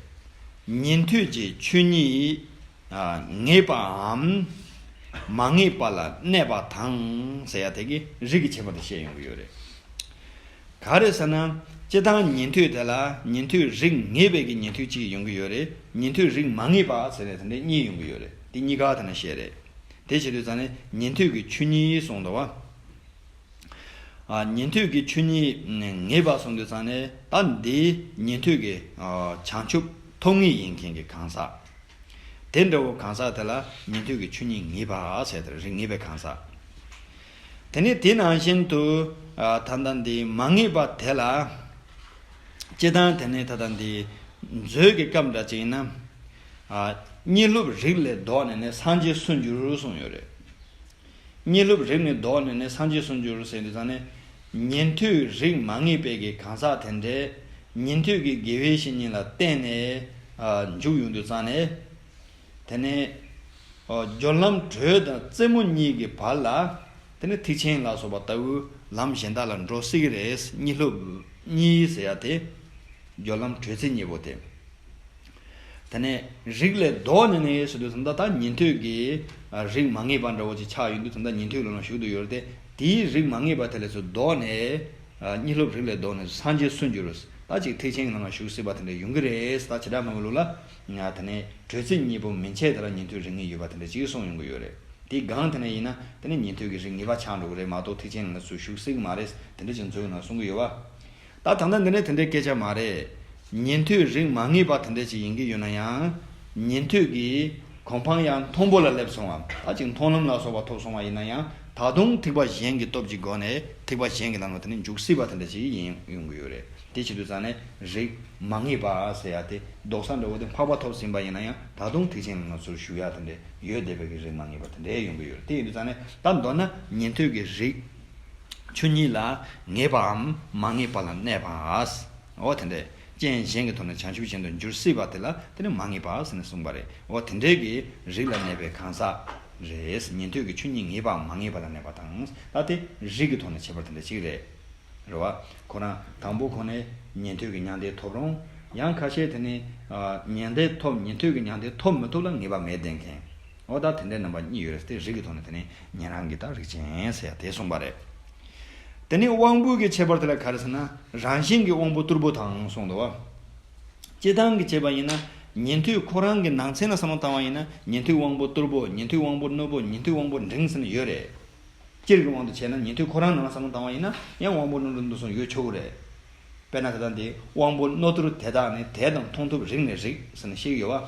ཉན་ཐོས་ཀྱི་ཆོས་ཉིད། ཨ། ངེས་པའམ་མ་ངེས་པ་ལ་གནས་པ་དང་ཟེར་ཡ་དེ་གི་རིགས་ཀྱི་ཁྱད་པར་དེ་བཤད་ཡོང་གི་ཡོད་རེད། ག་རེ་ཟེར་ན། སྤྱིར་བཏང་ཉན་ཐོས་དེ་ལ་ཉན་ཐོས་རིགས་ངེས་པའི་གི་ཉན་ཐོས་གཅིག་ཡོང་གི་ཡོད་རེད། ཉན་ཐོས་རིགས་མ་ངེས་པ་ཟེར་ནས་དེ་འདྲ་གཉིས་ཡོང་གི་ཡོད་རེད། དེ་གཉིས་ཀ་དེ་ན་བཤད་རེད། དེ་བྱེད་དུས་ཙང་ནས་ཉན་ཐོས་ཀྱི་ཆོས་ཉིད་གསུངས་འདུག་བ། ཨ། ཉན་ཐོས་ཀྱི་ཆོས་ཉིད་ངེས་པ་གསུངས་དུས་ཙང་ནས་ད་འདི་ཉན་ཐོས་ཀྱི། ཨ། བྱང་ཆུབ་ཐོབ་ངེས་ཡིན་མཁན་གྱི་གང་ཟག་དེ་འདྲ་བོ་གང་ཟག་དེ་ལ་ཉན་ཐོས་ཀྱི་ཆོས་ཉིད་ངེས་པ་ཟེར་དེ་རེད། ངེས་པའི་གང་ཟག་དེ་ནས་དེ་ནང་བཞིན་དུ། ཨ། ད་ལྟ་འདི་མ་ངེས་པ་དེ་ལ། སྤྱིར་བཏང་དེ་ནས་ད་ལྟ་འདི། མཛོད་ཀྱི་སྐབས་འདྲ་ཅིག་ཡིན་ན། ཨ། གཉིད་སློབ་རིག་ལས་ལྡོག་ནས་ནི་སངས་རྒྱས་སུ་འགྱུར་གསུངས་ཡོད་རེད། གཉིད་སློབ་རིག་ནས་ལྡོག་ནས་ནི་སངས་རྒྱས་སུ་འགྱུར་ཟེར་དུས་ཙང་ནས། ཉན་ཐོས་རིགས་མ་ངེས་པའི་གི་གང་ཟག་དེ་འདྲས་ཉན་ཐོས་ཀྱི་དགེ་བའི་བཤེས་གཉེན་ལ་བརྟེན་ནས། ཨ། འཇུག་ཡོང་དུས་ཙང་ནས། དེ་ནས། ཨོ། སྦྱོར་ལམ་དྲོད་དང་རྩེ་མོ་གཉིས་ཀྱི་བར་ལ། དེ་ནས་ཐེག་ཆེན་ལ་སོགས་པ་ལྟ་བུའི་ལམ་གཞན་དག་ལ་འགྲོ་སྲིད་ཀྱི་རེད། གཉིད་སློབ་གཉིད་ཟེར་ཡ་དེ། སྦྱོར་ལམ་དྲོད་རྩེ་གཉིས་པོ་དེ། དེ་ནས་རིག་ལས་ལྡོག་ནས་ནི་ཟེར་དུས་ཙམ་ད་ད་ཉན་ཐོས་ཀྱི་རིགས་མ་ངེས་པ་འདྲ་བོ་ཅིག་ཆགས་ཡོང་དུས་ཙམ་ད་ཉན་ཐོས་ལ་ལ་ཞུགས་དུ་ཡོད་རེད་དེ། དེའི་རིགས་མ་ངེས་པ་དེ་ལས་ཚུར་ལྡོག་ནས། གཉིད་སློབ་རིག་ལས་ལྡོག་ནས་སངས་རྒྱས་སུ་འགྱུར། ད་ཅིག་ཐེག་ཆེན་གྱི་ནང་ལ་ཞུགས་སྲིད་པ་དེ་འདྲ་ཡོང་གི་རེད། ད་བྱེ་བྲག་སྨྲ་བའི་ལུགས་ལ། ང་དེ་ནས་དྲོད་རྩེ་གཉིས་པོ་མན་ཆད་དེ་ལ་ཉན་ཐོས་རིགས་ངེས་ཡོད་པ་དེ་འདྲ་ཅིག་གསུངས་ཡོང་གི་ཡོད་རེད། དེའི་སྒང་དེ་ནས་ཡིན་ན་དེ་ནས་ཉན་ཐོས་ཀྱི་རིགས་ངེས་པ་ཆགས་འགྲོ་གི་རེད་མ་གཏོགས་ཐེག་ཆེན་ནང་ལ་ཚུར་ཞུགས་སྲིད་ཀྱི་མ་རེད། དེ་འདྲ་ཅིག་མཛོད་ནང་གསུང་གི་ཡོད་པ། ད་ད་ལྟ་འདི་ནས་དེ་འདྲའི་སྐད་ཆ་མ་རེད། ཉན་ཐོས་རིགས་མ་ངེས་པ་དེ་འདྲ་ཅིག་ཡིན་གྱི་ཡོད་ན་ཡང་། ཉན་ཐོས་ཀྱི་གོ་འཕང་ཡང་མཐོན་པོ་ལ་སླེབས་སོང་བ། ད་ཅིག་མཐོང་ལམ་ལ་སོགས་པ་ཐོབ་སོང་བ་ཡིན་ན་ཡང་། ད་དུང་ཐེག་པ་གཞན་གྱི་སྟོབས་ཀྱི་སྒོ་ནས་ཐེག་པ་གཞན་གྱི་ལམ་ལ་དེ་ནས་འཇུག་སྲིད་པ་དེ་འདྲ་ཅིག་ཡིན་ཡོང་གི་ཡོད་རེད། དེ་བྱེད་དུས་ཙང་ནས་རིགས་མ་ངེས་པ་ཟེར་ཡ་དེ་ལྡོག་ས་འདྲ་བོ་དེ་འཕགས་པ་ཐོབ་ཟིན་པ་ཡིན་ན་ཡང་ད་དུང་ཐེག་ཆེན་ལམ་ལ་ཚུར་ཞུགས་ཡ་དེ་འདྲ་ཡོད་བསྡད་པའི་གི་རིགས་མ་ངེས་པ་དེ་འདྲ་ཡོང་གི་ཡོད་རེད། དེ་ཡིན་དུས་ཙང་ནས་ད་མདོར་ན་ཉན་ཐོས་ཀྱི་རིགས་ཆོས་ཉིད་ལ་ངེས་པའམ་མ་ངེས་པ་ལ་གནས་པ། འོ་དེ་འདྲས་རྐྱེན་གཞན་གྱི་ཐོག་ནས་བྱང་ཆུབ་ཅན་དུ་འགྱུར་སྲིད་པ་དེ་ལ་དེ་ནི་མ་ངེས་པ་ཟེར་ནས་གསུངས་པ་རེད། འོ་དེ་འདྲས་ཀྱི་རིགས་ལ་གནས་པའི་གང་ཟག་རེད། ཉན་ཐོས་ཀྱི་ཆོས་ཉིད་ངེས་པའམ་མ་ངེས་པ་ལ་གནས་པ་དང་། ད་དེ་རིགས་ཀྱི་ཐོག་ནས་ཁྱད་པར་དེ་འདྲ་གཅིག་རེད། རེད་བ། ཁོ་རང་དང་པོ་ཁོ་ནས་ཉན་ཐོས་ཀྱི་མྱང་འདས་ཐོབ་རུང་། ཡང་ཁ་ཤས་དེ་ནི། ཨ། མྱང་འདས་ཐོབ་ཉན་ཐོས་ཀྱི་མྱང་འདས་ཐོབ་མི་ཐོབ་ལ་ངེས་པ་མེད་བསྡད་མཁན། འོ་ད་དེ་འདྲའི་རྣམ་པ་གཉིས་ཡོད་རེད་དེ། རིགས་ཀྱི་ཐོག་ནས་དེ་ནི་ཉན་རང་གི་ད་རིགས་ཅན་ཟེར་ཡ་དེ་གསུངས་པ་རེད། དེ་ནི་དབང་པོའི་གི་ཁྱད་པར་དེ་ལ་ག་རེ་ཟེར་ན། རང་བཞིན་གྱི་དབང་པོ་ཏུར་པོ་དང་གསུངས་འདུག་བ། སྤྱིར་བཏང་གི་བྱས་པ་ཡིན་ན། ཉན་ཐོས་ཁོ་རང་གི་ནང་ཚན་ལ་བསམ་བློ་བཏང་བ་ཡིན་ན། ཉན་ཐོས་དབང་པོ་ཏུར་པོ། ཉན་ཐོས་དབང་པོ་རྣོན་པོ། ཉན་ཐོས་དབང་པོ་འབྲིང་ཟེར་ནས་ཡོད་རེད། སྤྱིར་གྱི་དབང་དུ་བྱས་ན་ཉན་ཐོས་ཁོ་རང་ནང་བསམ་བློ་བཏང་བ་ཡིན་ན་ཡང་དབང་པོ་རྣོན་པོ་རྣོན་པོ་གསུམ་ཡོད་ཆོག་གི་རེད། དཔེར་ན་ད་ལྟ་འདི་དབང་པོ་རྣོ་ཏུར་དེ་དག་ནི། དད་དང་མཐོང་ཐོབ་རིག་ནས་རིག་ཟེར་ནས་བཤད་ཀྱི་ཡོད་བ།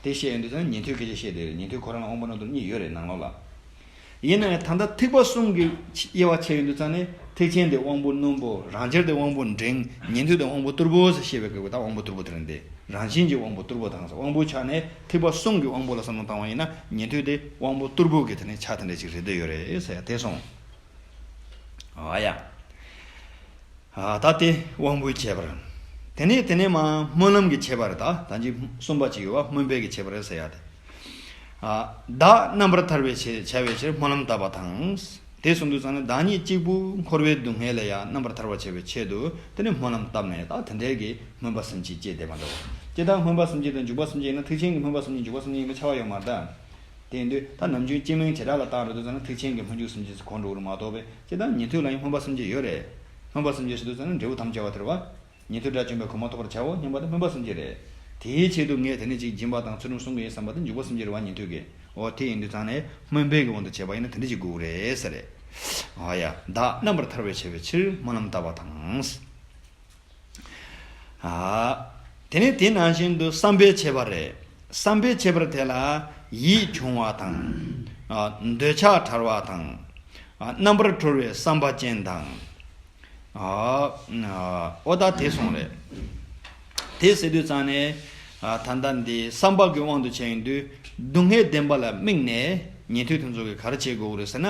དེ་བཤད་ཡོང་དུས་ཙང་ཉན་ཐོས་སྐད་ཆ་བཤད་དེ་རེད། ཉན་ཐོས་ཁོ་རང་ལ་དབང་པོ་རྣོ་ཏུར་གཉིས་ཡོད་རེད་ནང་ལོགས་ལ། ཡིན་ན་ཡང་ད་ལྟ་ཐེག་པ་གསུམ་གྱི་དབྱེ་བ་ཕྱེ་ཡོང་དུས་ཙང་ནས་ཐེག་ཆེན་དེ་དབང་པོ་རྣོན་པོ། རང་རྒྱལ་དེ་དབང་པོ་འབྲིང་། ཉན་ཐོས་དེ་དབང་པོ་ཏུར་པོ་ཟེར་བཤད་པའི་སྐབས་ཀྱི་ད་དབང་པོ་ཏུར་པོ་དེ་རེད་འདི། རང་བཞིན་གྱི་དབང་པོ་ཏུར་པོ་དང་། དབང་པོའི་ཆ་ནས་ཐེག་པ་གསུམ་གྱི་དབང་པོ་ལ་བསམ་བློ་བཏང་བ་ཡིན་ན་ཉན་ཐོས་དེ་དབང་པོ་ཏུར་པོ་གི་དེ་ནས་ཆ་དེ་འདྲ་ཅིག་རེད་བསྡད་ཡོད་རེད་ཟེར་ཡ་དེ་སོང་། ཨ་ཡ། ཨ། ད་དེ་དབང་པོའི་ཁྱད་པར། དེ་ནས་དེ་ནས་མ་སྨོན་ལམ་གྱི་ཁྱད་པར། ད་ད་ཅི་གསུམ་པ་ཅིག་ཡོད་བ། སྨོན་པའི་གི་ཁྱད་པར་ཟེར་ཡ་དེ། ཨ། བདག་རྣམ་པར་ཐར་བའི་ཆེད། བྱ་བའི་ཕྱིར་སྨོན་ལམ་བཏབ་པ་དང་། དེ་གསུངས་དུས་ཙང་ནས་བདག་ཉིད་གཅིག་པུ་འཁོར་བའི་སྡུག་བསྔལ་ལས་ཡང་རྣམ་པར་ཐར་བར་བྱ་བའི་ཆེད་དུ་དེ་ནས་སྨོན་ལམ་བཏབ་ནས། ད་དེ་འདྲའི་གི་སྨོན་པ་སེམས་བསྐྱེད་ཅེས་བསྡད་པ་འདྲ་བོ། སྤྱིར་བཏང་སྨོན་པ་སེམས་བསྐྱེད་དང་འཇུག་པ་སེམས་བསྐྱེད་ཡིན་ན་ཐེག་ཆེན་གྱི་སྨོན་པ་སེམས་བསྐྱེད་འཇུག་པ་སེམས་བསྐྱེད་ཡིན་པའི་ཁྱབ་པ་ཡོད་མ་རེད་ད། དེ་ཡིན་དུས་ད་ནམ་རྒྱུན་སྤྱི་མིང་བྱེ་བྲག་ལ་བཏང་འགྲོ་དུས་ཙམ་ན་ཐེག་ཆེན་གྱི་སྨོན་འཇུག་སེམས་བསྐྱེད་ཟེར་གོ་འགྲོ་གི་རེད་མ་གཏོགས་པས། སྤྱིར་བཏང་ཉན་ཐོས་ལ་ཡང་སྨོན་པ་སེམས་བསྐྱེད་ཡོད་རེད། སྨོན་པ་སེམས་བསྐྱེད་ཟེར་དུས་ཙམ་ན་འབྲས་བུ་ཐམས་ཅད་པ་དེ་རེད་བ། ཉན་ཐོས་དགྲ་བཅོམ་པའི་གོ་འཕང་ཐོབ་པར་བྱའོ་སྙམ་པ་དེ་སྨོན་པ་སེམས་བསྐྱེད་རེད། དེའི་ཆེད་དུ་ངས་དེ་ནས་ཅིག་སྦྱིན་པ་དང་ཚུལ་ཁྲིམས་སྲུང་གི་ཡིན་བསམ་པ་དེ་འཇུག་པ་སེམས་བསྐྱེད་རེད་བ་ཉན་ཐོས་ཀྱི། འོ་དེ་ཡིན་དུས་ཙང་ནས་སྨོན་པའི་གི་དབང་དུ་བྱས་པ་ཡིན་ན་དེ་འདྲ་ཅིག་དགོས་རེད་ཟེར་རེད། འོ་ཡ། བདག་རྣམ་པར་ཐར་བའི་བྱ་བའི་ཕྱིར་སྨོན་ལམ་བཏབ་པ་དང་། ཨ། དེ་ནས་དེ་ནང་བཞིན་དུ་བསམ་པའི་ཁྱད་པར་རེད། བསམ་པའི་ཁྱད་པར་དེ་ལ་ཡིད་འབྱུང་བ་དང་། ཨ། འདོད་ཆགས་བྲལ་བ་དང་། ཨ། རྣམ་པར་གྲོལ་བའི་བསམ་པ་ཅན་དང་། ཨ། ཨ། འོ་ད་དེ་སོང་རེད། དེ་ཟེར་དུས་ཙང་ནས། ཨ། ད་ལྟ་འདི་བསམ་པ་གི་དབང་དུ་བྱས་ཡིན་དུས་སྡུག་བསྔལ་བདེན་པ་ལ་དམིགས་ནས་ཉན་ཐོས་དེ་ཚོ་གིས་ག་རེ་བྱེད་དགོས་རེད་ཟེར་ན།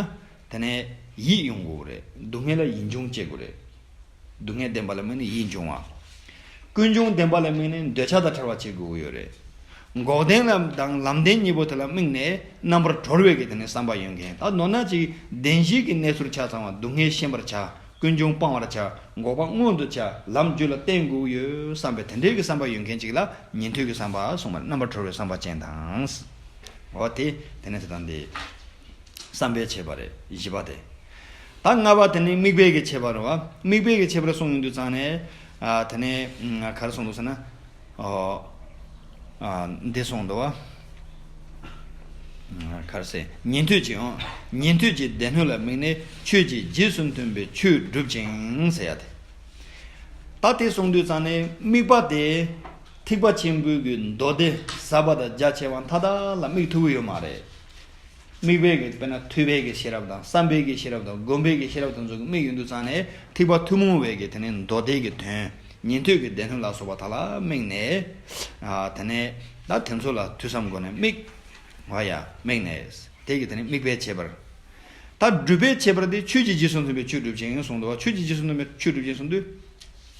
དེ་ནས་ཡིད་དབྱུང་དགོས་རེད། སྡུག་བསྔལ་ལ་ཡིད་འབྱུང་བྱེད་དགོས་རེད། སྡུག་བསྔལ་བདེན་པ་ལ་དམིགས་ནས་ཡིད་འབྱུང་བ། ཀུན་འབྱུང་བདེན་པ་ལ་དམིགས་ནས་འདོད་ཆགས་དང་བྲལ་བ་བྱེད་དགོས་ཀྱི་ཡོད་རེད། འགོག་བདེན་ལ་དང་ལམ་བདེན་གཉིས་པོ་དེ་ལ་དམིགས་ནས་རྣམ་པར་གྲོལ་བའི་གི་དེ་ནས་བསམ་པ་ཡོད་མཁན། ད་མདོར་ན་ཅིག་བདེན་བཞིའི་གི་གནས་ཚུལ་ཆ་ཚང་བ། སྡུག་བསྔལ་ཤེས་པར་བྱ། ཀུན་འབྱུང་སྤང་བར་བྱ། འགོག་པ་མངོན་དུ་བྱ། ལམ་རྒྱུད་ལ་བརྟེན་དགོས་ཀྱི་ཡོད་བསམ་པའི་དེ་འདྲའི་གི་བསམ་པ་ཡོད་མཁན་ཅིག་ལ་ཉན་ཐོས་ཀྱི་བསམ་པ་གསུངས་པ་རེད། རྣམ་པར་གྲོལ་བའི་བསམ་པ་ཅན་དང་། འོ་དེ་དེ་ནས་དེ་དང་དེ། བསམ་པའི་ཁྱད་པར་རེད་བཞི་པ་དེ། ད་ལྔ་པ་དེ་ནི་དམིགས་པའི་གི་ཁྱད་པར་རེད་བ། དམིགས་པའི་གི་ཁྱད་པར་གསུངས་ཡོང་དུས་ཙང་ནས། ཨ། དེ་ནས་ག་རེ་གསུངས་འདུག་ཟེར་ན། ཨོ། ཨ། འདི་གསུངས་འདུག་བ། ག་རེ་ཟེར། ཉན་ཐོས་ཀྱི། ཨོ། ཉན་ཐོས་ཀྱི་སྡེ་སྣོད་ལ་དམིགས་ནས་ཆོས་ཀྱི་རྗེས་སུ་མཐུན་པའི་ཆོས་སྒྲུབ་ཅིང་ཟེར་ཡ་དེ། ད་དེ་གསུངས་དུས་ཙང་ནས་དམིགས་པ་དེ། ཐེག་པ་ཆེན་པོའི་གི་མདོ་སྡེ་ཟབ་པ་དང་རྒྱ་ཆེ་བ་མཐའ་དག་ལ་དམིགས་ཐུབ་ཀྱི་ཡོད་མ་རེད། དམིགས་པའི་གི་དཔེར་ན་ཐོས་པའི་གི་ཤེས་རབ་དང་། བསམ་པའི་གི་ཤེས་རབ་དང་། སྒོམ་པའི་གི་ཤེས་རབ་དང་ཚོ་གི་དམིགས་ཡོང་དུས་ཙང་ནས་ཐེག་པ་ཐུན་མོང་བའི་གི་དེ་ནས་མདོ་སྡེ་གི་དོན། ཉན་ཐོས་ཀྱི་སྡེ་སྣོད་ལ་སོགས་པ་དག་ལ་དམིགས་ནས། ཨ་དེ་ནས་ད་དེ་ཚོ་ལ་ཐོས་བསམ་སྒོ་ནས་དམིགས། འོ་ཡ་དམིགས་ནས། དེ་གི་དེ་ནས་དམིགས་པའི་ཁྱད་པར། ད་སྒྲུབ་པའི་ཁྱད་པར་དེ་ཆོས་ཀྱི་རྗེས་སུ་མཐུན་པའི་ཆོས་སྒྲུབ་ཅིང་གསུངས་འདུག་བ། ཆོས་ཀྱི་རྗེས་སུ་མཐུན་པའི་ཆོས་སྒྲུབ་ཅིང་གསུངས་དུས།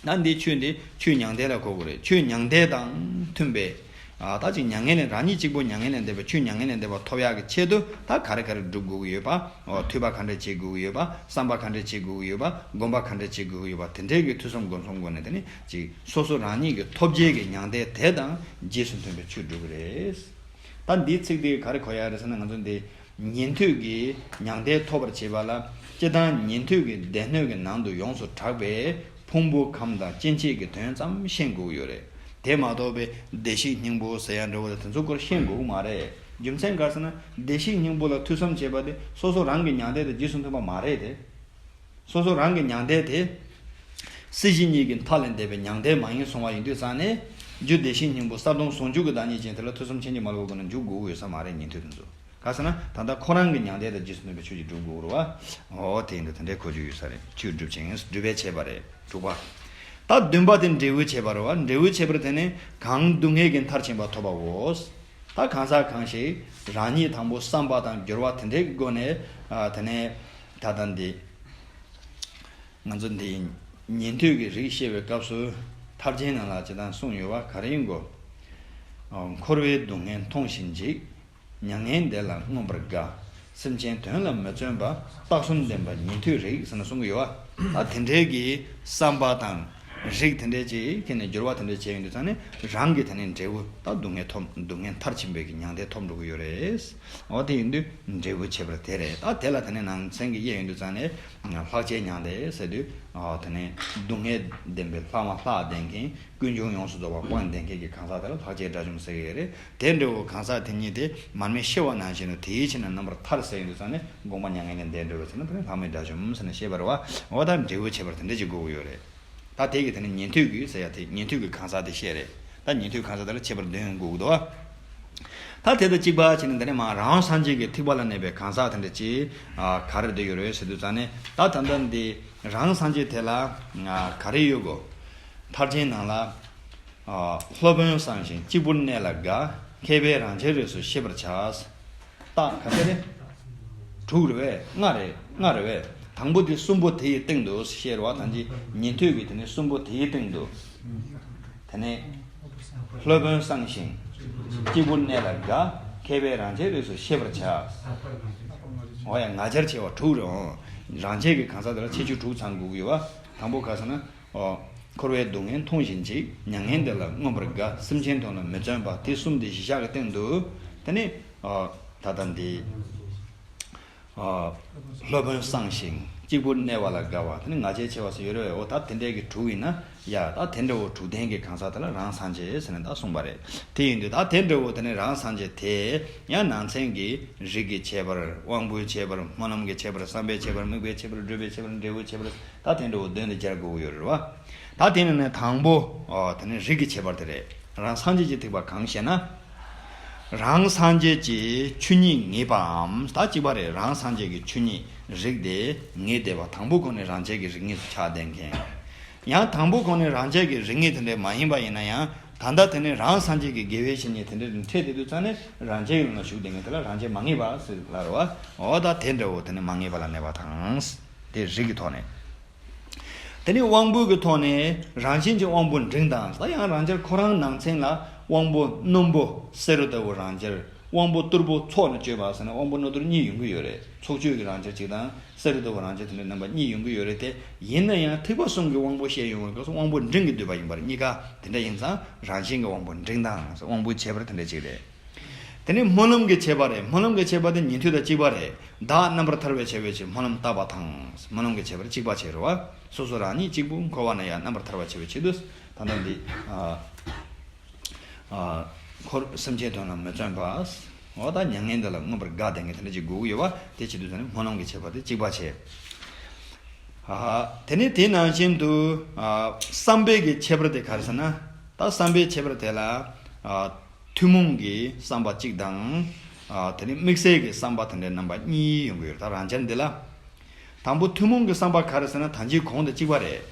ད་འདི་ཆོས་འདི་ཆོས་མྱང་འདས་ལ་གོ་དགོས་རེད། ཆོས་མྱང་འདས་དང་མཐུན་པའི། ཨ་ད་ཅིག་མྱ་ངན་ལས་རང་ཉིད་གཅིག་པུ་མྱ་ངན་ལས་འདས་པའི་ཆོས་མྱ་ངན་ལས་འདས་པ་ཐོབ་ཡག་གི་ཆེད་དུ་ད་ག་རེ་ག་རེ་སྒྲུབ་དགོས་ཀྱི་ཡོད་པ། འོ་ཐོས་པ་ག་འདྲ་བྱེད་དགོས་ཀྱི་ཡོད་པ། བསམ་པ་ག་འདྲ་བྱེད་དགོས་ཀྱི་ཡོད་པ། སྒོམ་པ་ག་འདྲ་བྱེད་དགོས་ཀྱི་ཡོད་པ། དེ་འདྲའི་གི་ཐོས་བསམ་སྒོམ་གསུམ་སྒོ་ནས་དེ་ནི་ཅིག་སོ་སོ་རང་ཉིད་ཀྱི་ཐོབ་བྱའི་གི་མྱང་འདས་དེ་དང་རྗེས་སུ་མཐུན་པའི་ཆོས་སྒྲུབ་ཀྱི་རེད། ད་འདིའི་ཚིག་དེ་ག་རེ་གོ་ཡག་རེད་ཟེར་ན། ང་ཚོ་འདི་ཉན་ཐོས་ཀྱི་མྱང་འདས་ཐོབ་པར་བྱེད་པ་ལ་སྤྱིར་བཏང་ཉན་ཐོས་ཀྱི་སྡེ་སྣོད་ཀྱི་ནང་དུ་ཡོངས་སུ་གྲགས་པའི་ཕུང་པོ་ཁམས་དང་སྐྱེ་མཆེད་ཀྱི་དོན་ཙམ་ཤེས་དགོས་ཀྱི་ཡོད་རེད། དེ་མ་གཏོགས་པའི་བདེ་གཤེགས་སྙིང་པོ་ཟེར་ཡག་འདྲ་བོ་དང་དེ་ཚོ་སྐོར་ཤེས་དགོས་ཀྱི་མ་རེད། རྒྱུ་མཚན་ག་རེ་ཟེར་ན། བདེ་གཤེགས་སྙིང་པོ་ལ་ཐོས་བསམ་བྱེད་པ་དེ་སོ་སོ་རང་གི་མྱང་འདས་དང་རྗེས་སུ་མཐུན་པ་མ་རེད་དེ། སོ་སོ་རང་གི་མྱང་འདས་དེ། སྲིད་ཞི་གཉིས་ཀྱི་མཐའ་ལས་འདས་པའི་མྱང་འདས་མ་ཡིན་གསུང་བ་ཡིན་དུས་ཙང་ནས། རྒྱུ་བདེ་གཤེགས་སྙིང་པོ་གསལ་སྟོང་ཟུང་འཇུག་གི་བདག་ཉིད་ཅན་དེ་ལ་ཐོས་བསམ་ཕྱིན་ཅི་མ་ལོག་སྒོ་ནས་འཇུག་དགོས་ཀྱི་ཡོད་ས་མ་རེད། ཉན་ཐོས་དེ་ཚོ། ག་ཟེར་ན་ད་ལྟ་ཁོ་རང་གི་མྱང་འདས་དང་རྗེས་སུ་མཐུན་པའི་ཆོས་ཅིག་སྒྲུབ་དགོས་རེད་བ། འོ་དེ་ཡིན་དུས་དེ་འདྲའི་གོ་རྒྱུ་ཡོད་ས་རེད། ཆོས་སྒྲུབ་ཅིང་སྒྲུབ་པའི་ཁྱད་པར་རེད། དྲུག་པ། ད་བདུན་པ་དེ་འབྲས་བུའི་ཁྱད་པར་རེད་བ། འབྲས་བུའི་ཁྱད་པར་དེ་ནི་གང་སྡུག་བསྔལ་གྱི་མཐར་ཕྱིན་པ་ཐོབ་པའོ། ད་གང་ཟག་གང་ཞིག་རང་ཉིད་དང་པོ་བསམ་པ་དང་སྦྱོར་བ་དེ་འདྲའི་སྒོ་ནས། ཨ་དེ་ནས་ད་ལྟ་འདི་ང་ཚོ་འདི་ཉན་ཐོས་ཀྱི་རིགས་བཤད་པའི་སྐབས་སུ་ཐར་ཆེན་ནང་ལ་ཅི་ལྟར་གསུངས་ཡོད་པ་ག་རེ་ཡིན་གོ། ཨ་འཁོར་བའི་སྡུག་བསྔལ་མཐོང་ཞིང་འཇིགས། མྱ་ངན་འདས་ལ་མངོན་པར་དགའ། སེམས་ཅན་དོན་ལ་མི་བརྩོན་པ། རྟགས་གསུམ་ལྡན་པ་ཉན་ཐོས་རིགས་ཟེར་ནས་གསུང་གི་ཡོད་པ། ད་དེ་འདྲའི་གི་བསམ་པ་དང་རིགས་དེ་འདྲའི་ཅིག་ཁྱེར་ནས་སྦྱོར་བ་དེ་འདྲའི་བྱས་ཡོང་དུས་ཙང་ནས་རང་གི་དེ་ནས་འབྲས་བུ་ད་སྡུག་བསྔལ་ཐོབ། སྡུག་བསྔལ་མཐར་ཕྱིན་པའི་གི་མྱང་འདས་ཐོབ་འགྲོ་གི་ཡོད་རེད། འོ་དེ་ཡིན་དུས་འབྲས་བུའི་ཁྱད་པར་དེ་རེད། ད་དེ་ལ་དེ་ནས་ནང་ཚན་གྱི་དབྱེ་ཡོང་དུས་ཙང་ནས་ལྷག་བཅས་མྱང་འདས་ཟེར་དུས། ཨ་དེ་ནས་སྡུག་བསྔལ་ལྡན་པའི་ལྷག་མ་ལྷག་ལྡན་མཁན། ཀུན་འབྱུང་ཡོངས་སུ་རྫོགས་པ་སྤངས་ལྡན་མཁན་གྱི་གང་ཟག་དེ་ལ་ལྷག་བཅས་དགྲ་བཅོམ་ཟེར་གྱི་ཡོད་རེད། དེ་འདྲ་བོ་གང་ཟག་དེ་ཉིད་དེ་མར་མེ་ཤི་བ་ནང་བཞིན་དུ་དེའི་ཕྱིར་ན་རྣམ་པར་ཐར་ཟེར་ཡོང་དུས་ཙང་ནས་དགོངས་པ་མྱ་ངན་ལས་འདས་འགྲོ་བའི་ཚེ་ན་དེ་ནི་ལྷག་མེད་དགྲ་བཅོམ་ཟེར་ནས་བཤད་པ་རེད་བ། འོ་ད་འབྲས་བུའི་ཁྱད་པར་དེ་འདྲ་ཅིག་དགོས་ཀྱི་ཡོད་རེད། ད་དེ་གི་དེ་ནི་ཉན་ཐོས་ཀྱི་ཟེར་ཡ་དེ་ཉན་ཐོས་ཀྱི་གང་ཟག་དེ་བཤད་རེད། ད་ཉན་ཐོས་གང་ཟག་དེ་ལ་ཁྱད་པར་འདོན་དགོས་ཀྱི་འདུག་བ། ད་དེ་དང་གཅིག་པ་བྱས་ནས་འདི་ནས་མར་རང་སངས་རྒྱས་ཀྱི་ཐེག་པ་ལ་གནས་པའི་གང་ཟག་དེ་འདྲ་ཅིག་ཨ་ག་རེ་འདོད་ཡོད་རེད་ཟེར་དུས་ཙང་ནས། ད་ད་ལྟ་འདི་རང་སངས་རྒྱས་དེ་ལ་ཨ་ག་རེ་ཡོད་གོ། ཐར་ཆེན་ནང་ལ། ཨ་སློབ་དཔོན་གསང་ཞིང་གཅིག་པུར་གནས་ལ་དགའ། མཁས་པས་རང་རྒྱལ་རིགས་སུ་ཤེས་པར་བྱ། རྟགས་ག་ཚད་རེད། དྲུག་རེད་པས། ལྔ་རེད། ལྔ་རེད་པས། དང་པོ་དེ་གསུམ་པོ་དེ་ཡི་སྟེང་དུ་ཤེས་རོགས། ད་ཅི་ཉན་ཐོས་ཀྱི་དེ་ནས་གསུམ་པོ་དེ་ཡི་སྟེང་དུ། དེ་ནས་སློབ་དཔོན་གསང་ཞིང་གཅིག་པུར་གནས་ལ་དགའ། མཁས་པས་རང་རྒྱལ་རིགས་སུ་ཤེས་པར་བྱ། འོ་ཡ་ང་རྒྱལ་ཆེ་བ་དྲུག་རེད། འོ་རང་རྒྱལ་གྱི་གང་ཟག་དེ་ལ་ཁྱད་ཆོས་དྲུག་ཚང་དགོས་ཀྱི་ཡོད་པ། དང་པོ་ག་ཟེར་ན། ཨོ། འཁོར་བའི་སྡུག་བསྔལ་མཐོང་ཞིང་འཇིགས། མྱ་ངན་འདས་ལ་མངོན་པར་དགའ། སེམས་ཅན་དོན་ལ་མི་བརྩོན་པ། དེ་གསུམ་དེ་གཞི་བཞག་གི་སྟེང་དུ། དེ་ནི། ཨོ། ད་ལྟ་འདི། ཨོ། སློབ་དཔོན་གསང་ཞིང་གཅིག་པུར་གནས་པ་ལ་དགའ་བ། དེ་ནི་ང་རྒྱལ་ཆེ་བ་སུ་ཡོད་རེད། འོ་ད་དེ་འདྲའི་གི་དྲུག་ཡིན་ན། ཡ་ད་དེ་འདྲ་བོ་དྲུག་ལྡན་གྱི་གང་ཟག་དེ་ལ་རང་སངས་རྒྱས་ཟེར་ནས་ད་གསུངས་པ་རེད། དེ་ཡིན་དུས་ད་དེ་འདྲ་བོ་དེ་ནི་རང་སངས་རྒྱས་དེ་ཡང་ནང་ཚན་གྱི་རིགས་ཀྱི་ཁྱད་པར། དབང་པོའི་ཁྱད་པར། སྨོན་ལམ་གྱི་ཁྱད་པར། བསམ་པའི་ཁྱད་པར། དམིགས་པའི་ཁྱད་པར། སྒྲུབ་པའི་ཁྱད་པར། འབྲས་བུའི་ཁྱད་པར། ད་དེ་འདྲ་བོ་དོན་དུ་སྦྱར་དགོས་ཀྱི་ཡོད་རེད་བ། ད་དེ་ནི་ནི་དང་པོ། ཨོ། དེ་ནི་རིགས་ཀྱི་ཁྱད་པར་དེ་རེད། རང་སངས་རྒྱས་ཀྱི་ཐེག་པ་གང་ཞེ་ན། རང་སངས་རྒྱས་ཀྱི་ཆོས་ཉིད་ངེས་པའམ། ད་གཅིག་པ་རེད། རང་སངས་རྒྱས་ཀྱི་ཆོས་ཉིད་རིགས་དེ་ངེས་བསྡད་པ། དང་པོ་ཁོ་ནི་རང་རྒྱལ་གྱི་རིགས་ངེས་སུ་ཆགས་བསྡད་མཁན། ཡང་དང་པོ་ཁོ་ནི་རང་རྒྱལ་གྱི་རིགས་ངེས་དེ་འདྲ་མ་ཡིན་པ་ཡིན་ན་ཡང་། ད་ལྟ་དེ་ནི་རང་སངས་རྒྱས་ཀྱི་དགེ་བའི་བཤེས་གཉེན་དེ་འདྲ་འཕྲད་བསྡད་དུས་ཙང་ནས་རང་རྒྱལ་གྱི་ལམ་ལ་ཞུགས་བསྡད་མཁན་དེ་ལ་རང་རྒྱལ་མ་ངེས་པ་ཟེར་ལབ་རེད་བ། འོ་ད་དེ་འདྲ་བོ་དེ་ནི་མ་ངེས་པ་ལ་གནས་པ་དང་། དེ་རིགས་ཀྱི་ཐོག་ནས། དེ་ནི་དབང་པོ་གི་ཐོག་ནས་རང་བཞིན་གྱི་དབང་པོ་འབྲིང་དང་། ད་ཡང་རང་རྒྱལ་ཁོ་རང་ནང་ཚན་ལ་དབང་པོ་རྣོན་པོ་བསེ་རུ་ལྟ་བུ་རང་རྒྱལ། དབང་པོ་རྟུལ་པོ་ཚོགས་ནས་སྤྱོད་པ་ཟེར་ན་དབང་པོ་རྣོ་རྟུལ་གཉིས་ཡོང་གི་ཡོད་རེད། ཚོགས་སྤྱོད་ཀྱི་རང་རྒྱལ་གཅིག་དང་བསེ་རུ་ལྟ་བུ་རང་རྒྱལ་དེ་འདྲ་རྣམ་པ་གཉིས་ཡོང་གི་ཡོད་རེད་དེ། ཡིན་ན་ཡང་ཐེག་པ་གསུམ་གྱི་དབང་པོ་བཤད་ཡོང་བའི་སྐབས་སུ་དབང་པོ་འབྲིང་གི་འདོད་པ་ཡིན་པར། གཉིས་ཀ་དེ་འདྲ་ཡིན་ཙང་རང་བཞིན་གྱི་དབང་པོ་འབྲིང་དང་དབང་པོའི་ཁྱད་པར་དེ་འདྲ་གཅིག་རེད། དེ་ནས་སྨོན་ལམ་གྱི་ཁྱད་པར་རེད། སྨོན་ལམ་གྱི་ཁྱད་པར་དེ་ཉན་ཐོས་དང་གཅིག་པ་རེད། བདག་རྣམ་པར་ཐར་བར་བྱ་བའི་ཕྱིར་སྨོན་ལམ་བཏབ་པ་དང་། སྨོན་ལམ་གྱི་ཁྱད་པར་གཅིག་པ་བྱེད་རེད་བ། སོ་སོ་རང་ཉིད་གཅིག་པུ་འཁོར་བ་ན་ཡང་རྣམ་པར་ཐར་བར་བྱ་བའི་ཆེད་དུ། ད་ལྟ་འདི། ཨ། ཨ། འཁོར་སེམས་ཅན་དོན་ལ་མི་བརྩོན་པ། འོ་ད་མྱ་ངན་འདས་ལ་མངོན་པར་དགའ་བསྡད་མཁན་དེ་འདྲ་ཅིག་དགོས་ཀྱི་ཡོད་པ། དེ་བྱེད་དུས་ཙང་ནས་སྨོན་ལམ་གྱི་ཁྱད་པར་དེ་གཅིག་པ་བྱས། ཨ། དེ་ནས་དེ་ནང་བཞིན་དུ། ཨ། བསམ་པའི་གི་ཁྱད་པར་དེ་ག་རེ་ཟེར་ན། ད་བསམ་པའི་ཁྱད་པར་དེ་ལ། ཨ། ཐུན་མོང་གི་བསམ་པ་གཅིག་དང་། ཨ། དེ་ནས་དམིགས་བསལ་གྱི་བསམ་པ་དེ་འདྲའི་རྣམ་པ་གཉིས་ཡོང་གི་ཡོད་རེད། ད་རང་རྒྱལ་འདི་ལ། དང་པོ་ཐུན་མོང་གི་བསམ་པ་ག་རེ་ཟེར་ན་ད་ཅི་གོང་དང་གཅིག་པ་རེད།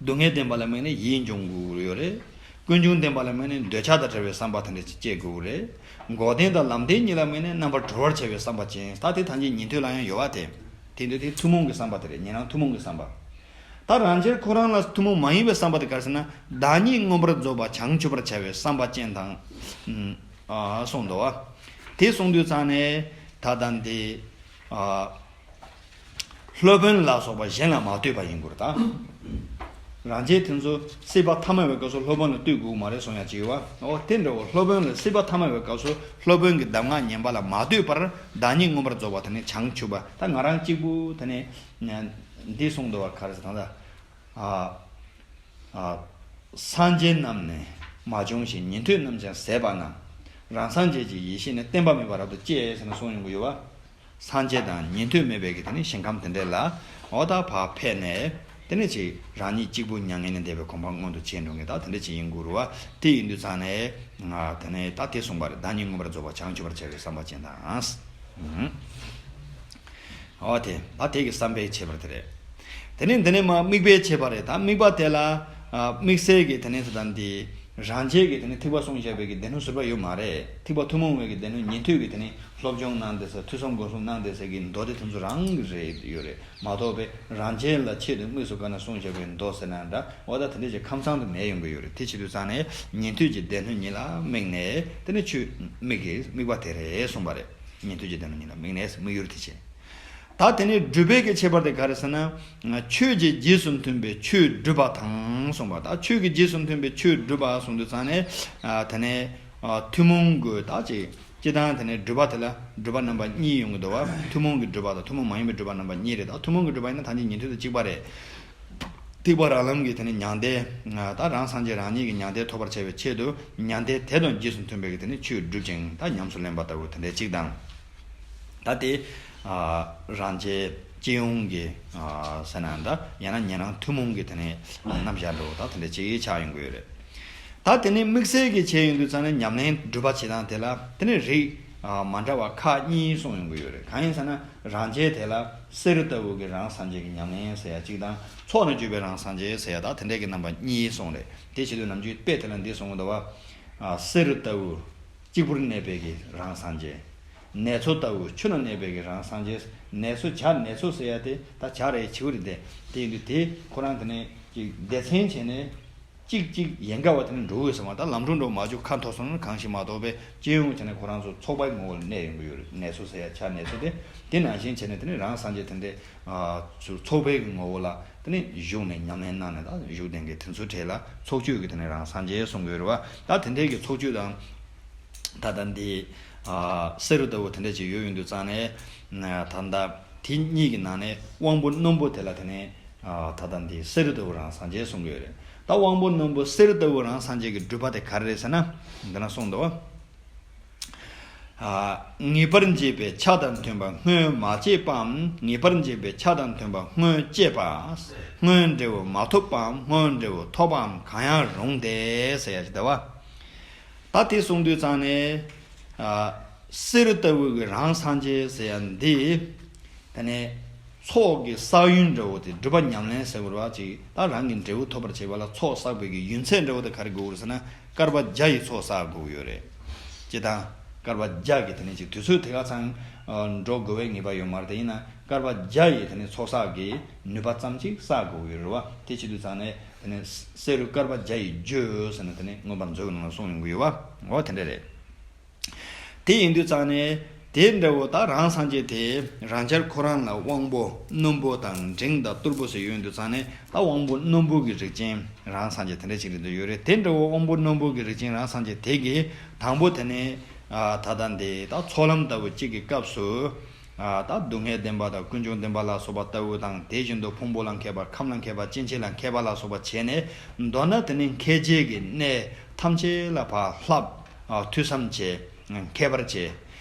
སྡུག་བསྔལ་བདེན་པ་ལ་དམིགས་ནས་ཡིད་འབྱུང་དགོས་ཀྱི་ཡོད་རེད། ཀུན་འབྱུང་བདེན་པ་ལ་དམིགས་ནས་འདོད་ཆགས་དང་བྲལ་བའི་བསམ་པ་དེ་འདྲ་ཅིག་སྐྱེ་དགོས་ཀྱི་རེད། འགོག་བདེན་དང་ལམ་བདེན་གཉིས་ལ་དམིགས་ནས་རྣམ་པར་གྲོལ་བར་བྱ་བའི་བསམ་པ་ཅན། ད་དེ་ཐམས་ཅད་ཉན་ཐོས་ལ་ཡང་ཡོད་པ་དེ། དེ་འདོད་དེ་ཐུན་མོང་གི་བསམ་པ་དེ་རེད། ཉན་རང་ཐུན་མོང་གི་བསམ་པ། ད་རང་རྒྱལ་ཁོ་རང་ལ་ཐུན་མོང་མ་ཡིན་པའི་བསམ་པ་དེ་ག་རེ་ཟེར་ན། བདག་ཉིད་མངོན་པར་རྫོགས་པ་བྱང་ཆུབ་པར་བྱ་བའི་བསམ་པ་ཅན་དང་། ཨ། གསུངས་འདུག་བ། དེ་གསུངས་དུས་ཙང་ནས་ད་ལྟ་འདི། ཨ། སློབ་དཔོན་ལ་སོགས་པ་གཞན་ལ་མ་ལྟོས་པ་ཡིན་དགོས་རེད་ད། རང་རྒྱལ་དེ་ཚོ་སྲིད་པ་ཐ་མལ་བའི་སྐབས་སུ་སློབ་དཔོན་ལ་ལྟོས་དགོས་མ་རེད་གསུང་ཡ་ཅིག་ཡོད་བ། འོ་དེ་འདྲ་བོ་སློབ་དཔོན་ལ་སྲིད་པ་ཐ་མལ་བའི་སྐབས་སུ་སློབ་དཔོན་གྱི་གདམས་ངག་ཉན་པ་ལ་མ་ལྟོས་པར་བདག་ཉིད་མངོན་པར་རྫོགས་པ་དེ་ནི་བྱང་ཆུབ་པ། ད་ང་རང་གཅིག་པུ་དེ་ནི་འདི་གསུངས་འདུག་བ། ག་རེ་ཟེར་ད། ཨ། ཨ། སངས་རྒྱས་རྣམས་ནི་མ་བྱུང་ཞིང་། ཉན་ཐོས་རྣམས་ཀྱང་ཟད་པ་རྣམས། རང་སངས་རྒྱས་ཀྱི་ཡེ་ཤེས་ནི། བརྟན་པ་མེད་པར་རབ་ཏུ་སྐྱེ་ཟེར་ནས་གསུངས་ཡོང་གི་ཡོད་བ། སངས་རྒྱས་དང་ཉན་ཐོས་མེད་པའི་གི་དེ་ནི་ཞིང་ཁམས་དེ་འདྲ་ལ་འོ་ད་ཕར་ཕེབས་ནས་དེ་ནི་ཅིག་རང་ཉིད་གཅིག་པུ་མྱ་ངན་ལས་འདས་པའི་གོ་འཕང་མངོན་དུ་བྱེད་འགྲོ་མཁན་ད་དེ་འདྲ་ཅིག་ཡིན་དགོས་རེད་བ། དེ་ཡིན་དུས་ཙང་ནས་ང་དེ་ནི་ད་དེ་གསུངས་པ་རེད། བདག་ཉིད་མངོན་པར་རྫོགས་པ་བྱང་ཆུབ་པར་བྱ་བའི་བསམ་པ་ཅན་དང་། འོ་དེ་ད་དེ་གི་བསམ་པའི་ཁྱད་པར་དེ་རེད། དེ་ནས་འདི་ནས་མ་དམིགས་པའི་ཁྱད་པར་རེད། ད་དམིགས་པ་དེ་ལ། ཨ། དམིགས་བསལ་གྱི་དེ་ནས་དེ་དང་དེ། རང་རྒྱལ་གྱི་དེ་ནས་ཐེག་པ་གསུངས་བཞག་པའི་གི་སྡེ་སྣོད་ཟུར་པ་ཡོད་མ་རེད། ཐེག་པ་ཐུན་མོང་བའི་གི་སྡེ་སྣོད་ཉན་ཐོས་ཀྱི་དེ་ནས་སློབ་སྦྱོང་གནང་བསྡད་ས། ཐོས་བསམ་སྒོམ་གསུམ་གནང་བསྡད་ས་གི་མདོ་སྡེ་དེ་ཚོ་རང་གི་རེད་ཡོད་རེད་མ་གཏོགས་པའི་རང་རྒྱལ་ལ་ཆེད་དུ་དམིགས་སུ་བཀར་ནས་གསུངས་བཞག་པའི་མདོ་ཟེར་ན་འདྲ། འོ་ད་དེ་འདྲ་ཅིག་ཁམས་ཚང་དུ་མེད་ཡོང་གི་ཡོད་རེད། དེ་བྱེད་དུས་ཙང་ནས་ཉན་ཐོས་ཀྱི་སྡེ་སྣོད་ཉིད་ལ་དམིགས་ནས་དེ་ནས་ཆོས་དམིགས་ཀྱི་དམིགས་པ་དེ་རེད་གསུངས་པ་རེད། ཉན་ཐོས་ཀྱི་སྡེ་སྣོད་ཉིད་ལ་དམིགས་ནས་དམིགས་ཡུལ་དེ་བྱས། ད་དེ་ནས་སྒྲུབ་པའི་གི་ཁྱད་པར་དེ་ག་རེ་ཟེར་ན། ཆོས་ཀྱི་རྗེས་སུ་མཐུན་པའི་ཆོས་སྒྲུབ་པ་དང་གསུངས་པ། ད་ཆོས་ཀྱི་རྗེས་སུ་མཐུན་པའི་ཆོས་སྒྲུབ་པ་གསུངས་དུས་ཙང་ནས། ཨ། དེ་ནས། ཨ། ཐུན་མོང་གི་ད་ཅིག་སྤྱི་དང་དེ་ནས་སྒྲུབ་པ་དེ་ལ་སྒྲུབ་པ་རྣམ་པ་གཉིས་ཡོང་གི་འདུག་བ། ཐུན་མོང་གི་སྒྲུབ་པ་དང་ཐུན་མོང་མ་ཡིན་པའི་སྒྲུབ་པ་རྣམ་པ་གཉིས་རེད། ད་ཐུན་མོང་གི་སྒྲུབ་པ་ཡིན་ན་ཐམས་ཅད་ཉན་ཐོས་དང་གཅིག་པ་རེད། ཐེག་པ་རང་ལམ་གྱི་དེ་ནས་མྱང་འདས། ད་རང་སངས་རྒྱས་རང་ཉིད་ཀྱི་མྱང་འདས་ཐོབ་པར་བྱ་བའི་ཆེད་དུ་མྱང་འདས་དེ་དང་རྗེས་སུ་མཐུན་པའི་གི་དེ་ནས་ཆོས་སྒྲུབ་ཅིང་ད་ཉམས་སུ་ལེན་པ་ལྟ་བུ་དེ་འདྲའི་གཅིག་དང་། ད་དེ། ཨ། རང་རྒྱལ་སྤྱི་ཡོངས་ཀྱི། ཨ། ཟེར་ན་འདྲ། ཡང་ན་ཉན་རང་ཐུན་མོང་གི་དེ་ནས་རྣམ་གཞག་འདྲ་བོ་ད་དེ་འདྲ་ཅིག་ཆགས་ཡོང་གི་ཡོད་རེད། ད་དེ་ནས་དམིགས་བསལ་གྱི་བྱས་ཡོང་དུས་ཙང་ནས་ཉམས་ལེན་སྒྲུབ་པ་བྱེད་སྟངས་དེ་ལ་དེ་ནས་རིགས། ཨ། མ་འདྲ་བ་ཁག་གཉིས་གསུངས་ཡོང་གི་ཡོད་རེད། གང་ཡིན་ཟེར་ན་རང་རྒྱལ་དེ་ལ་བསེ་རུ་ལྟ་བུ་གི་རང་སངས་རྒྱས་ཀྱི་ཉམས་ལེན་ཟེར་ཡ་གཅིག་དང་། ཚོགས་ནས་བརྗོད་པའི་རང་སངས་རྒྱས་ཟེར་ཡ་ད་དེ་འདྲ་གི་རྣམ་པ་གཉིས་གསུངས་རེད། དེ་བྱེད་དུས་ནམ་རྒྱུན་དཔེ་དེ་ལ་འདི་གསུངས་འདུག་བ། ཨ། བསེ་རུ་ལྟ་བུ། གཅིག་པུར་གནས་པའི་གི་རང་སངས་རྒྱས། ནེ་ཙོ་ལྟ་བུ་ཆུ་ན་གནས་པའི་གི་རང་སངས་རྒྱས། ནེ་ཙོ་བྱ་ནེ་ཙོ་ཟེར་ཡ་དེ་ད་བྱ་རེད། བྱིའུ་རེད་དེ། དེ་ཡིན་དུས་དེ་ཁོ་རང་དེ་ནས་ཀྱི་སྡེ་ཚན་བྱས་ནས་གཅིག་གཅིག་ཡན་གར་བ་དེ་ནས་འགྲོ་འོས་ཟེར་མ། ད་ལམ་འགྲོ་འགྲོ་མ་བཅུག་ཁ་མཐོ་སོང་ན་གང་ཞིག་མ་གཏོགས་པའི་སྤྱི་ཡོངས་བྱས་ནས་ཁོ་རང་ཚོ་ཚོགས་པའི་ངོ་བོ་ལ་གནས་ཡོང་གི་ཡོད་རེད། ནེ་ཙོ་ཟེར་ཡ་བྱ་ནེ་ཙོ་དེ། དེ་ནང་བཞིན་བྱས་ནས་དེ་ནས་རང་སངས་རྒྱས་དེ་འདྲའི། ཨ། ཚོ་ཚོགས་པའི་གི་ངོ་བོ་ལ་དེ་ནས་བཞུགས་ནས་ཉམས་ལེན་གནང་ནས་ད་བཞུགས་གདན་གྱི་དེ་ཚོ་གྲས་ལ་ཚོགས་ཆོས་ཀྱི་དེ་ནས་རང་སངས་རྒྱས་གསུང་གི་ཡོད་རེད་བ། ད་དེ་འདྲའི་གི་ཚོགས་ཆོས་དང་། ད་ལྟ་འདི། ཨ། བསེ་རུ་ལྟ་བུ་དེ་འདྲ་ཅིག་ཡོད་ཡོང་དུས་ཙང་ནས། ད་ལྟ་དེ་གཉིས་ཀྱི་ནང་ནས་དབང་པོ་རྣོན་པོ་དེ་ལ་དེ་ནས། ཨ། ད་ལྟ་འདི་བསེ་རུ་ལྟ་བུ་རང་སངས་རྒྱས་གསུང་གི་ཡོད་རེད། ད་དབང་པོ་རྣོན་པོ་བསེ་རུ་ལྟ་བུ་རང་སངས་རྒྱས་ཀྱི་སྒྲུབ་པ་དེ་ག་རེ་རེད་ཟེར་ན། འདི་ན་གསུངས་འདུག་བ། ཨ། ངེས་པར་འབྱེད་པའི་ཆ་དང་མཐུན་པ་སྔོན་མ་སྐྱེས་པའམ། ངེས་པར་འབྱེད་པའི་ཆ་དང་མཐུན་པ་སྔོན་སྐྱེས་པ། སྔོན་འབྲས་བུ་མ་ཐོབ་པའམ། སྔོན་འབྲས་བུ་ཐོབ་པའམ། གང་ཡང་རུང་སྟེ་ཟེར་ཡ་ཞིག་འདུག་བ། ད་དེ་གསུངས་དུས་ཙང་ནས། ཨ། བསེ་རུ་ལྟ་བུ་གི་རང་སངས་རྒྱས་ཟེར་ཡ་འདི། དེ་ནས་ཚོགས་ཀྱི་བསགས་ཡུན་འདྲ་བོ་དེ་སྒྲུབ་པ་ཉམས་ལེན་ཟེར་དགོས་རེད་བ། ཅིག་ད་རང་གི་འབྲས་བུ་ཐོབ་པར་བྱེད་པ་ལ་ཚོགས་བསགས་པའི་གི་ཡུན་ཚད་འདྲ་བོ་དེ་ག་རེ་དགོས་རེད་ཟེར་ན། བསྐལ་པ་བརྒྱ་ཡི་ཚོགས་བསགས་དགོས་ཡོད་རེད། སྤྱིར་བཏང་བསྐལ་པ་བརྒྱ་གི་དེ་ནས་ཅིག་དུས་ཚོད་དེ་ག་ཚང་། ཨ། འགྲོ་དགོས་པའི་ངེས་པ་ཡོད་མ་རེད། དེ་ཡིན་ན་བསྐལ་པ་བརྒྱ་ཡི་དེ་ནས་ཚོགས་བསགས་ཀྱི་ནུས་པ་ཙམ་ཅིག་བསགས་དགོས་ཡོད་རེད་བ། དེ་བྱེད་དུས་ཙང་ནས་དེ་ནས་བསེ་རུ་བསྐལ་པ་བརྒྱ་ཡི་རྒྱུ་ཟེར་ན་དེ་ནས་མངོན་པ་མཛོད་ཀྱི་ནང་ལ་གསུངས་ཡོང་གི་ཡོད་བ། འོ་དེ་འདྲ་རེད། དེ་ཡིན་དུས་ཙང་ནས་དེ་འདྲ་བོ་ད་རང་སངས་རྒྱས་དེ་རང་རྒྱལ་ཁོ་རང་ལ་དབང་པོ་རྣོན་པོ་དང་འབྲིང་དང་གཏུར་པོ་ཟེར་ཡོད་དུས་ཙང་ནས། ད་དབང་པོ་རྣོན་པོ་གི་རིགས་ཅན་རང་སངས་རྒྱས་དེ་འདྲ་ཅིག་རེད་འདུག་ཡོད་རེད། དེ་འདྲ་བོ་དབང་པོ་རྣོན་པོ་གི་རིགས་ཅན་རང་སངས་རྒྱས་དེ་གིས་དང་པོ་དེ་ནས། ཨ། ད་ལྟ་འདི་ད་ཚོགས་ལམ་ལྟ་བུ་གཅིག་གི་སྐབས་སུ། ཨ། ད་སྡུག་བསྔལ་བདེན་པ་དང་ཀུན་འབྱུང་བདེན་པ་ལ་སོགས་པ་ལྟ་བུ་དང་། དེ་བཞིན་དུ་ཕུང་པོ་ལ་མཁས་པ། ཁམས་ལ་མཁས་པ། སྐྱེ་མཆེད་ལ་མཁས་པ་ལ་སོགས་པ་བྱས་ནས། མདོར་ན་དེ་ནི་མཁས་བརྒྱའི་གི་གནས་ཐམས་ཅད་ལ་ཕར་བསླབ། ཨ། ཐོས་བསམ་བྱས། མཁས་པར་བྱས།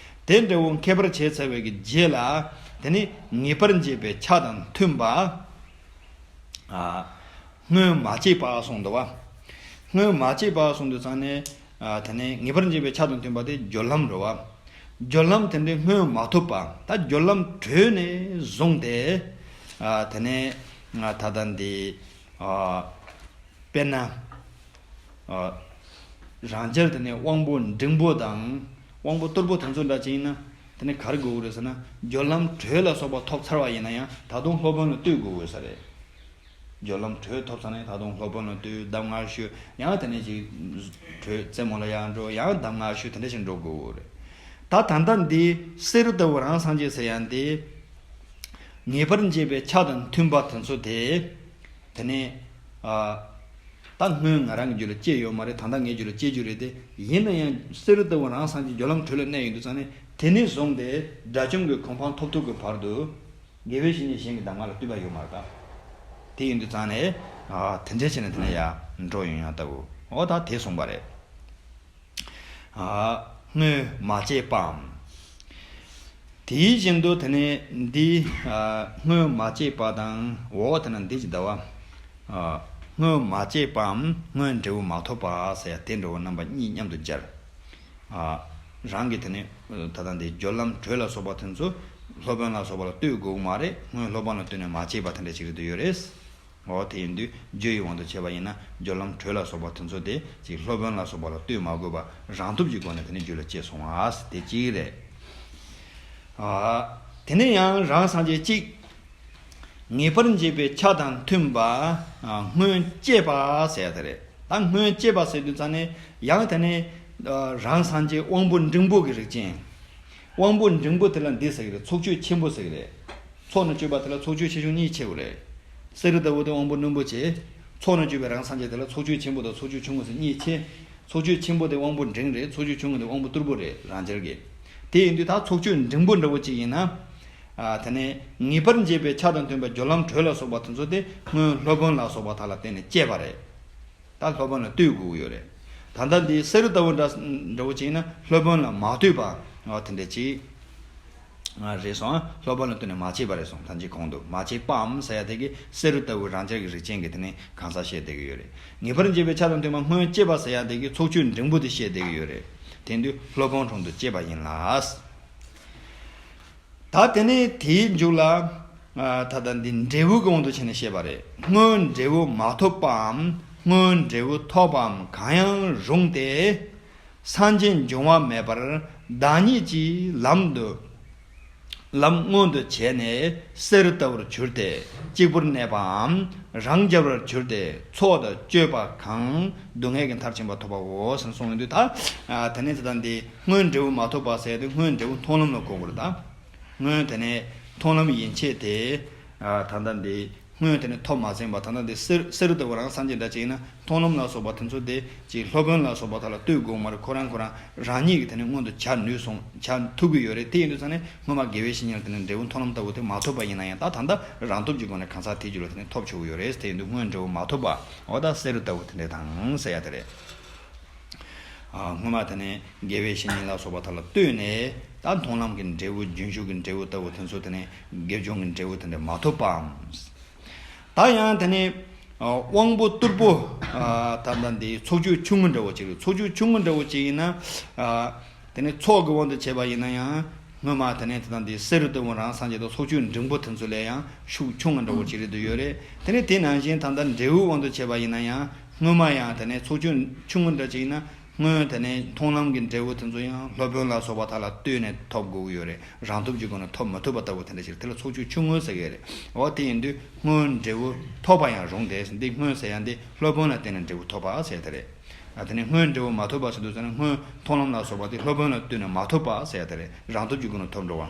དེ་འདྲ་བོ་མཁས་པར་བྱས་ཚར་བའི་གི་རྗེས་ལ། དེ་ནི་ངེས་པར་འབྱེད་པའི་ཆ་དང་མཐུན་པ། ཨ། སྔོན་མ་སྐྱེས་པ་གསུངས་འདུག་བ། སྔོན་མ་སྐྱེས་པ་གསུངས་དུས་ཙང་ནས། ཨ། དེ་ནས་ངེས་པར་འབྱེད་པའི་ཆ་དང་མཐུན་པ་དེ་སྦྱོར་ལམ་རེད་བ། སྦྱོར་ལམ་དེ་འདྲའི་སྔོན་མ་ཐོབ་པ། ད་སྦྱོར་ལམ་གྲོལ་ནས་བཟུང་སྟེ། ཨ། དེ་ནས་ང་ད་ལྟ་འདི། ཨ། དཔེར་ན། ཨ། རང་རྒྱལ་དེ་ནས་དབང་པོ་འབྲིང་པོ་དང་། དབང་པོ་གཏུར་པོ་དེ་ཚོ་འདྲ་ཅིག་ཡིན་ན། དེ་ནས་ག་རེ་དགོས་ཀྱི་རེད་ཟེར་ན། སྦྱོར་ལམ་དྲོད་ལ་སོགས་པ་ཐོབ་ཚར་བ་ཡིན་ན་ཡང་ད་དུང་སློབ་དཔོན་ལ་ལྟོས་དགོས་ཀྱི་ས་རེད། སྦྱོར་ལམ་དྲོད་ཐོབ་ཚར་ནས་ད་དུང་སློབ་དཔོན་ལ་ལྟོས། གདམས་ངག་ཞུ། ཡང་དེ་ནས་ཅིག་དྲོད་རྩེ་མོ་ལ་ཡར་འགྲོ། ཡང་གདམས་ངག་ཞུ། དེ་འདྲ་ཞིག་འགྲོ་དགོས་ཀྱི་རེད། ད་ད་ལྟ་འདི་བསེ་རུ་ལྟ་བུ་རང་སངས་རྒྱས་ཟེར་ཡ་འདི། ངེས་པར་འབྱེད་པའི་ཆ་དང་མཐུན་པ་དེ་ཚོ་དེ། དེ་ནས། ཨ། ད་སྔོན་ང་རང་གི་རྒྱུད་ལ་སྐྱེས་ཡོད་མ་རེད། ད་ལྟ་ངའི་རྒྱུད་ལ་སྐྱེ་རྒྱུ་རེད་དེ། ཡིན་ན་ཡང་བསེ་རུ་ལྟ་བུ་རང་སངས་རྒྱས་སྦྱོར་ལམ་དྲོད་ལ་གནས་ཡོང་དུས་ཙང་ནས། དེ་ནས་བཟུང་སྟེ་དགྲ་བཅོམ་གྱི་གོ་འཕང་ཐོབ་ཐོབ་ཀྱི་བར་དུ། དགེ་བའི་བཤེས་གཉེན་གཞན་གྱི་གདམས་ངག་ལ་ལྟོས་པ་ཡོད་མ་རེད་ད། དེ་ཡིན་དུས་ཙང་ནས། ཨ། དེ་འདྲ་བྱས་ནས་དེ་ནས་ཡར་འགྲོ་ཡོང་ཡ་ལྟ་བུ། འོ་ད་དེ་གསུངས་པ་རེད། ཨ། སྔོན་མ་སྐྱེས་པའམ། དེ་བཞིན་དུ་དེ་ནས་འདི། ཨ། སྔོན་མ་སྐྱེས་པ་དང་། འོ་དེ་ན་འདི་ཅི་ཟླ་བ། ཨ། སྔོན་མ་སྐྱེས་པའམ་སྔོན་འབྲས་བུ་མ་ཐོབ་པ་ཟེར་ཡ་དེ་འདྲ་བོ་རྣམ་པ་གཉིས་མཉམ་དུ་སྦྱར། ཨ། རང་གི་དེ་ནས་ད་ལྟ་འདི་སྦྱོར་ལམ་དྲོད་ལ་སོགས་པ་དེ་ཚོ་སློབ་དཔོན་ལ་སོགས་པ་ལ་ལྟོས་དགོས་མ་རེད། སྔོན་སློབ་དཔོན་ལ་ལྟོས་ནས་མ་སྐྱེས་པ་དེ་འདྲ་ཅིག་རེད་འདུག་ཡོད་རེད། འོ་དེ་ཡིན་དུས་རྒྱུ་ཡི་དབང་དུ་བྱས་པ་ཡིན་ན་སྦྱོར་ལམ་དྲོད་ལ་སོགས་པ་དེ་ཚོ་དེ་ཅིག་སློབ་དཔོན་ལ་སོགས་པ་ལ་ལྟོས་མ་དགོས་པར་རང་སྟོབས་ཀྱི་སྒོ་ནས་དེ་ནས་རྒྱུད་ལ་སྐྱེས་སོང་བ་དེ་གཅིག་རེད། ཨ། དེ་ནས་ཡང་རང་སངས་རྒྱས་གཅིག་ངེས་པར་འབྱེད་པའི་ཆ་དང་མཐུན་པ། ཨ། སྔོན་སྐྱེས་པ་ཟེར་ཡ་དེ་རེད། ད་སྔོན་སྐྱེས་པ་ཟེར་དུས་ཙང་ནས་ཡང་དེ་ནས། ཨ། རང་སངས་རྒྱས་དབང་པོ་འབྲིང་པོ་གི་རིགས་ཅན། དབང་པོ་འབྲིང་པོ་དེ་ལ་འདི་ཟེར་གི་རེད། ཚོགས་ཆོས་ཆེན་པོ་ཟེར་གི་རེད། ཚོགས་ནས་བསྐྱོད་པ་དེ་ལ་ཚོགས་ཆོས་ཆེ་ཆུང་གཉིས་ཕྱེ་དགོས་རེད། བསེ་རུ་ལྟ་བུ་དེ་དབང་པོ་རྣོན་པོ་བྱས། ཚོགས་ནས་བསྐྱོད་པའི་རང་སངས་རྒྱས་དེ་ལ་ཚོགས་ཆོས་ཆེན་པོ་དང་ཚོགས་ཆོས་ཆུང་ངུ་ཟེར་གཉིས་ཕྱེ། ཚོགས་ཆོས་ཆེན་པོ་དེ་དབང་པོ་འབྲིང་རེད། ཚོགས་ཆོས་ཆུང་ངུ་དེ་དབང་པོ་གཏུར་པོ་རེད། རང་རྒྱལ་གྱི། དེ་ཡིན་དུས་ད་ཚོགས་ཆོས་འབྲིང་པོ་འདྲ་བོ་ཅིག་ཡིན་ན། ཨ། དེ་ནས་ངེས་པར་འབྱེད་པའི་ཆ་དང་མཐུན་པའི་སྦྱོར་ལམ་དྲོད་ལ་སོགས་པ་དེ་ཚོ་དེ་སྔོན་སློབ་དཔོན་ལ་སོགས་པ་དག་ལ་བརྟེན་ནས་སྐྱེས་པ་རེད། ད་སློབ་དཔོན་ལ་ལྟོས་དགོས་ཀྱི་ཡོད་རེད། ད་ལྟ་འདི་བསེ་རུ་ལྟ་བུ་འདྲ་འདྲ་བོ་ཅིག་ཡིན་ན་སློབ་དཔོན་ལ་མ་ལྟོས་པ། ཨ། དེ་འདྲ་ཅིག་ཨ། རེད་སོང་། སློབ་དཔོན་ལ་ལྟོས་ནས་མ་སྐྱེས་པ་རེད་སོང་། ད་ཅི་གོང་དུ་མ་སྐྱེས་པའམ་ཟེར་ཡ་དེ་གི་བསེ་རུ་ལྟ་བུ་རང་རྒྱལ་གྱི་རིགས་ཅན་གྱི་དེ་ནས་གང་ཟག་བཤད་བསྡད་ཀྱི་ཡོད་རེད། ངེས་པར་འབྱེད་པའི་ཆ་དང་མཐུན་པ་སྔོན་སྐྱེས་པ་ཟེར་ཡ་དེ་གི་ཚོགས་ཆོས་འབྲིང་པོ་དེ་བཤད་བསྡད་ཀྱི་ཡོད་རེད། དེ་དུས་སློབ་དཔོན་དྲུང་དུ་སྐྱེས་པ་ཡིན་ལ། ད་དེ་ནས་དེའི་མཇུག་ལ། ཨ། ད་ལྟ་འདི་འབྲས་བུ་གི་དབང་དུ་བྱས་ནས་བཤད་པ་རེད། སྔོན་འབྲས་བུ་མ་ཐོབ་པའམ་སྔོན་འབྲས་བུ་ཐོབ་པའམ་གང་ཡང་རུང་སྟེ། སངས་རྒྱས་འབྱུང་བ་མེད་པར་བདག་ཉིད་ཀྱིས་ལམ་དུ། ལམ་མངོན་དུ་བྱས་ནས་བསེ་རུ་ལྟ་བུར་གྱུར་ཏེ་གཅིག་པུར་གནས་པའམ་རང་རྒྱལ་བར་གྱུར་ཏེ་ཚོགས་དང་སྤྱོད་པ་གང་སྡུག་བསྔལ་གྱི་མཐར་ཕྱིན་པ་ཐོབ་པའོ་ཟེར་གསུངས་ཡོང་དུས་ད། ཨ། དེ་ནས་ད་ལྟ་འདི་སྔོན་འབྲས་བུ་མ་ཐོབ་པ་ཟེར་ཏེ་སྔོན་འབྲས་བུ་མཐོང་ལམ་ལ་གོ་དགོས་རེད་ད། སྔོན་དེ་ནས་མཐོང་ལམ་ཡན་ཆད་དེ། ཨ། ད་ལྟ་འདི། སྔོན་དེ་ནས་ཐོབ་མ་ཟིན་པ། ད་ལྟ་འདི་བསེ་བསེ་རུ་ལྟ་བུ་རང་སངས་རྒྱས་འདྲ་ཅིག་ཡིན་ན་མཐོང་ལམ་ལ་སོགས་པ་དེ་ཚོ་དེ་ཅིག་སློབ་དཔོན་ལ་སོགས་པ་དག་ལ་ལྟོས་དགོས་མ་རེད། ཁོ་རང་ཁོ་རང་རང་ཉིད་ཀྱིས་དེ་ནས་མངོན་དུ་བྱ་ནུས་སོང་། བྱ་ཐུབ་ཀྱི་ཡོད་རེད། དེ་ཡིན་དུས་ཙང་ནས་སྔོན་མ་དགེ་བའི་བཤེས་གཉེན་ལ་དེ་ནས་འབྲས་བུ་མཐོང་ལམ་ལྟ་བུ་དེ་མ་ཐོབ་པ་ཡིན་ན་ཡང་ད་ད་ལྟ་རང་སྟོབས་ཀྱི་སྒོ་ནས་གང་ཟག་དེའི་རྒྱུད་ལ་དེ་ནས་ཐོབ་ཆོག་གི་ཡོད་རེད། དེ་ཡིན་དུས་སྔོན་འབྲས་བུ་མ་ཐོབ་པ། འོ་ད་བསེ་རུ་ལྟ་བུ་དེ་འདྲ་དང་ཟེར་ཡ་དེ་རེད། ཨ། སྔོན་མ་དེ་ནས་དགེ་བའི་བཤེས་གཉེན་ལ་སོགས་པ་དག་ལ་ལྟོས་ནས་ད་མཐོང་ལམ་གྱི་འབྲས་བུ། རྒྱུན་ཞུགས་ཀྱི་འབྲས་བུ་ལྟ་བུ་དེ་ཚོ་དེ་ནས་དགེ་སྦྱོང་གི་འབྲས་བུ་དེ་འདྲ་མ་ཐོབ་པའམ། ད་ཡང་དེ་ནས། ཨ། དབང་པོ་གཏུར་པོ། ཨ། ད་ལྟ་འདི་ཚོགས་ཆོས་ཆུང་ངུ་འདྲ་བོ་ཅིག་རེད། ཚོགས་ཆོས་ཆུང་ངུ་འདྲ་བོ་ཅིག་ཡིན་ན། ཨ། དེ་ནས་ཚོགས་ཀྱི་དབང་དུ་བྱས་པ་ཡིན་ན་ཡང་སྔོན་མ་དེ་ནས་ད་ལྟ་འདི་བསེ་རུ་ལྟ་བུ་རང་སངས་རྒྱས་དང་ཚོགས་ཆོས་འབྲིང་པོ་དེ་ཚོ་ལས་ཡང་ཤུགས་ཆུང་ངུ་འདྲ་བོ་ཅིག་རེད་འདུག་ཡོད་རེད། དེ་ནས་དེ་ནང་བཞིན་ད་ལྟ་འབྲས་བུའི་དབང་དུ་བྱས་པ་ཡིན་ན་ཡང་སྔོན་མ་ཡང་དེ་ནས་ཚོགས་ཆོས་ཆུང་ངུ་འདྲ་ཅིག་ཡིན་ན། སྔོན་དེ་ནས་མཐོང་ལམ་གྱི་འབྲས་བུ་དེ་ཚོ་ཡང་སློབ་དཔོན་ལ་སོགས་པ་དག་ལ་ལྟོས་ནས་ཐོབ་དགོས་ཀྱི་ཡོད་རེད། རང་སྟོབས་ཀྱི་སྒོ་ནས་ཐོབ་མ་ཐུབ་པ་ལྟ་བུ་དེ་འདྲ་ཞིག་རེད། དེ་ལ་ཚོགས་ཆོས་ཆུང་ངུ་ཟེར་གྱི་རེད། འོ་དེ་ཡིན་དུས་སྔོན་འབྲས་བུ་ཐོབ་པ་ཡང་རུང་སྟེ། འདི་སྔོན་ཟེར་ཡ་འདི་སློབ་དཔོན་ལ་བརྟེན་ནས་འབྲས་བུ་ཐོབ་པ་ཟེར་ཡ་དེ་རེད། ཨ། དེ་ནས་སྔོན་འབྲས་བུ་མ་ཐོབ་པ་ཟེར་དུས་ཙམ་ནས་སྔོན་མཐོང་ལམ་ལ་སོགས་པ་དེ་སློབ་དཔོན་ལ་ལྟོས་ནས་མ་ཐོབ་པ་ཟེར་ཡ་དེ་རེད། རང་སྟོབས་ཀྱི་སྒོ་ནས་ཐོབ་འགྲོ་བ།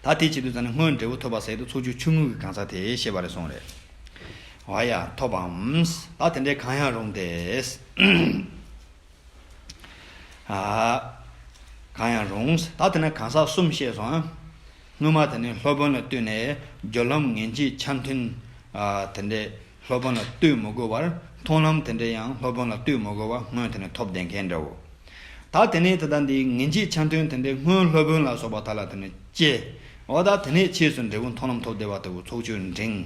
ད་དེ་བྱེད་དུས་ཙམ་ནས་སྔོན་འབྲས་བུ་ཐོབ་པ་ཟེར་དུས་ཚོགས་ཆོས་ཆུང་ངུ་གི་གང་ཟག་དེ་བཤད་པ་རེད་གསུངས་རེད། འོ་ཡ། ཐོབ་པའམ། ད་དེ་འདྲའི་གང་ཡང་རུང་སྟེ། ཨ། གང་ཡང་རུང་། ད་དེ་ནས་གང་ཟག་གསུམ་བཤད་སོང་། སྔོན་མ་དེ་ནས་སློབ་དཔོན་ལ་ལྟོས་ནས་སྦྱོར་ལམ་ངེས་འབྱེད་ཆ་མཐུན། ཨ། དེ་འདྲའི་སློབ་དཔོན་ལ་ལྟོས་མི་དགོས་པར་མཐོང་ལམ་དེ་འདྲའི་ཡང་སློབ་དཔོན་ལ་ལྟོས་མི་དགོས་པར་སྔོན་དེ་ནས་ཐོབ་བསྡད་མཁན་འདྲ་བོ། ད་དེ་ནས་ད་ལྟ་འདི་ངེས་འབྱེད་ཆ་མཐུན་དེ་འདྲའི་སྔོན་སློབ་དཔོན་ལ་སོགས་པ་དག་ལ་དེ་ནས་སྐྱེ། འོ་ད་དེ་ནས་ཕྱིས་སུ་འབྲས་བུ་མཐོང་ལམ་ཐོབ་བསྡད་པ་ལྟ་བུ་ཚོགས་ཆོས་འབྲིང་།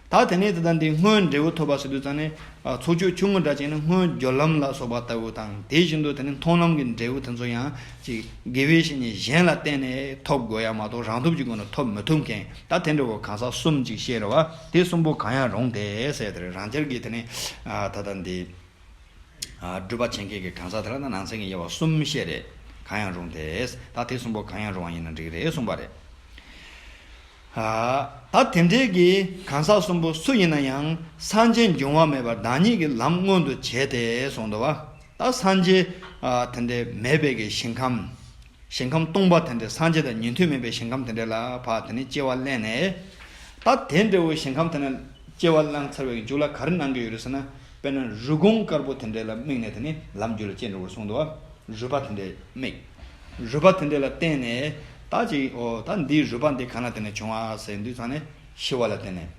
ད་དེ་ནས་དེ་དང་དེ་སྔོན་འབྲས་བུ་ཐོབ་པ་ཟེར་དུས་ཙང་ནས། ཨ། ཚོགས་ཆོས་ཆུང་ངུ་འདྲ་བྱས་ན་སྔོན་སྦྱོར་ལམ་ལ་སོགས་པ་ལྟ་བུ་དང་། དེ་བཞིན་དུ་དེ་ནས་མཐོང་ལམ་གྱི་འབྲས་བུ་དེ་ཚོ་ཡང་ཅིག་དགེ་བའི་བཤེས་གཉེན་གཞན་ལ་བརྟེན་ནས་ཐོབ་དགོས་ཡ་མ་གཏོགས་རང་སྟོབས་ཀྱི་སྒོ་ནས་ཐོབ་མི་ཐུབ་མཁན། ད་དེ་འདྲ་བོ་གང་ཟག་གསུམ་ཅིག་བཤད་རེད་བ། དེ་གསུམ་པོ་གང་ཡང་རུང་སྟེ་ཟེར་དེ་རེད། རང་རྒྱལ་གྱི་དེ་ནས། ཨ། ད་ལྟ་འདི། ཨ། སྒྲུབ་པ་བྱེད་མཁན་གྱི་གང་ཟག་དེ་ལ་ནང་ཚན་གྱི་དབྱེ་བ་གསུམ་བཤད་རེད། གང་ཡང་རུང་སྟེ། ད་དེ་གསུམ་པོ་གང་ཡང་རུང་བ་ཡིན་ན་འགྲིག་རེད་གསུངས་པ་རེད། ཨ། ད་དེ་འདྲའི་གི་གང་ཟག་གསུམ་པོ་སུ་ཡིན་ན་ཡང་སངས་རྒྱས་འབྱུང་བ་མེད་པར་བདག་ཉིད་ཀྱི་ལམ་མངོན་དུ་བྱས་ཏེ་གསུངས་འདུག་བ། ད་སངས་རྒྱས། ཨ། དེ་འདྲའི་མེད་པའི་གི་ཞིང་ཁམས། ཞིང་ཁམས་སྟོང་པ་དེ་འདྲའི་སངས་རྒྱས་དང་ཉན་ཐོས་མེད་པའི་ཞིང་ཁམས་དེ་འདྲའི་ལ་ཕར་དེ་ནས་སྐྱེ་བ་ལེན་ནས། ད་དེ་འདྲ་བོའི་ཞིང་ཁམས་དེ་ནས་སྐྱེ་བ་བླངས་ཚར་བའི་མཇུག་ལ་ག་རེ་གནང་གི་ཡོད་རེད་ཟེར་ན། དཔེར་ན་རི་གོང་དཀར་པོ་དེ་འདྲའི་ལ་དམིགས་ནས་དེ་ནས་ལམ་རྒྱུད་ལ་སྐྱེ་འགྲོ་བར་གསུངས་འདུག་བ། རུས་པ་དེ་འདྲའི་དམིགས། རུས་པ་དེ་འདྲའི་ལ་བརྟེན་ནས། ད་ཅིག་འོ་ད་འདིའི་རུས་པ་འདི་གང་ལ་བརྟེན་ནས་བྱུང་བ་ཟེར་དུས་ཙང་ནས་ཤི་བ་ལ་བརྟེན་ནས།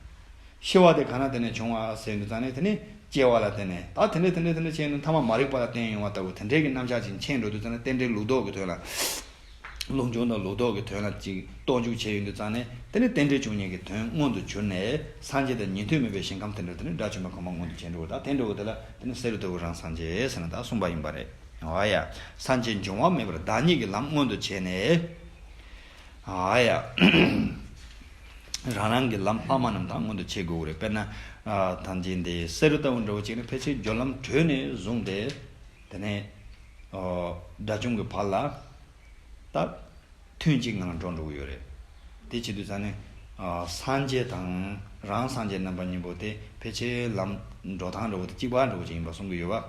ཤི་བ་དེ་གང་ལ་བརྟེན་ནས་བྱུང་བ་ཟེར་དུས་ཙང་ནས་དེ་ནི་སྐྱེ་བ་ལ་བརྟེན་ནས། ད་དེ་འདྲ་དེ་འདྲ་དེ་འདྲ་བྱས་ནས་ཐ་མ་མ་རིག་པ་ལ་བརྟེན་ཡོང་བ་ལྟ་བུ་དེ་འདྲའི་གི་རྣམ་གཞག་ཅིག་མཁྱེན་འགྲོ་དུས་ཙང་ནས། རྟེན་འབྲེལ་ལུགས་ལྡོག་གི་དོན་ལ། ལུགས་འབྱུང་དང་ལུགས་ལྡོག་གི་དོན་ལ་ཅིག་རྟོག་འཇུག་བྱས་ཡོང་དུས་ཙང་ནས། དེ་ནི་རྟེན་འབྲེལ་བཅུ་གཉིས་ཀྱི་དོན་མངོན་དུ་གྱུར་ནས། སངས་རྒྱས་དང་ཉན་ཐོས་མེད་པའི་ཞིང་ཁམས་དེ་འདྲ་དེ་ནི་དགྲ་བཅོམ་པའི་གོ་འཕང་མངོན་དུ་བྱས་འགྲོ་བ། ད་དེ་འདྲ་བོ་དེ་ལ་དེ་ནི་བསེ་རུ་ལྟ་བུ་རང་སངས་རྒྱས་ཟེར་ནས་ད་གསུངས་པ་ཡིན་པ་རེད། འོ་ཡ། སངས་རྒྱས་འབྱུང་བ་མེད་པར་བདག་ཉིད་ཀྱི་ལམ་མངོན་དུ་བྱས་ནས། ཨ་ཡ། རང་རང་གི་ལམ་ལྷག་མ་རྣམས་དང་མངོན་དུ་བྱེད་དགོས་ཀྱི་རེད། དཔེར་ན། ཨ། ཐམས་ཅད་འདི་བསེ་རུ་ལྟ་བུ་འདྲ་བོ་ཅིག་ནི་ཕལ་ཆེར་སྦྱོར་ལམ་གྲོལ་ནས་བཟུང་སྟེ། དེ་ནས། ཨོ། དགྲ་བཅོམ་གྱི་བར་ལ། ད། ཐུན་གཅིག་ངང་ལ་འགྲོ་འགྲོ་གི་ཡོད་རེད། དེ་བྱེད་དུས་ཙང་ནས། ཨ། སངས་རྒྱས་དང་རང་སངས་རྒྱས་རྣམ་པ་གཉིས་པོ་དེ་ཕལ་ཆེར་ལམ་འགྲོ་སྟངས་འདྲ་བོ་དེ་གཅིག་པ་འདྲ་བོ་ཅིག་ཡིན་པ་གསུང་གི་ཡོད་པ།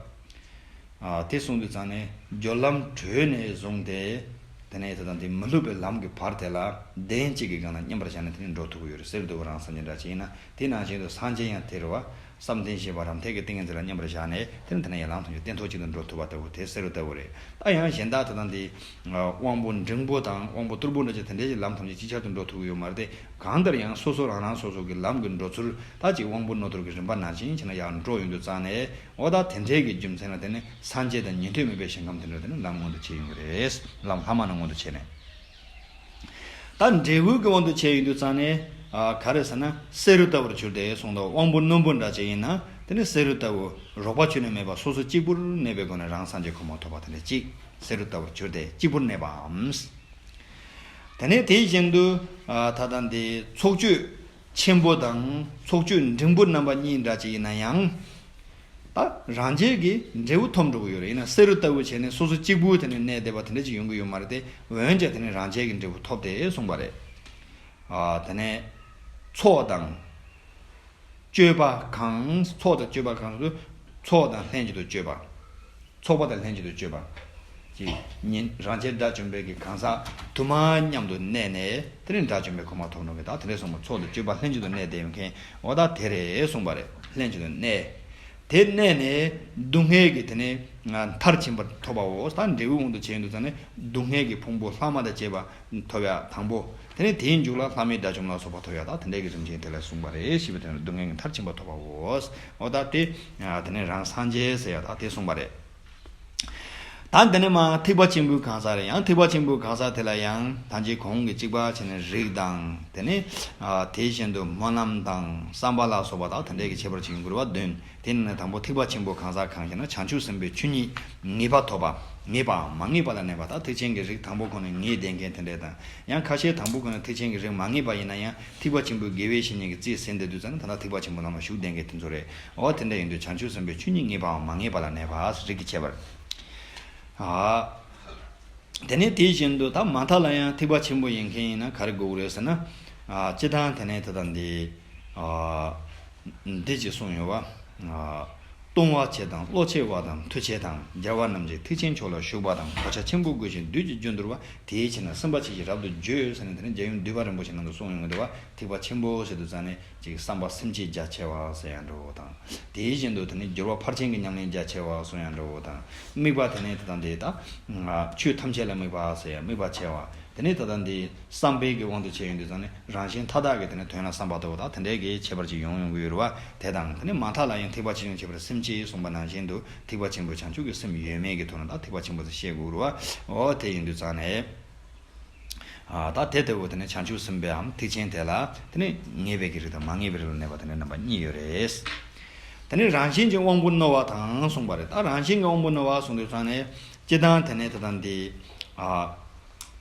ཨ། དེ་གསུངས་དུས་ཙང་ནས་སྦྱོར་ལམ་གྲོལ་ནས་བཟུང་སྟེ། དེ་ནས་དེ་དང་དེ་མི་སླུ་བའི་ལམ་གྱི་བར་དེ་ལ་གདན་གཅིག་གི་སྒང་ལ་མཉམ་པར་བཞག་ནས་དེ་ནས་འགྲོ་ཐུབ་ཀྱི་ཡོད་རེད། བསེ་རུ་ལྟ་བུ་རང་སངས་རྒྱས་འདྲ་ཅིག་ཡིན་ན། དེ་ནང་བཞིན་དུ་སངས་རྒྱས་ཡང་དེ་རེད་བ། བསམ་གཏན་བཞི་པ་རམ་འདེགས་ཀྱི་ཏིང་ངེ་འཛིན་ལ་མཉམ་པར་བཞག་ནས། དེ་ནས་དེ་ནས་ཡང་ལམ་ཐམས་ཅད་སྟན་ཐོག་གཅིག་ཏུ་འགྲོ་ཐུབ་པ་ལྟ་བུ་དེ་བསེ་རུ་ལྟ་བུ་རེད། ད་ཡང་གཞན་དག་དེ་དང་དེ། དབང་པོ་འབྲིང་པོ་དང་དབང་པོ་གཏུར་པོ་འདྲ་ཅིག་དེ་འདྲའི་ཅིག་ལམ་ཐམས་ཅད་ཅིག་ཆར་དུ་འགྲོ་ཐུབ་ཀྱི་ཡོད་མ་རེད་དེ། གང་ལྟར་ཡང་སོ་སོ་རང་རང་སོ་སོ་གི་ལམ་གྱི་འགྲོ་ཚུལ་ད་ཅིག་དབང་པོ་རྣོ་གཏུར་གྱི་རིམ་པ་ནང་བཞིན་བྱས་ན་ཡར་འགྲོ་ཡོང་དུས་ཙང་ནས། འོ་ད་དེ་འདྲའི་གི་རྒྱུ་མཚན་ལ་བརྟེན་ནས་སངས་རྒྱས་དང་ཉན་ཐོས་མེད་པའི་ཞིང་ཁམས་དེ་འདྲ་དེ་ནི་ལམ་མངོན་དུ་བྱེད་ཡོང་གི་རེད། ལམ་ལྷག་མ་རྣམས་མངོན་དུ་བྱས་ནས། ད་འབྲས་བུ་གི་དབང་དུ་བྱས་ཡོང་དུས་ཙང་ནས། ཨ། ག་རེ་ཟེར་ན་བསེ་རུ་ལྟ་བུར་གྱུར་ཏེ་གསུངས་འདུག། དབང་པོ་རྣོན་པོ་འདྲ་ཅིག་ཡིན་ན་དེ་ནི་བསེ་རུ་ལྟ་བུ་རོགས་པ་ཁྱོན་ནས་མེད་པར་སོ་སོ་གཅིག་པུར་གནས་པའི་སྒོ་ནས་རང་སངས་རྒྱས་གོ་འཕང་ཐོབ་པ་དེ་འདྲ་ཅིག། བསེ་རུ་ལྟ་བུར་གྱུར་ཏེ་གཅིག་པུར་གནས་པའམ། དེ་ནས་དེ་བཞིན་དུ། ཨ། ད་ལྟ་འདི་ཚོགས་ཆོས་ཆེན་པོ་དང་ཚོགས་ཆོས་འབྲིང་པོ་རྣམ་པ་གཉིས་འདྲ་ཅིག་ཡིན་ན་ཡང་། ད་རང་རྒྱལ་གྱི་འབྲས་བུ་ཐོབ་འགྲོ་གི་ཡོད་རེད། ཡིན་ན་བསེ་རུ་ལྟ་བུ་བྱས་ནས་སོ་སོ་གཅིག་པུ་དེ་ནས་གནས་བསྡད་པ་དེ་འདྲ་ཅིག་ཡོང་གི་ཡོད་མ་རེད་དེ། འོན་ཀྱང་དེ་ནས་རང་རྒྱལ་གྱི་འབྲས་བུ་ཐོབ་སྟེ་གསུངས་པ་རེད། ཨ། དེ་ནས་ཚོགས་དང་། སྤྱོད་པ་གང་། ཚོགས་དང་སྤྱོད་པ་གང་སུ། ཚོགས་དང་ལྷན་ཅིག་ཏུ་སྤྱོད་པ། ཚོགས་པ་དང་ལྷན་ཅིག་ཏུ་སྤྱོད་པ། ཅིག་ཉན། རང་རྒྱལ་དགྲ་བཅོམ་པའི་གི་གང་ཟག་དུ་མ་མཉམ་དུ་གནས་ནས་དེ་ནས་དགྲ་བཅོམ་པའི་གོ་འཕང་ཐོབ་འགྲོ་གི། ད་དེ་འདྲ་གསུངས་པ། ཚོགས་དང་སྤྱོད་པ་ལྷན་ཅིག་ཏུ་གནས་བསྡད་ཡོད་མཁན། འོ་ད་དེ་རེད་གསུངས་པ་རེད། ལྷན་ཅིག་ཏུ་གནས། དེ་གནས་ནས་སྡུག་བསྔལ་གྱི་དེ་ནས་མཐར་ཕྱིན་པ་ཐོབ་པའོ། ད་འབྲས་བུའི་དབང་དུ་བྱས་ཡོང་དུས་ཙང་ནས་སྡུག་བསྔལ་གྱི་ཕུང་པོ་ལྷག་མ་དང་བཅས་པ་ཐོབ་ཡ་དང་པོ། དེ་ནས་དེའི་མཇུག་ལ་ལྷ་མིའི་དགྲ་བཅོམ་ལ་སོགས་པ་ཐོབ་ཡ། ད་དེ་འདྲའི་གི་རིམ་བྱོན་དེ་ལ་གསུངས་པ་རེད། ཞེས་པའི་དོན་ལ་སྡུག་བསྔལ་གྱི་མཐར་ཕྱིན་པ་ཐོབ་པའོ། འོ་ད་དེ། ཨ། དེ་ནས་རང་སངས་རྒྱས་ཟེར་ཡ་ད་དེ་གསུངས་པ་རེད། ད་འདི་ནས་མར་ཐེག་པ་ཆེན་པོའི་གང་ཟག་རེད། ཡང་ཐེག་པ་ཆེན་པོའི་གང་ཟག་དེ་ལ་ཡང་ད་ཅི་གོང་གི་གཅིག་པ་བྱས་ནས་རིགས་དང་། དེ་ནས། ཨ། དེ་བཞིན་དུ་སྨོན་ལམ་དང་བསམ་པ་ལ་སོགས་པ་དང་དེ་འདྲའི་གི་ཁྱད་པར་ཅིག་ཡོང་གི་རེད་བ། བདུན། དེ་ནས་དང་པོ་ཐེག་པ་ཆེན་པོ་གང་ཟག་གང་ཞེ་ན། བྱང་ཆུབ་སེམས་དཔའི་ཆོས་ཉིད་ངེས་པ་ཐོབ་པ། ངེས་པའམ་མ་ངེས་པ་ལ་གནས་པ། ད་ཐེག་ཆེན་གྱི་རིགས་དང་པོ་ཁོ་ནས་ངེས་བསྡད་མཁན་དེ་འདྲས་དང་། ཡང་ཁ་ཤས་དང་པོ་ཁོ་ནས་ཐེག་ཆེན་གྱི་རིགས་མ་ངེས་པ་ཡིན་ན་ཡང་ཐེག་པ་ཆེན་པོའི་དགེ་བའི་བཤེས་གཉེན་གྱི་རྩིས་ཟིན་བསྡད་དུས་ཙང་ནས་ད་ལྟ་ཐེག་པ་ཆེན་པོ་ནང་ལ་ཞུགས་བསྡད་མཁན་དེ་ཚོ་རེད། འོ་དེ་འདྲ་ཡིན་དུས་བྱང་ཆུབ་སེམས་དཔའི་ཆོས་ཉིད་ངེས་པའམ་མ་ངེས་པ་ལ་གནས་པ། རིགས་ཀྱི་ཁྱད་པར། ཨ། དེ་ནས་དེ་བཞིན་དུ་ད་མ་མཐའ་ལ་ཡང་ཐེག་པ་ཆེན་པོ་ཡིན་མཁན་ཡིན་ན་ག་རེ་དགོས་ཀྱི་རེད་ཟེར་ན། ཨ། སྤྱིར་བཏང་དེ་ནས་ད་ལྟ་འདི། ཨ། འདི་ཅིག་གསུངས་ཡོད་པ། ཨ། ལྟུང་བ་ཆེ་དང་བློ་ཆེ་བ་དང་མཐུ་ཆེ་དང་། རྒྱལ་བ་རྣམས་ཀྱི་ཐེག་ཆེན་མཆོག་ལ་ཞུགས་པ་དང་། གོ་ཆ་ཆེན་པོ་བགོས་ཤིང་བདུད་ཀྱི་རྒྱུ་འདུལ་བ། དེའི་ཕྱིར་ན་སེམས་དཔའ་ཆེ་ཞེས་རབ་ཏུ་བརྗོད་ཟེར་ནས་དེ་ནས་རྒྱལ་ཡུམ་འདུས་པ་རིན་པོ་ཆེ་ནང་དུ་གསུངས་ཡོང་གི་འདུག་པ། ཐེག་པ་ཆེན་པོ་ཟེར་དུས་ཙང་ནས་ཅིག་བསམ་པ་སེམས་བསྐྱེད་རྒྱ་ཆེ་བ་ཟེར་ཡང་འགྲོ་བོ་དང་། དེ་བཞིན་དུ་དེ་ནས་འགྱུར་བ་ཕར་ཕྱིན་གྱི་ཉམས་ལེན་རྒྱ་ཆེ་བ་གསུང་ཡང་འགྲོ་བོ་དང་། དམིགས་པ་དེ་ནས་དེ་དང་དེ་ད། ཆོས་ཐམས་ཅད་ལ་དམིགས་པ་ཟེར་ཡང་དམིགས་པ་ཆེ་བ། དེ་ནས་དེ་དང་དེ་བསམ་པའི་གི་དབང་དུ་བྱས་ཡོང་དུས་ཙང་ནས་རང་གཞན་མཐའ་དག་གི་དེ་ནས་དོན་ལ་བསམ་པ་ལྟ་བུ་དང་དེ་འདྲའི་གི་ཁྱད་པར་ཅིག་ཡོང་ཡོང་གི་ཡོད་རེད་བ། དེ་དང་དེ་ནས་མ་མཐའ་ལ་ཡང་ཐེག་པ་ཆེ་ཆུང་ཁྱད་པར་སེམས་བསྐྱེད་གསུངས་པ་ནང་བཞིན་དུ་ཐེག་པ་ཆེན་པོ་བྱང་ཆུབ་ཀྱི་སེམས་ཡོད་མེད་ཀྱི་ཐོག་ནས་ད་ཐེག་པ་ཆེན་པོ་ཟེར་བཤད་དགོས་རེད་བ། འོ་དེ་ཡིན་དུས་ཙང་ནས། ཨ་ད་དེ་ལྟ་བུ་དེ་ནི་བྱང་ཆུབ་སེམས་དཔའམ་ཐེག་ཆེན་དེ་ལ་དེ་ནི་ངེས་པའི་གི་རིགས་དང་མ་ངེས་པའི་རིགས་ལ་གནས་པ་དེ་ནི་རྣམ་པ་གཉིས་ཡོད་རེད། དེ་ནི་རང་བཞིན་གྱི་དབང་པོ་རྣོ་བ་དང་གསུངས་པ་རེད། ད་རང་བཞིན་གྱི་དབང་པོ་རྣོ་བ་གསུངས་དུས་ཙང་ནས་སྤྱི་བཏང་དེ་ནི་ད་ལྟ་འདི་ཨ།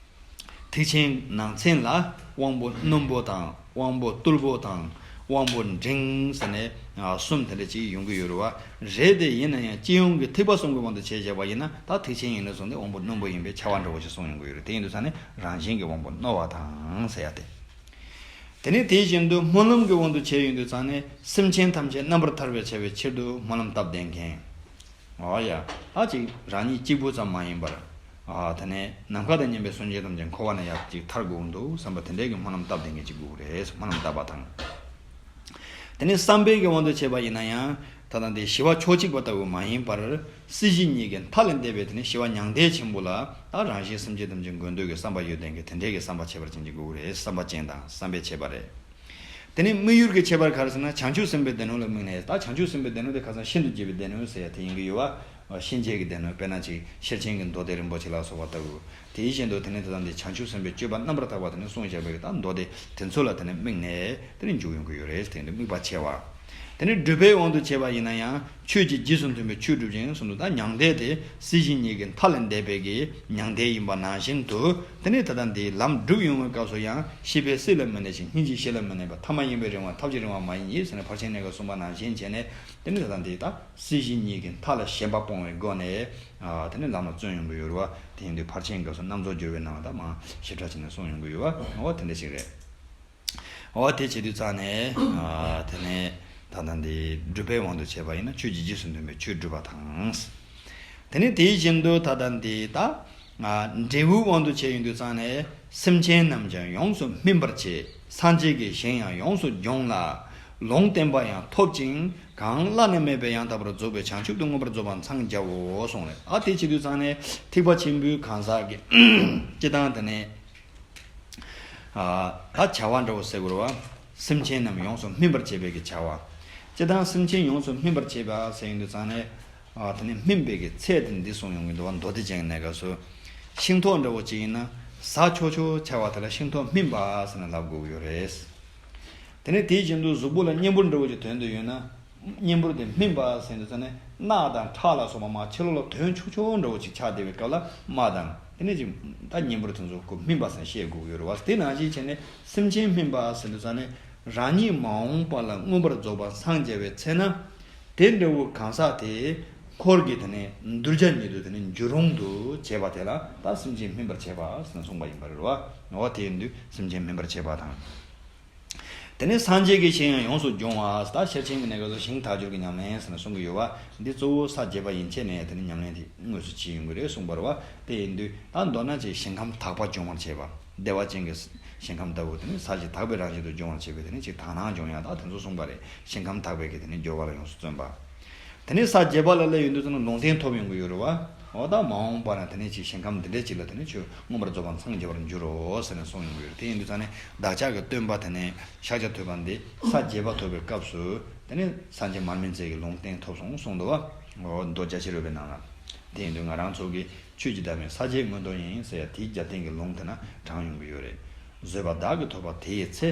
ཐེག་ཆེན་ནང་ཚན་ལ་དབང་པོ་རྣོན་པོ་དང་དབང་པོ་རྟུལ་པོ་དང་དབང་པོ་འབྲིང་ཟེར་ནས་གསུམ་དེ་འདྲ་ཅིག་ཡོང་གི་ཡོད་རེད་བ། རེད་དེ་ཡིན་ན་ཡང་སྤྱི་ཡོངས་ཀྱི་ཐེག་པ་གསུམ་གྱི་དབང་དུ་བྱས་བྱས་པ་ཡིན་ན་ད་ཐེག་ཆེན་ཡིན་ན་སོང་སྟེ་དབང་པོ་རྣོན་པོ་ཡིན་པའི་ཁྱབ་པ་འདྲ་བོ་ཞིག་གསུངས་ཡོང་གི་ཡོད་རེད། དེ་ཡིན་དུས་ཙང་ནས་རང་བཞིན་གྱི་དབང་པོ་རྣོ་བ་དང་ཟེར་ཡ་དེ། དེ་ནས་དེ་བཞིན་དུ་སྨོན་ལམ་གྱི་དབང་དུ་བྱས་ཡོང་དུས་ཙང་ནས་སེམས་ཅན་ཐམས་ཅད་རྣམ་པར་ཐར་བར་བྱ་བའི་ཕྱིར་དུ་སྨོན་ལམ་སྟབས་བདེ་མཁན། ཨོ་ཡ། ཨ་ཅིག་རང་ཉིད་གཅིག་པུ་ཙམ་མ་ཡིན་པར། ཨ་དེ་ནས་ནམ་མཁའ་དང་མཉམ་པའི་སེམས་ཅན་ཐམས་ཅད་འཁོར་བ་ནས་ཡར་ཅིག་ཐར་དགོས་འདུག་བསམ་པ་དེ་འདྲའི་གི་སྨོན་ལམ་སྟབས་བདེ་མཁན་ཅིག་དགོས་རེད། སྨོན་ལམ་བཏབ་པ་དང་། དེ་ནས་བསམ་པའི་གི་དབང་དུ་བྱས་པ་ཡིན་ན་ཡང་ད་ལྟ་འདི་ཞི་བ་ཕྱོགས་གཅིག་པ་ལྟ་བུ་མ་ཡིན་པར་སྲིད་ཞི་གཉིས་ཀྱི་མཐའ་ལས་འདས་པའི་དེ་ནས་ཞི་བ་མྱང་འདས་ཆེན་པོ་ལ་ད་རང་གཞན་སེམས་ཅན་ཐམས་ཅད་མགོན་འདོད་ཀྱི་བསམ་པ་ཡོད་ལྡན་གྱི་དེ་འདྲའི་གི་བསམ་པ་ཁྱད་པར་ཅན་ཅིག་དགོས་རེད། བསམ་པ་ཅན་དང་བསམ་པའི་ཁྱད་པར་རེད། དེ་ནས་དམིགས་ཡུལ་གྱི་ཁྱད་པར་ག་རེ་ཟེར་ན་བྱང་ཆུབ་སེམས་དཔའི་སྡེ་སྣོད་ལ་དམིགས་ནས། ད་བྱང་ཆུབ་སེམས་དཔའི་སྡེ་སྣོད་དེ་ཁ་སང་ཤིན་ཏུ་འཇིགས་པའི་སྡེ་སྣོད་ཟེར་ཡ་དེ་ཡིན་གྱི་ཡོད་བ། གཤིན་རྗེ་གི་སྡེ་སྣོད་དཔེར་ན་ཅིག་ཤེར་ཕྱིན་གྱི་མདོ་སྡེ་རིན་པོ་ཆེ་ལ་སོགས་པ་ལྟ་བུ། དེ་བཞིན་དུ་དེ་ནས་དེ་དང་དེ་བྱང་ཆུབ་སེམས་དཔའི་སྤྱོད་པ་རྣམ་པར་དག་པ་དེ་ནས་གསུངས་བཞག་པའི་ད་མདོ་སྡེ་དེ་ཚོ་ལ་དེ་ནས་དམིགས་ནས་དེ་ནས་འཇུག་ཡོང་གི་ཡོད་རེད། དེ་ནས་དམིགས་པ་ཆེ་བ། དེ་ནས་སྒྲུབ་པའི་དབང་དུ་བྱས་པ་ཡིན་ན་ཡང་ཆོས་ཀྱི་རྗེས་སུ་མཐུན་པའི་ཆོས་སྒྲུབ་ཅིང་གསུངས་འདུག་ད་མྱང་འདས་དེ་སྲིད་ཞི་གཉིས་ཀྱི་མཐའ་ལས་འདས་པའི་གི་མྱང་འདས་ཡིན་པ་ནང་བཞིན་དུ་དེ་ནས་ད་ལྟ་འདིའི་ལམ་སྒྲུབ་ཡོང་བའི་སྐབས་སུ་ཡང་ཤེས་པས་སྲིད་ལ་མི་གནས་ཤིང་སྙིང་རྗེས་གཞི་ལ་མི་གནས་པ་ཐ་མ་ཡིན་པས་རིང་བ་ཐབས་ཀྱིས་རིང་བ་མ་ཡིན་ཟེར་ནས་ཕར་ཕྱིན་གནས་སྐབས་གསུངས་པ་ནང་བཞིན་བྱས་ནས་དེ་ནས་ད་ལྟ་འདིའི་ད་སྲིད་ཞི་གཉིས་ཀྱི་མཐའ་ལ་ཞེན་པ་སྤོང་བའི་སྒོ་ནས་དེ་ནས་ལམ་ལ་བརྩོན་ཡོང་གི་ཡོད་རེད་བ། དེ་ཡིན་དུས་ཕར་ཕྱིན་སྐབས་སུ་རྣམ་རྫོགས་སྦྱོར་བའི་ནང་ལ་ད་མ་ཞིབ་ཕྲ་བྱས་ནས་གསུངས་ཡོང་གི་ཡོད་བ། འོ་དེ་འདྲ་ཞིག་རེད། འོ་དེ་བྱེད་དུས་ཙང་ནས་དེ་ནས་ད་ལྟ་འདི་སྒྲུབ་པའི་དབང་དུ་བྱས་པ་ཡིན་ན་ཆོས་ཀྱི་རྗེས་སུ་མཐུན་པའི་ཆོས་སྒྲུབ་པ་དང་། དེ་ནས་དེ་བཞིན་དུ་ད་ལྟ་འདི་ད་འབྲས་བུའི་དབང་དུ་བྱས་ཡོང་དུས་ཙང་ནས་སེམས་ཅན་རྣམས་ཀྱང་ཡོངས་སུ་སྨིན་པར་བྱེད། སངས་རྒྱས་ཀྱི་ཞིང་ཡང་ཡོངས་སུ་སྦྱོང་ལ། ལུང་བསྟན་པ་ཡང་ཐོབ་ཅིང་གང་བླ་ན་མེད་པའི་ཡང་དག་པར་རྫོགས་པའི་བྱང་ཆུབ་ཏུ་མངོན་པར་རྫོགས་པར་འཚང་རྒྱའོ་གསུངས་རེད། ཨ་དེ་བྱེད་དུས་ཙང་ནས་ཐེག་པ་ཆེན་པོའི་གང་ཟག་གི་སྤྱི་བཏང་དེ་ནས། ད་བྱ་བ་འདྲ་བོ་ཟེར་དགོས་རེད་བ། སེམས་ཅན་རྣམས་ཡོངས་སུ་སྨིན་པར་བྱེད་པའི་གི་བྱ་བ། སྤྱིར་བཏང་སེམས་ཅན་ཡོངས་སུ་སྨིན་པར་བྱེད་པ་ཟེར་ཡོང་དུས་ཙང་ནས། དེ་ནས་སྨིན་པའི་གི་ཚད་དེ་འདི་གསུངས་ཡོང་གི་འདུག་བ། མདོ་སྡེ་ཅན་གྱི་གནས་སྐབས་སུ། ཤིང་ཐོག་འདྲ་བོ་ཅིག་ཡིན་ན་ཟ་ཆོག་ཆོག་ཆགས་པ་དེ་ལ་ཤིང་ཐོག་སྨིན་པ་ཟེར་ནས་ལབ་དགོས་ཀྱི་ཡོད་རེད། དེ་ནས་དེ་བཞིན་དུ་གཟུགས་པོ་ལ་གཉེན་པོ་འདྲ་བོ་ཅིག་དོན་དུ་ཡོད་ན། གཉེན་པོ་དེ་སྨིན་པ་ཟེར་དུས་ཙ་ནས་རྣག་དང་ཁྲག་ལ་སོགས་པ་མར་ཕྱི་ལོགས་ལ་དོན་ཆོག་ཆོག་འདྲ་བོ་ཅིག་ཆགས་བསྡད་པའི་སྐབས་ལ་རྨ་དང་དེ་ནས་ཅིག་ད་གཉེན་པོ་དེ་ཚོ་ཁོ་སྨིན་པ་ཟེར་བཤད་དགོས་ཀྱི་ཡོད་རེད་བ། དེ་ནང་བཞིན་བྱས་ནས་སེམས་ཅན་སྨིན་པ་ཟེར་དུས་ཙ་ནས་རང་ཉིད་མ་འོངས་པ་ལ་མངོན་པར་རྫོགས་པར་འཚང་རྒྱ་བའི་ཚེ་ན། དེ་འདྲ་བོ་གང་ཟག་དེ་འཁོར་གྱི་དེ་ནས་གདུལ་བྱ་ཉིད་དུ་དེ་ནས་འགྱུར་རུང་དུ་བྱེད་པ་དེ་ལ་ད་སེམས་ཅན་སྨིན་པར་བྱེད་པ་ཟེར་ནས་གསུངས་པ་ཡིན་པ་རེད་བ། འོ་དེ་ཡིན་དུས་སེམས་ཅན་སྨིན་པར་བྱེད་པ་དང་། དེ་ནས་སངས་རྒྱས་ཀྱི་ཞིང་ཡང་ཡོངས་སུ་སྦྱོང་བ། ད་ཤེར་ཕྱིན་གྱི་གནས་སྐབས་སུ་ཞིང་དག་སྦྱོར་གྱི་ཉམས་ལེན་ཟེར་ནས་གསུང་གི་ཡོད་བ། འདི་གཙོ་བོ་ས་བརྒྱད་པ་ཡན་ཆད་ནས་དེ་ནས་ཉམས་ལེན་དེ་དངོས་སུ་བྱེད་ཡོང་གི་རེད་གསུངས་པ་རེད་བ། དེ་ཡིན་དུས་ད་མདོར་ན་ཅིག་ཞིང་ཁམས་དག་པ་སྦྱོང་བར་བྱེད་པ། བདེ་བ་ཅན་གྱི་ཞིང་ཁམས་ལྟ་བུ་དེ་ནི་ས་གཞི་དག་པའི་རང་བཞིན་དུ་སྦྱོང་བར་བྱེད་པའི་དེ་ནི་ཅིག་དག་སྣང་སྦྱོང་ཡ་ད་དེ་ཚོ་གསུངས་པ་རེད། ཞིང་ཁམས་དག་པའི་གི་དེ་ནི་སྦྱོར་བ་ལ་ཡོངས་སུ་བརྩོན་པ། དེ་ནས་ས་བརྒྱད་པ་ལ་སླེབས་ཡོང་དུས་ཙམ་ན་ལུང་བསྟན་ཐོབ་ཡོང་གི་ཡོད་རེད་བ། འོ་ད་མ་འོངས་པ་ན་དེ་ནས་ཅིག་ཞིང་ཁམས་འདི་འདྲའི་ཅིག་ལ་དེ་ནས་ཁྱོད་མངོན་པར་རྫོགས་པར་འཚང་རྒྱ་བར་འགྱུར་རོ་ཟེར་ནས་གསུངས་ཡོང་གི་ཡོད་རེད། དེ་ཡིན་དུས་ཙང་ནས་བདག་ཅག་གི་སྟོན་པ་དེ་ནས་ཤཱཀྱ་ཐུབ་པ་འདི་ས་བརྒྱད་པ་ཐོབ་པའི་སྐབས་སུ་དེ་ནས་སངས་རྒྱས་མར་མེ་མཛད་ཀྱི་ལུང་བསྟན་ཐོབ་སོང་གསུངས་འདུག་བ། འོ་མདོ་རྒྱ་ཆེར་འོད་པའི་ནང་ལ། དེ་ཡིན་དུས་ང་རང་ཚོ་གི་ཆོས་ཀྱི་བདག་མེད་ས་བརྒྱད་མངོན་རྟོགས་ཡིན་ཟེར་ཡ་དེའི་རྒྱབ་རྟེན་གྱི་ལུང་དེ་ན་དྲངས་ཡོང་གི་ཡོད་རེད། བཟོད་པ་བདག་གིས་ཐོབ་པ་དེ་ཡི་ཚེ།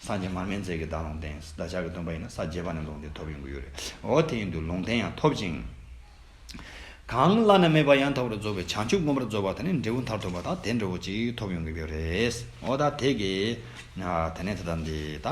སངས་རྒྱས་མར་མེ་མཛད་ཀྱིས་བདག་ལུང་བསྟན། བདག་ཅག་གི་སྟོན་པ་ཡིན་ན་ས་བརྒྱད་པ་ནས་ལུང་བསྟན་ཐོབ་ཡོང་གི་ཡོད་རེད། འོ་དེ་ཡིན་དུས་ལུང་བསྟན་ཡང་ཐོབ་ཅིང་། གང་བླ་ན་མེད་པ་ཡང་དག་པར་རྫོགས་པའི་བྱང་ཆུབ་མངོན་པར་རྫོགས་པ་དེ་ནི་འབྲས་བུ་མཐར་ཐུག་པ་དང་དེ་འདྲ་བོ་ཅིག་ཐོབ་ཡོང་གི་ཡོད་རེད། འོ་ད་དེ་གི་དེ་ནས་ད་ལྟ་འདི་ད་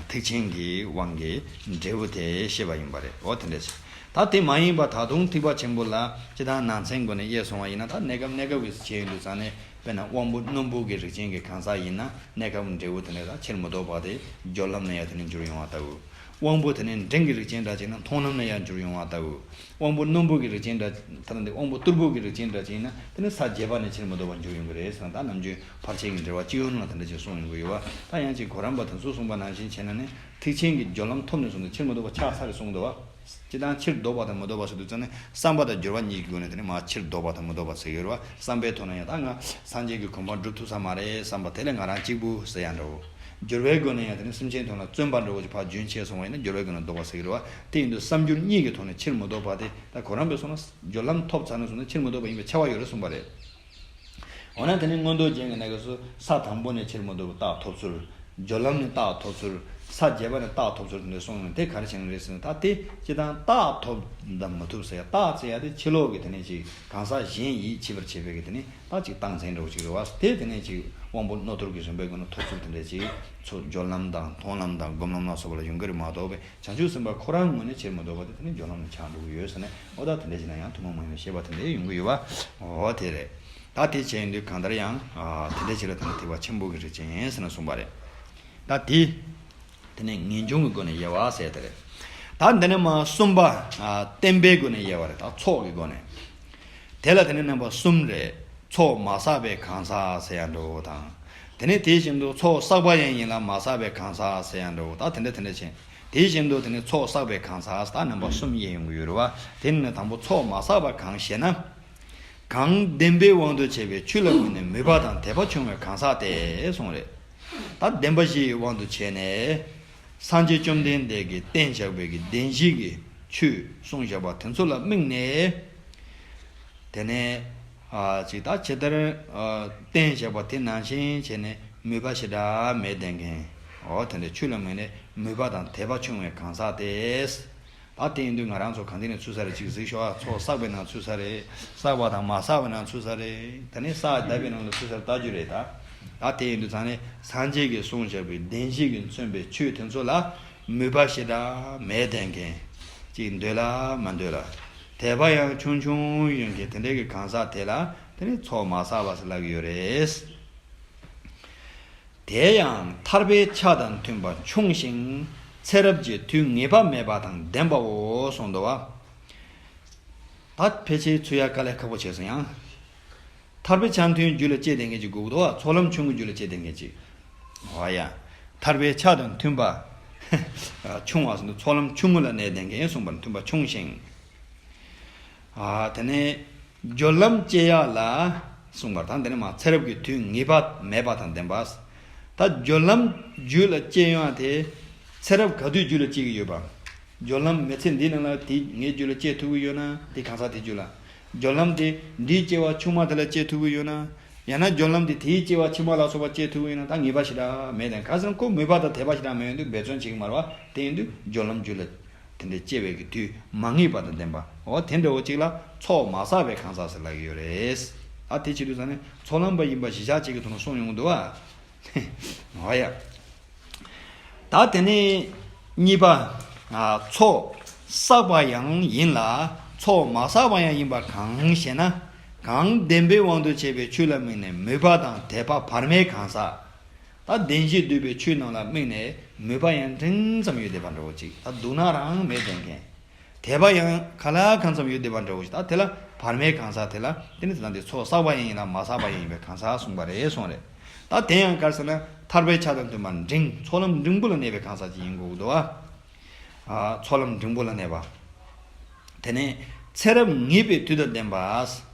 ཐེག་ཆེན་གྱི་དབང་གི་འབྲས་བུ་དེ་བཤད་པ་ཡིན་པ་རེད། འོ་དེ་འདྲ་ཞིག་ད་དེ་མ་ཡིན་པ་ད་དུང་ཐེག་པ་ཆེན་པོ་ལ་སྤྱི་དང་ནང་ཚན་སྒོ་ནས་དབྱེ་སོང་བ་ཡིན་ན། ད་གནས་སྐབས་གནས་སྐབས་ཀྱི་ཆེད་ཡིན་དུས་ཙང་ནས་དཔེར་ན་དབང་པོ་རྣོན་པོ་གི་རིགས་ཅན་གྱི་གང་ཟག་ཡིན་ན་གནས་སྐབས་འབྲས་བུ་དེ་ནས་ད་ཕྱིར་མི་ལྡོག་པ་དེ་སྦྱོར་ལམ་ནས་ཡང་དེ་ནས་འགྱུར་ཡོང་བ་ལྟ་བུ། དབང་པོ་དེ་ནས་འབྲིང་གི་རིགས་ཅན་འདྲ་ཅིག་ན་མཐོང་ལམ་ནས་ཡང་འགྱུར་ཡོང་བ་ལྟ་བུ། དབང་པོ་རྣོན་པོ་གི་རིགས་ཅན་འདྲ། ད་ལྟ་འདི་དབང་པོ་རྟུལ་པོ་གི་རིགས་ཅན་འདྲ་ཅིག་ཡིན་ན་དེ་ནི་ས་བརྒྱད་པ་ནས་ཕྱིར་མི་ལྡོག་པར་འགྱུར་ཡོང་གི་རེད་ཟེར་ན། ད་ནམ་རྒྱུན་ཕར་ཕྱིན་གྱི་འབྲེལ་བ་སྤྱི་ཡོངས་ནང་ལ་དེ་འདྲ་ཅིག་གསུངས་ཡོང་གི་ཡོད་བ། ད་ཡང་ཅིག་གོ་རམས་པ་དེ་ཚོས་གསུངས་པ་ནང་བཞིན་བྱས་ན་ནི་ཐེག་ཆེན་གྱི་སྦྱོར་ལམ་ཐོབ་ནས་བཟུང་སྟེ་ཕྱིར་མི་ལྡོག་པ་ཆགས་ཚར་རེད་གསུངས་འདུག་བ། སྤྱི་དང་ཕྱིར་ལྡོག་པ་དང་མི་ལྡོག་པ་ཟེར་དུས་ཙང་ནས་བསམ་པ་དང་སྦྱོར་བ་གཉིས་ཀྱི་སྒོ་ནས་དེ་ནི་མར་ཕྱིར་ལྡོག་པ་དང་མི་ལྡོག་པ་ཟེར་གྱི་ཡོད་རེད་བ། བསམ་པའི་ཐོག་ནས་ཡང་ད་ང་སངས་རྒྱས་ཀྱི་གོ་འཕང་སྒྲུབ་ཐུབ་ས་མ་རེད་བསམ་པ་དེ་ལས་ང་རང་གཅིག་པུ་ཟེར་ཡ་འདྲ་བོ། སྦྱོར་བའི་སྒོ་ནས་ཡང་དེ་ནི་སེམས་ཅན་ཐོག་ལ་བརྩོན་པ་འདྲ་བོ་ཞིག་ཕར་རྒྱུན་ཆད་སོང་བ་ཡིན་ན་སྦྱོར་བའི་སྒོ་ནས་ལྡོག་པ་ཟེར་གྱི་རེད་བ། དེ་ཡིན་དུས་བསམ་སྦྱོར་གཉིས་ཀྱི་ཐོག་ནས་ཕྱིར་མི་ལྡོག་པ་དེ་ད་གོ་རམས་པས་སོང་ན་སྦྱོར་ལམ་ཐོབ་ཚར་ནས་བཟུང་ནས་ཕྱིར་མི་ལྡོག་པ་ཡིན་པའི་ཁྱབ་པ་ཡོད་རེད་གསུངས་པ་རེད། འོ་ན་དེ་ནི་མངོན་རྟོགས་རྒྱན་གྱི་གནས་སྐབས་སུ་ས་དང་པོ་ནས་ཕྱིར་མི་ལྡོག་པའི་རྟགས་ཐོབ་ཚུལ། སྦྱོར་ལམ་ནས་རྟགས་ཐོབ་ཚུལ། ས་བརྒྱད་པ་ནས་རྟགས་ཐོབ་ཚུལ་དེ་འདྲ་གསུངས་ཡོད། དེ་ག་རེ་བྱས་ནས་རེད་ཟེར་ན། ད་དེ་སྤྱིར་བཏང་རྟགས་ཐོབ་དང་མི་ཐོབ་ཟེར་ཡ། རྟགས་ཟེར་ཡ་དེ་ཕྱི་ལོགས་ཀྱི་དེ་ནས་ཅིག་གང་ཟག་གཞན་ཡིད་ཆེས་པར་བྱེད་པའི་གི་དེ་ནས་ད་ཅིག་རྟགས་མཚན་འདྲ་བོ་ཅིག་རེད་བ། དེ་དེ་ནས་ཅིག་དབང་པོ་རྣོ་རྟུལ་གྱི་རིམ་པའི་སྒོ་ནས་ཐོབ་ཚུལ་དེ་འདྲ་ཅིག་ཚུར་སྦྱོར་ལམ་དང་མཐོང་ལམ་དང་སྒོམ་ལམ་ལ་སོགས་པ་ལ་ཡོང་གི་རེད་མ་གཏོགས་པའི། བྱང་ཆུབ་སེམས་དཔའ་ཁོ་རང་ངོས་ནས་ཕྱིར་མི་ལྡོག་པ་དེ་དེ་ནི་སྦྱོར་ལམ་ལ་ཆགས་འགྲོ་གི་ཡོད་ཟེར་ནས། འོ་ད་དེ་འདྲ་ཞིག་ན་ཡང་ཐུན་མོང་མ་ཡིན་པའི་ཤེས་པ་དེ་འདྲ་ཡོང་གི་ཡོད་པ། འོ་དེ་རེད། ད་དེ་བྱས་ཡིན་དུས་གང་ལྟར་ཡང་ཨ་དེ་འདྲ་ཞིག་ལ་དེ་ནི་ཐེག་པ་ཆེན་པོ་གི་རིགས་ཅན་ཟེར་ནས་གསུངས་པ་རེད། ད་དེ་དེ་ནི་ངེས་འབྱུང་གི་སྒོ་ནས་དབྱེ་བ་ཟེར་དེ་རེད། ད་འདི་ནི་མ་གསུམ་པ་ཨ་བརྟེན་པའི་སྒོ་ནས་དབྱེ་བ་རེད། ད་ཚོགས་ཀྱི་སྒོ་ནས། དེ་ལ་དེ་ནི་རྣམ་པ་གསུམ་རེད། ཚོགས་མ་བསགས་པའི་གང་ཟག་ཟེར་ཡ་འདྲ་བོ་དང་། དེ་ནི་དེ་བཞིན་དུ་ཚོགས་བསགས་པ་ཡང་ཡིན་ལ་མ་བསགས་པའི་གང་ཟག་ཟེར་ཡ་འདྲ་བོ། ད་དེ་འདྲ་དེ་འདྲ་བྱས། དེ་བཞིན་དུ་དེ་ནི་ཚོགས་བསགས་པའི་གང་ཟག་ཟེར། ད་རྣམ་པ་གསུམ་དབྱེ་ཡོང་གི་ཡོད་རེད་བ། དེ་ནི་དང་པོ་ཚོགས་མ་བསགས་པ་གང་ཞེ་ན། གང་བདེན་པའི་དབང་དུ་བྱས་པའི་ཆོས་ལ་དམིགས་ནས་མོས་པ་དང་དད་པ་ཆུང་བའི་གང་ཟག་སྟེ་གསུངས་རེད། ད་བདེན་པ་བཞིའི་དབང་དུ་བྱས་ནས། སངས་རྒྱས་བཅོམ་ལྡན་འདས་ཀྱིས་བསྟན་བཞག་པའི་གི་བདེན་བཞི་གི་ཆོས་གསུངས་བཞག་པ་དེ་ཚོ་ལ་དམིགས་ནས། དེ་ནས་ཨ་ཅིག་ད་ཇི་ལྟར་ཨ་བསྟན་བཞག་པ་དེ་ནང་བཞིན་བྱས་ནས་མོས་པ་ཞེ་དྲག་མེད་བསྡད་མཁན། འོ་དེ་འདྲའི་ཆོས་ལ་དམིགས་ནས་མོས་པ་དང་དད་པ་ཆུང་བའི་གང་ཟག་སྟེ། ད་དེ་ཡིན་དུས་ང་རང་ཚོ་གང་དེ་ནས་ཚུད་ས་རེད། ཅིག་གཟིགས་ཤོག་ཨ། ཚོགས་བསགས་པའི་ནང་ཚུད་ས་རེད། བསགས་པ་དང་མ་བསགས་པའི་ནང་ཚུད་ས་རེད། དེ་ནས་བསགས་བསྡད་པའི་ནང་ལ་ཚུད་ས་རེད་ལྟ་རྒྱུ་རེད་ད། ད་དེ་ཡིན་དུས་ཙང་ནས་སངས་རྒྱས་ཀྱིས་གསུངས་བཞག་པའི་བདེན་བཞི་གིས་མཚོན་པའི་ཆོས་དེ་ཚོ་ལ་མོས་པ་ཞེ་དྲག་མེད་བསྡད་མཁན། ཅིག་འདོད་ལ་མ་འདོད་ལ། དད་པ་ཡང་ཆུང་ཆུང་ཡོད་མཁན་དེ་འདྲའི་གི་གང་ཟག་དེ་ལ་དེ་ནི་ཚོགས་མ་བསགས་པ་ཟེར་ལབ་ཀྱི་ཡོད་རེད། དེ་ཡང་ཐར་པའི་ཆ་དང་མཐུན་པ་ཆུང་ཞིང་ཚེ་རབས་ཀྱི་དུས་ངེས་པ་མེད་པ་དང་ལྡན་པའོ་གསུངས་འདུག་བ། ད་ཕལ་ཆེར་ཚུད་ཡ་དཀའ་ལས་ཁག་པོ་བྱས་སོང་ཡང་། ཐར་པའི་ཆ་མཐུན་རྒྱུད་ལ་སྐྱེས་བསྡད་མཁན་ཅིག་དགོས་ཀྱི་འདུག་བ། ཚོགས་ལམ་ཆུང་ངུ་རྒྱུད་ལ་སྐྱེས་བསྡད་མཁན་ཅིག་འོ་ཡ། ཐར་པའི་ཆ་དང་མཐུན་པ་ཆུང་བ་གསུངས་འདུག་ཚོགས་ལམ་ཆུང་ངུ་ལ་གནས་བསྡད་མཁན་གསུངས་པ་མཐུན་པ་ཆུང་ཞིང་། ཨ་དེ་ནས་སྦྱོར་ལམ་སྐྱེ་ཡག་ལ་གསུངས་པར་དང་། དེ་ནས་མ་ཚེ་རབས་ཀྱི་དུས་ངེས་པ་མེད་པ་དང་ལྡན་པ། ད་སྦྱོར་ལམ་རྒྱུད་ལ་སྐྱེ་ཡོང་ཡ་དེ་ཚེ་རབས་ག་དུས་རྒྱུད་ལ་སྐྱེ་གི་ཡོད་པ། སྦྱོར་ལམ་མི་ཚེ་འདིའི་ནང་ལ་དེ་ངའི་རྒྱུད་ལ་སྐྱེ་ཐུབ་ཀྱི་ཡོད་ན། དེ་གང་ཟག་དེ་རྒྱུད་ལ། སྦྱོར་ལམ་དེ་འདིའི་སྐྱེ་བ་ཆུང་མ་དེ་ལ་སྐྱེ་ཐུབ་ཀྱི་ཡོད་ན། ཡང་ན་སྦྱོར་ལམ་དེ་དེའི་སྐྱེ་བ་ཕྱི་མ་ལ་སོགས་པ་སྐྱེ་ཐུབ་ཀྱི་ཡོད་ན། ད་ངེས་པ་ཞེ་དྲག་མེད་དེ། ག་ཟེར་ན་ཁོ་མོས་པ་དང་དད་པ་ཞེ་དྲག་མེད་ཡོང་དུས་འབད་བརྩོན་བྱེད་ཀྱི་མ་རེད་བ། དེ་ཡིན་དུས་སྦྱོར་ལམ་རྒྱུད་ལ་དེ་འདྲའི་སྐྱེ་བའི་གི་དུས་མ་ངེས་པ་དང་ལྡན་པ། འོ་དེ་འདྲ་བོ་གཅིག་ལ་ཚོགས་མ་བསགས་པའི་གང་ཟག་ཟེར་ལབ་ཀྱི་ཡོད་རེད། ཨ་དེ་བྱེད་དུས་ཙང་ནས་ཚོགས་ལམ་པ་ཡིན་པ་གཞི་བཞག་བྱེད་ཀྱི་ཐོག་ནས་གསུངས་ཡོང་གི་འདུག་བ། འོ་ཡ། ད་དེ་ནས་གཉིས་པ། ཨ་ཚོགས་བསགས་པ་ཡང་ཡིན་ལ་ཚོགས་མ་བསགས་པ་ཡང་ཡིན་པ་གང་ཞེ་ན། གང་བདེན་པའི་དབང་དུ་བྱས་པའི་ཆོས་ལ་དམིགས་ནས་མོས་པ་དང་དད་པ་བར་མའི་གང་ཟག་ད་བདེན་བཞི་འདུས་པའི་ཆོས་རྣམས་ལ་དམིགས་ནས་མོས་པ་ཡང་འབྲིང་ཙམ་ཡོད་བསྡད་པ་འདྲ་བོ་ཅིག་ད་སྡུག་ན་རང་མེད་བསྡད་མཁན། དད་པ་ཡང་གང་ལ་གང་འཚམ་ཡོད་བསྡད་པ་འདྲ་བོ་ཞིག་ད་དེ་ལ་བར་མའི་གང་ཟག་དེ་ལ་དེ་ནི་དེ་དང་དེ་ཚོགས་བསགས་པ་ཡང་ཡིན་ལ་མ་བསགས་པ་ཡང་ཡིན་པའི་གང་ཟག་གསུངས་པ་རེད་གསུངས་རེད། ད་དེ་ཡང་ག་རེ་ཟེར་ན་ཐར་པའི་ཆ་དང་མཐུན་པ་འབྲིང་ཚོགས་ལམ་འབྲིང་པོ་ལ་གནས་པའི་གང་ཟག་ཅིག་ཡིན་དགོས་ཀྱི་འདུག་བ། ཨ་ཚོགས་ལམ་འབྲིང་པོ་ལ་གནས་པ། དེ་ནས་ཚེ་རབས་ངེས་པའི་དུས་དང་ལྡན་པ།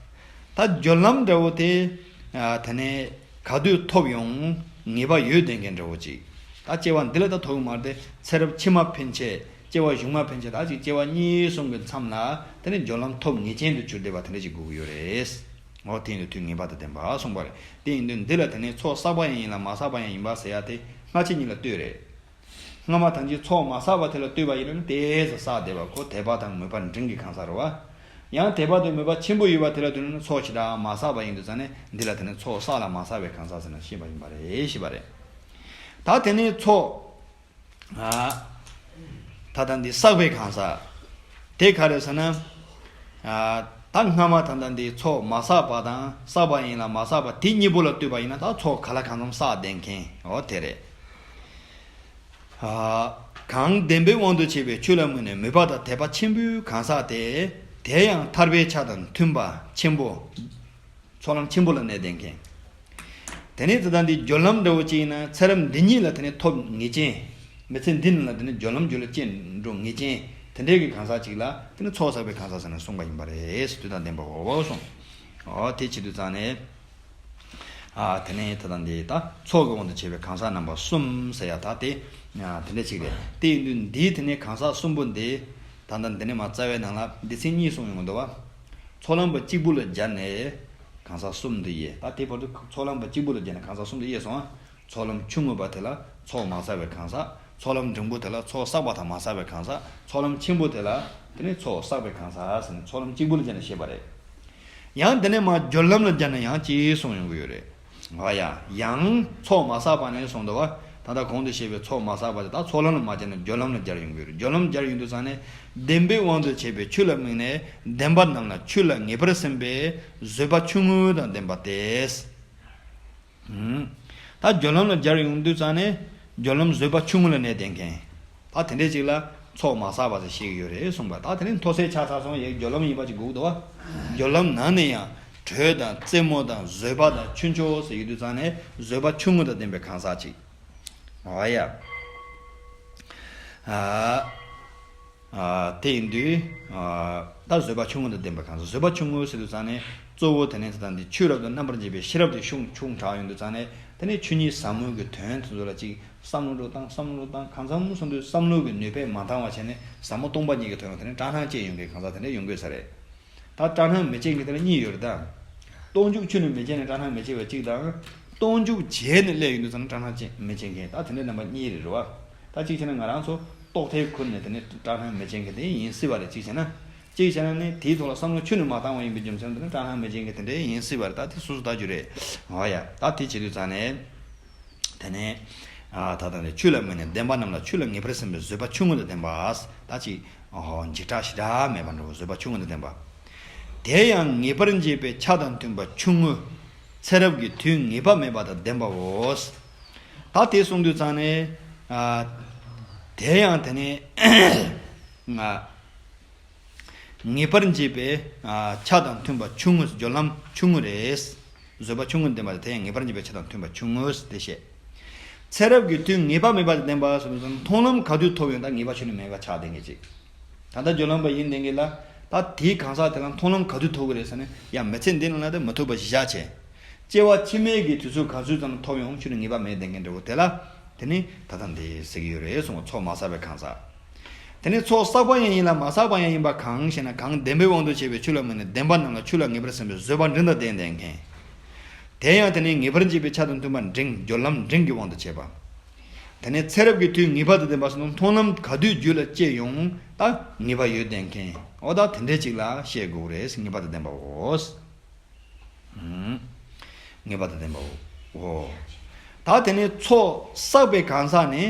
ད་སྦྱོར་ལམ་འདྲ་བོ་དེ། ཨ་དེ་ནས་ག་དུས་ཐོབ་ཡོང་ངེས་པ་ཡོད་བསྡད་མཁན་འདྲ་བོ་ཅིག་ད་སྐྱེ་བ་འདི་ལ་ད་ཐོབ་ཀྱི་མ་རེད་དེ། ཚེ་རབས་ཕྱི་མ་ཕན་ཆད་སྐྱེ་བ་གཞུག་མ་ཕན་ཆད་ད་ཅིག་སྐྱེ་བ་གཉིས་གསུམ་གྱི་མཚམས་ལ་དེ་ནས་སྦྱོར་ལམ་ཐོབ་ངེས་ཅན་དུ་གྱུར་བསྡད་པ་དེ་འདྲ་ཅིག་དགོས་ཀྱི་ཡོད་རེད། འོ་དེ་ཡིན་དུས་དུས་ངེས་པ་དང་ལྡན་པ་གསུངས་པ་རེད། དེ་ཡིན་དུས་འདི་ལ་དེ་ནས་ཚོགས་བསགས་པ་ཡང་ཡིན་ལ་མ་བསགས་པ་ཡང་ཡིན་པ་ཟེར་ཡ་དེ་སྔ་ཕྱི་གཉིས་ལ་ལྟོས་རེད། སྔ་མ་ཐམས་ཅད་ཚོགས་མ་བསགས་པ་དེ་ལ་ལྟོས་པ་ཡིན་ན་ནི་དེ་ཙམ་བསགས་བསྡད་པ་ཁོ་དད་པ་དང་མོས་པ་འབྲིང་གི་གང་ཟག་རེད་བ། ཡང་དད་པ་དང་མོས་པ་ཆེན་པོ་ཡོད་པ་དེ་ལ་ལྟོས་ན་ནི་ཚོགས་ཞེ་དྲག་མ་བསགས་པ་ཡིན་དུས་ཙང་ནས་འདི་ལ་དེ་ནི་ཚོགས་བསགས་ལ་མ་བསགས་པའི་གང་ཟག་ཟེར་ན་ཤེས་པ་ཡིན་པ་རེད་ཞེས་པ་རེད། ད་དེ་ནས་ཚོགས། ཨ། ད་ལྟ་འདི་བསགས་པའི་གང་ཟག་དེ་ག་རེ་ཟེར་ན། ཨ། ད་སྔ་མ་ད་ལྟ་འདི་ཚོགས་མ་བསགས་པ་དང་བསགས་པ་ཡིན་ལ་མ་བསགས་པ་དེ་གཉིས་པོ་ལ་ལྟོས་པ་ཡིན་ན་ད་ཚོགས་ག་ལ་གང་འཚམ་བསགས་བསྡད་མཁན་འོ་དེ་རེད། ཨ། གང་བདེན་པའི་དབང་དུ་བྱས་པའི་ཆོས་ལ་དམིགས་ནས་མོས་པ་དང་དད་པ་ཆེན་པོའི་གང་ཟག་དེ། དེ་ཡང་ཐར་པའི་ཆ་དང་མཐུན་པ་ཆེན་པོ། ཚོགས་ལམ་ཆེན་པོ་ལ་གནས་བསྡད་མཁན། དེ་ནས་ད་ལྟ་འདི་སྦྱོར་ལམ་འདྲ་བོ་ཅིག་ཡིན་ན་ཚེ་རབས་འདི་ཉིད་ལ་དེ་ནས་ཐོབ་ངེས་ཅན། མི་ཚེ་འདི་ནང་ལ་དེ་ནས་སྦྱོར་ལམ་རྒྱུད་ལ་སྐྱེ་འགྲོ་ངེས་ཅན། དེ་འདྲའི་གི་གང་ཟག་ཅིག་ལ་དེ་ནས་ཚོགས་བསགས་པའི་གང་ཟག་ཟེར་ནས་གསུངས་པ་ཡིན་པ་རེད། དུས་དང་ལྡན་པའོ་གསུངས། འོ་དེ་བྱེད་དུས་ཙང་ནས། ཨ་དེ་ནས་ད་ལྟ་འདི་ད་ཚོགས་ཀྱི་དབང་དུ་བྱས་པའི་གང་ཟག་རྣམ་པ་གསུམ་ཟེར་ཡ་ད་དེ། ཨ་དེ་འདྲ་ཅིག་རེད། དེ་ཡིན་དུས་འདིའི་དེ་ནས་གང་ཟག་གསུམ་པོ་འདི། ད་ལྟ་འདི་ནས་མ་རྩ་བའི་ནང་ལ་སྡེ་ཚན་གཉིས་གསུངས་ཡོང་གི་འདུག་བ། ཚོགས་ལམ་པ་གཅིག་པུ་ལ་སྦྱར་ནས། གང་ཟག་གསུམ་དུ་དབྱེ། ད་དེ་བར་དུ་ཚོགས་ལམ་པ་གཅིག་པུ་ལ་སྦྱར་ནས་གང་ཟག་གསུམ་དུ་དབྱེ་སོང་ང་། ཚོགས་ལམ་ཆུང་ངུ་པ་དེ་ལ་ཚོགས་མ་བསགས་པའི་གང་ཟག་ཚོགས་ལམ་འབྲིང་པོ་དེ་ལ་ཚོགས་བསགས་པ་དང་མ་བསགས་པའི་གང་ཟག་ཚོགས་ལམ་ཆེན་པོ་དེ་ལ་དེ་ནི་ཚོགས་བསགས་པའི་གང་ཟག་ཟེར་ནས་ཚོགས་ལམ་གཅིག་པུ་ལ་སྦྱར་ནས་བཤད་པ་རེད། ཡང་དེ་ནས་མར་སྦྱོར་ལམ་ལ་སྦྱར་ན་ཡང་གཅིག་གསུངས་ཡོང་གི་ཡོད་རེད། འོ་ཡ། ཡང་ཚོགས་མ་བསགས་པ་ནས་གསུངས་འདུག་བ། ད་ལྟ་གོང་དུ་བཤད་པའི་ཚོགས་མ་བསགས་པ་དེ་དག་ཚོགས་ལམ་ལ་མ་སྦྱར་ན་སྦྱོར་ལམ་ལ་སྦྱར་ཡོང་གི་ཡོད་རེད། སྦྱོར་ལམ་སྦྱར་ཡོང་དུས་ཙང་ནས་བདེན་པའི་དབང་དུ་བྱས་པའི་ཆོས་ལ་དམིགས་ནས་བདེན་པ་རྣམས་ལ་ཆོས་ལ་ངེས་པར་སེམས་པའི་བཟོད་པ་ཆུང་ངུ་དང་ལྡན་པ་སྟེ། ད་སྦྱོར་ལམ་ལ་སྦྱར་ཡོང་དུས་ཙང་ནས་སྦྱོར་ལམ་བཟོད་པ་ཆུང་ངུ་ལ་གནས་བསྡད་མཁན། ད་དེ་འདྲས་ཅིག་ལ་ཚོགས་མ་བསགས་པ་ཟེར་བཤད་ཀྱི་ཡོད་རེད་གསུངས་པ། ད་དེ་ནི་མཐོ་ཚད་ཆགས་ཚར་སོང་། ཡ་སྦྱོར་ལམ་ཡིན་པ་ཅིག་དགོས་འདུག་བ། སྦྱོར་ལམ་ནང་ནས་ཡང་དྲོད་དང་རྩེ་མོ་དང་བཟོད་པ་དང་ཆོས་མཆོག་ཟེར་ཡོང་དུས་ཙང་ནས་བཟོད་པ་ཆུང་ངུ་དང་ལྡན་པའི་གང་ཟག་ཅིག་འོ་ཡ། ཨ། ཨ། དེ་ཡིན་དུས། ཨ། ད་བཟོད་པ་ཆུང་ངུ་དང་ལྡན་པ་གང་ཟག་བཟོད་པ་ཆུང་ངུ་ཟེར་དུས་ཙང་ནས་གཙོ་བོ་དེ་ནས་ད་ལྟ་འདི་ཆོས་རབ་ཏུ་རྣམ་པར་འབྱེད་པའི་ཤེས་རབ་དེ་ཤུགས་ཆུང་དྲགས་ཡོང་དུས་ཙང་ནས་དེ་ནས་ཆོས་ཉིད་ཟབ་མོ་གི་དོན་དེ་ཚོ་ལ་ཅིག་བསམ་བློ་འགྲོ་སྟངས་བསམ་བློ་བཏང་གང་འཚམ་སོང་དུས་བསམ་བློ་གི་ནུས་པས་མ་འདང་བ་བྱས་ནས་ཟབ་མོ་སྟོང་པ་ཉིད་ཀྱི་དོན་ལ་དེ་ནས་སྐྲག་སྣང་སྐྱེ་ཡོང་མཁན་གང་ཟག་དེ་འདྲ་ཡོང་དགོས་ས་རེད། ད་སྐྲག་སྣང་མི་སྐྱེ་མཁན་དེ་ལ་གཉིས་ཡོད་རེད་ད། སྟོང་འཇུག་ཆོས་ནི་མི་སྐྱེ་ནས་སྐྲག་སྣང་མི་སྐྱེ་བ་གཅིག་དང་། སྟོང་འཇུག་བྱས་ནས་སླེབས་ཡོང་དུས་ཙམ་ན་སྐྲག་སྣང་སྐྱེ་མི་སྐྱེ་མཁན་ད་དེ་འདྲའི་རྣམ་པ་གཉིས་རེད་རེད་བ། ད་གཅིག་བྱས་ན་ང་རང་ཚོ་རྟོག་བྲལ་ཁུར་ནས་དེ་ནི་སྐྲག་སྣང་མི་སྐྱེ་མཁན་དེ་ཡིན་སྲིད་པ་རེད། གཅིག་བྱས་ན། གཅིག་བྱས་ན་ནི་དེའི་ཐོག་ལ་བསམ་བློ་ཁྱོན་ནས་མ་བཏང་བ་ཡིན་པའི་རྒྱུ་མཚན་དེ་ནི་སྐྲག་སྣང་མི་སྐྱེ་མཁན་དེ་འདྲའི་ཡིན་སྲིད་པ་རེད། ད་དེ་སོ་སོ་ལྟ་རྒྱུ་རེད། འོ་ཡ། ད་དེ་བྱེད་དུས་ཙམ་ནས། དེ་ནས། ཨ། ད་ལྟ་ནས་ཆོས་ལ་དམིགས་ནས་བདེན་པ་རྣམས་ལ་ཆོས་ལ་ངེས་པར་སེམས་པའི་བཟོད་པ་ཆུང་ངུ་དང་ལྡན་པ། ད་ཅིག་འཇིགས་སྐྲག་ཞེ་དྲག་མེད་པ་འདྲ་བོ་བཟོད་པ་ཆུང་ངུ་དང་ལྡན་པ། དེ་ཡང་ངེས་པར་འབྱེད་པའི་ཆ་དང་མཐུན་པ་ཆུང་ངུ། ཚེ་རབས་ཀྱི་དུས་ངེས་པ་མེད་པ་དང་ལྡན་པའོ། ད་དེ་གསུངས་དུས་ཙང་ནས། ཨ། དེ་ཡང་དེ་ནས། ང་། ངེས་པར་འབྱེད་པའི། ཨ། ཆ་དང་མཐུན་པ་ཆུང་ངུ། སྦྱོར་ལམ་ཆུང་ངུ་རེད། བཟོད་པ་ཆུང་ངུ་ལྡན་པ་དེ་ཡང་ངེས་པར་འབྱེད་པའི་ཆ་དང་མཐུན་པ་ཆུང་ངུ་དེ་བཤད། ཚེ་རབས་ཀྱི་དུས་ངེས་པ་མེད་པ་ལྡན་པ་སོགས་མཐོང་ལམ་ག་དུས་ཐོབ་ཡོང་ད་ངེས་པ་ཆོད་ནས་མེད་པ་ཆགས་བསྡད་མཁན་ཅིག་ད་ལྟ་སྦྱོར་ལམ་པ་ཡིན་བསྡད་མཁན་ལ། ད་དེའི་གང་ཟག་དེ་ལ་མཐོང་ལམ་ག་དུས་ཐོབ་ཀྱི་རེད་ཟེར་ན། ཡང་མི་ཚེ་འདི་ནང་ལ་དེ་མི་ཐུབ་པ་གཞི་བཞག་བྱས། སྐྱེ་བ་ཕྱི་མའི་གི་དུས་ཚོད་ག་ཚོད་ཙམ་ཐོབ་ཡོང་ཆོད་ནས་ངེས་པ་མེད་བསྡད་མཁན་འདྲ་བོ་དེ་ལ། དེ་ནི་ད་ལྟ་འདི་ཟེར་གྱི་ཡོད་རེད་གསུངས། ཚོགས་མ་བསགས་པའི་གང་ཟག་དེ་ནས་ཚོགས་བསགས་པ་ཡང་ཡིན་ལ་མ་བསགས་པ་ཡང་ཡིན་པ་གང་ཞེ་ན། གང་བདེན་པའི་དབང་དུ་བྱས་པའི་ཆོས་ལ་དམིགས་ནས་བདེན་པ་རྣམས་ལ་ཆོས་ལ་ངེས་པར་སེམས་པའི་བཟོད་པ་འབྲིང་དང་ལྡན་ལྡན་མཁན། དེ་ཡང་དེ་ནས་ངེས་པར་འབྱེད་པའི་ཆ་དང་མཐུན་པ་འབྲིང་། སྦྱོར་ལམ་འབྲིང་གི་དབང་དུ་བྱས་པ། དེ་ནས་ཚེ་རབས་ཀྱི་དུས་ངེས་པ་དང་ལྡན་པ་སོགས་མཐོང་ལམ་ག་དུས་རྒྱུད་ལ་སྐྱེས་ཡོང་ད་ངེས་པ་ཡོད་ལྡན་མཁན། འོ་ད་དེ་འདྲས་ཅིག་ལ་བཤད་དགོས་རེད། ངེས་པ་དང་ལྡན་པའོ། ངེས་པ་དང་ལྡན་པའོ། ད་དེ་ནས་ཚོགས་བསགས་པའི་གང་ཟག་ནི།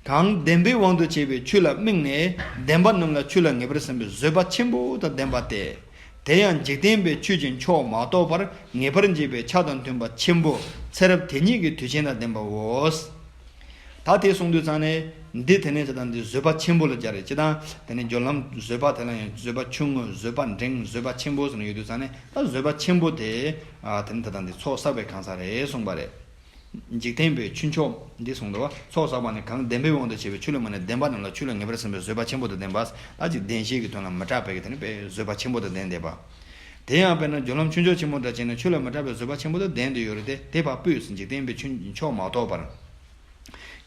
གང་བདེན་པའི་དབང་དུ་བྱས་པའི་ཆོས་ལ་དམིགས་ནས་བདེན་པ་རྣམས་ལ་ཆོས་ལ་ངེས་པར་སེམས་པའི་བཟོད་པ་ཆེན་པོ་དང་ལྡན་པ་སྟེ། དེ་ཡང་འཇིག་རྟེན་པའི་ཆོས་ཀྱི་མཆོག་མ་གཏོགས་པར་ངེས་པར་འབྱེད་པའི་ཆ་དང་མཐུན་པ་ཆེན་པོ་ཚེ་རབས་དེ་ཉིད་ཀྱི་དུས་ཆེན་དང་ལྡན་པའོ། ད་དེ་གསུངས་དུས་ཙང་ནས་འདི་དེ་ནས་ཅི་དང་འདི་བཟོད་པ་ཆེན་པོ་ལ་སྦྱར་རེད། ཅི་དང་དེ་ནས་སྦྱོར་ལམ་བཟོད་པ་དེ་ལ་ཡང་བཟོད་པ་ཆུང་ངུ། བཟོད་པ་འབྲིང་། བཟོད་པ་ཆེན་པོ་ཟེར་ནས་ཡོད་དུས་ཙང་ནས་ད་བཟོད་པ་ཆེན་པོ་དེ། ཨ། དེ་ནི་ད་ལྟ་འདི་ཚོགས་བསགས་པའི་གང་ཟག་རེད་གསུངས་པ་རེད། འཇིག་རྟེན་པའི་ཆོས་མཆོག་འདི་གསུངས་འདུག་བ། ཚོགས་བསགས་པ་ནི་གང་བདེན་པའི་དབང་དུ་བྱས་པའི་ཆོས་ལ་དམིགས་ནས་བདེན་པ་རྣམས་ལ་ཆོས་ལ་ངེས་པར་སེམས་པའི་བཟོད་པ་ཆེན་པོ་དང་ལྡན་པ། ད་ཅིག་བདེན་བཞི་གི་དོན་ལ་མི་སྐྲག་པའི་གི་དེ་ནི་དཔེ་བཟོད་པ་ཆེན་པོ་དང་ལྡན་བསྡད་པ། དེ་ཡང་དཔེར་ན་སྦྱོར་ལམ་ཆོས་མཆོག་ཆེན་མོ་འདྲ་བྱས་ན་ཆོས་ལ་མི་སྐྲག་པའི་བཟོད་པ་ཆེན་པོ་དང་ལྡན་དུ་ཡོད་རེད་དེ། དེ་ཕར་སྤོས་ཟིན། འཇིག་རྟེན་པའི་ཆོས་མཆོག་མ་གཏོགས་པར།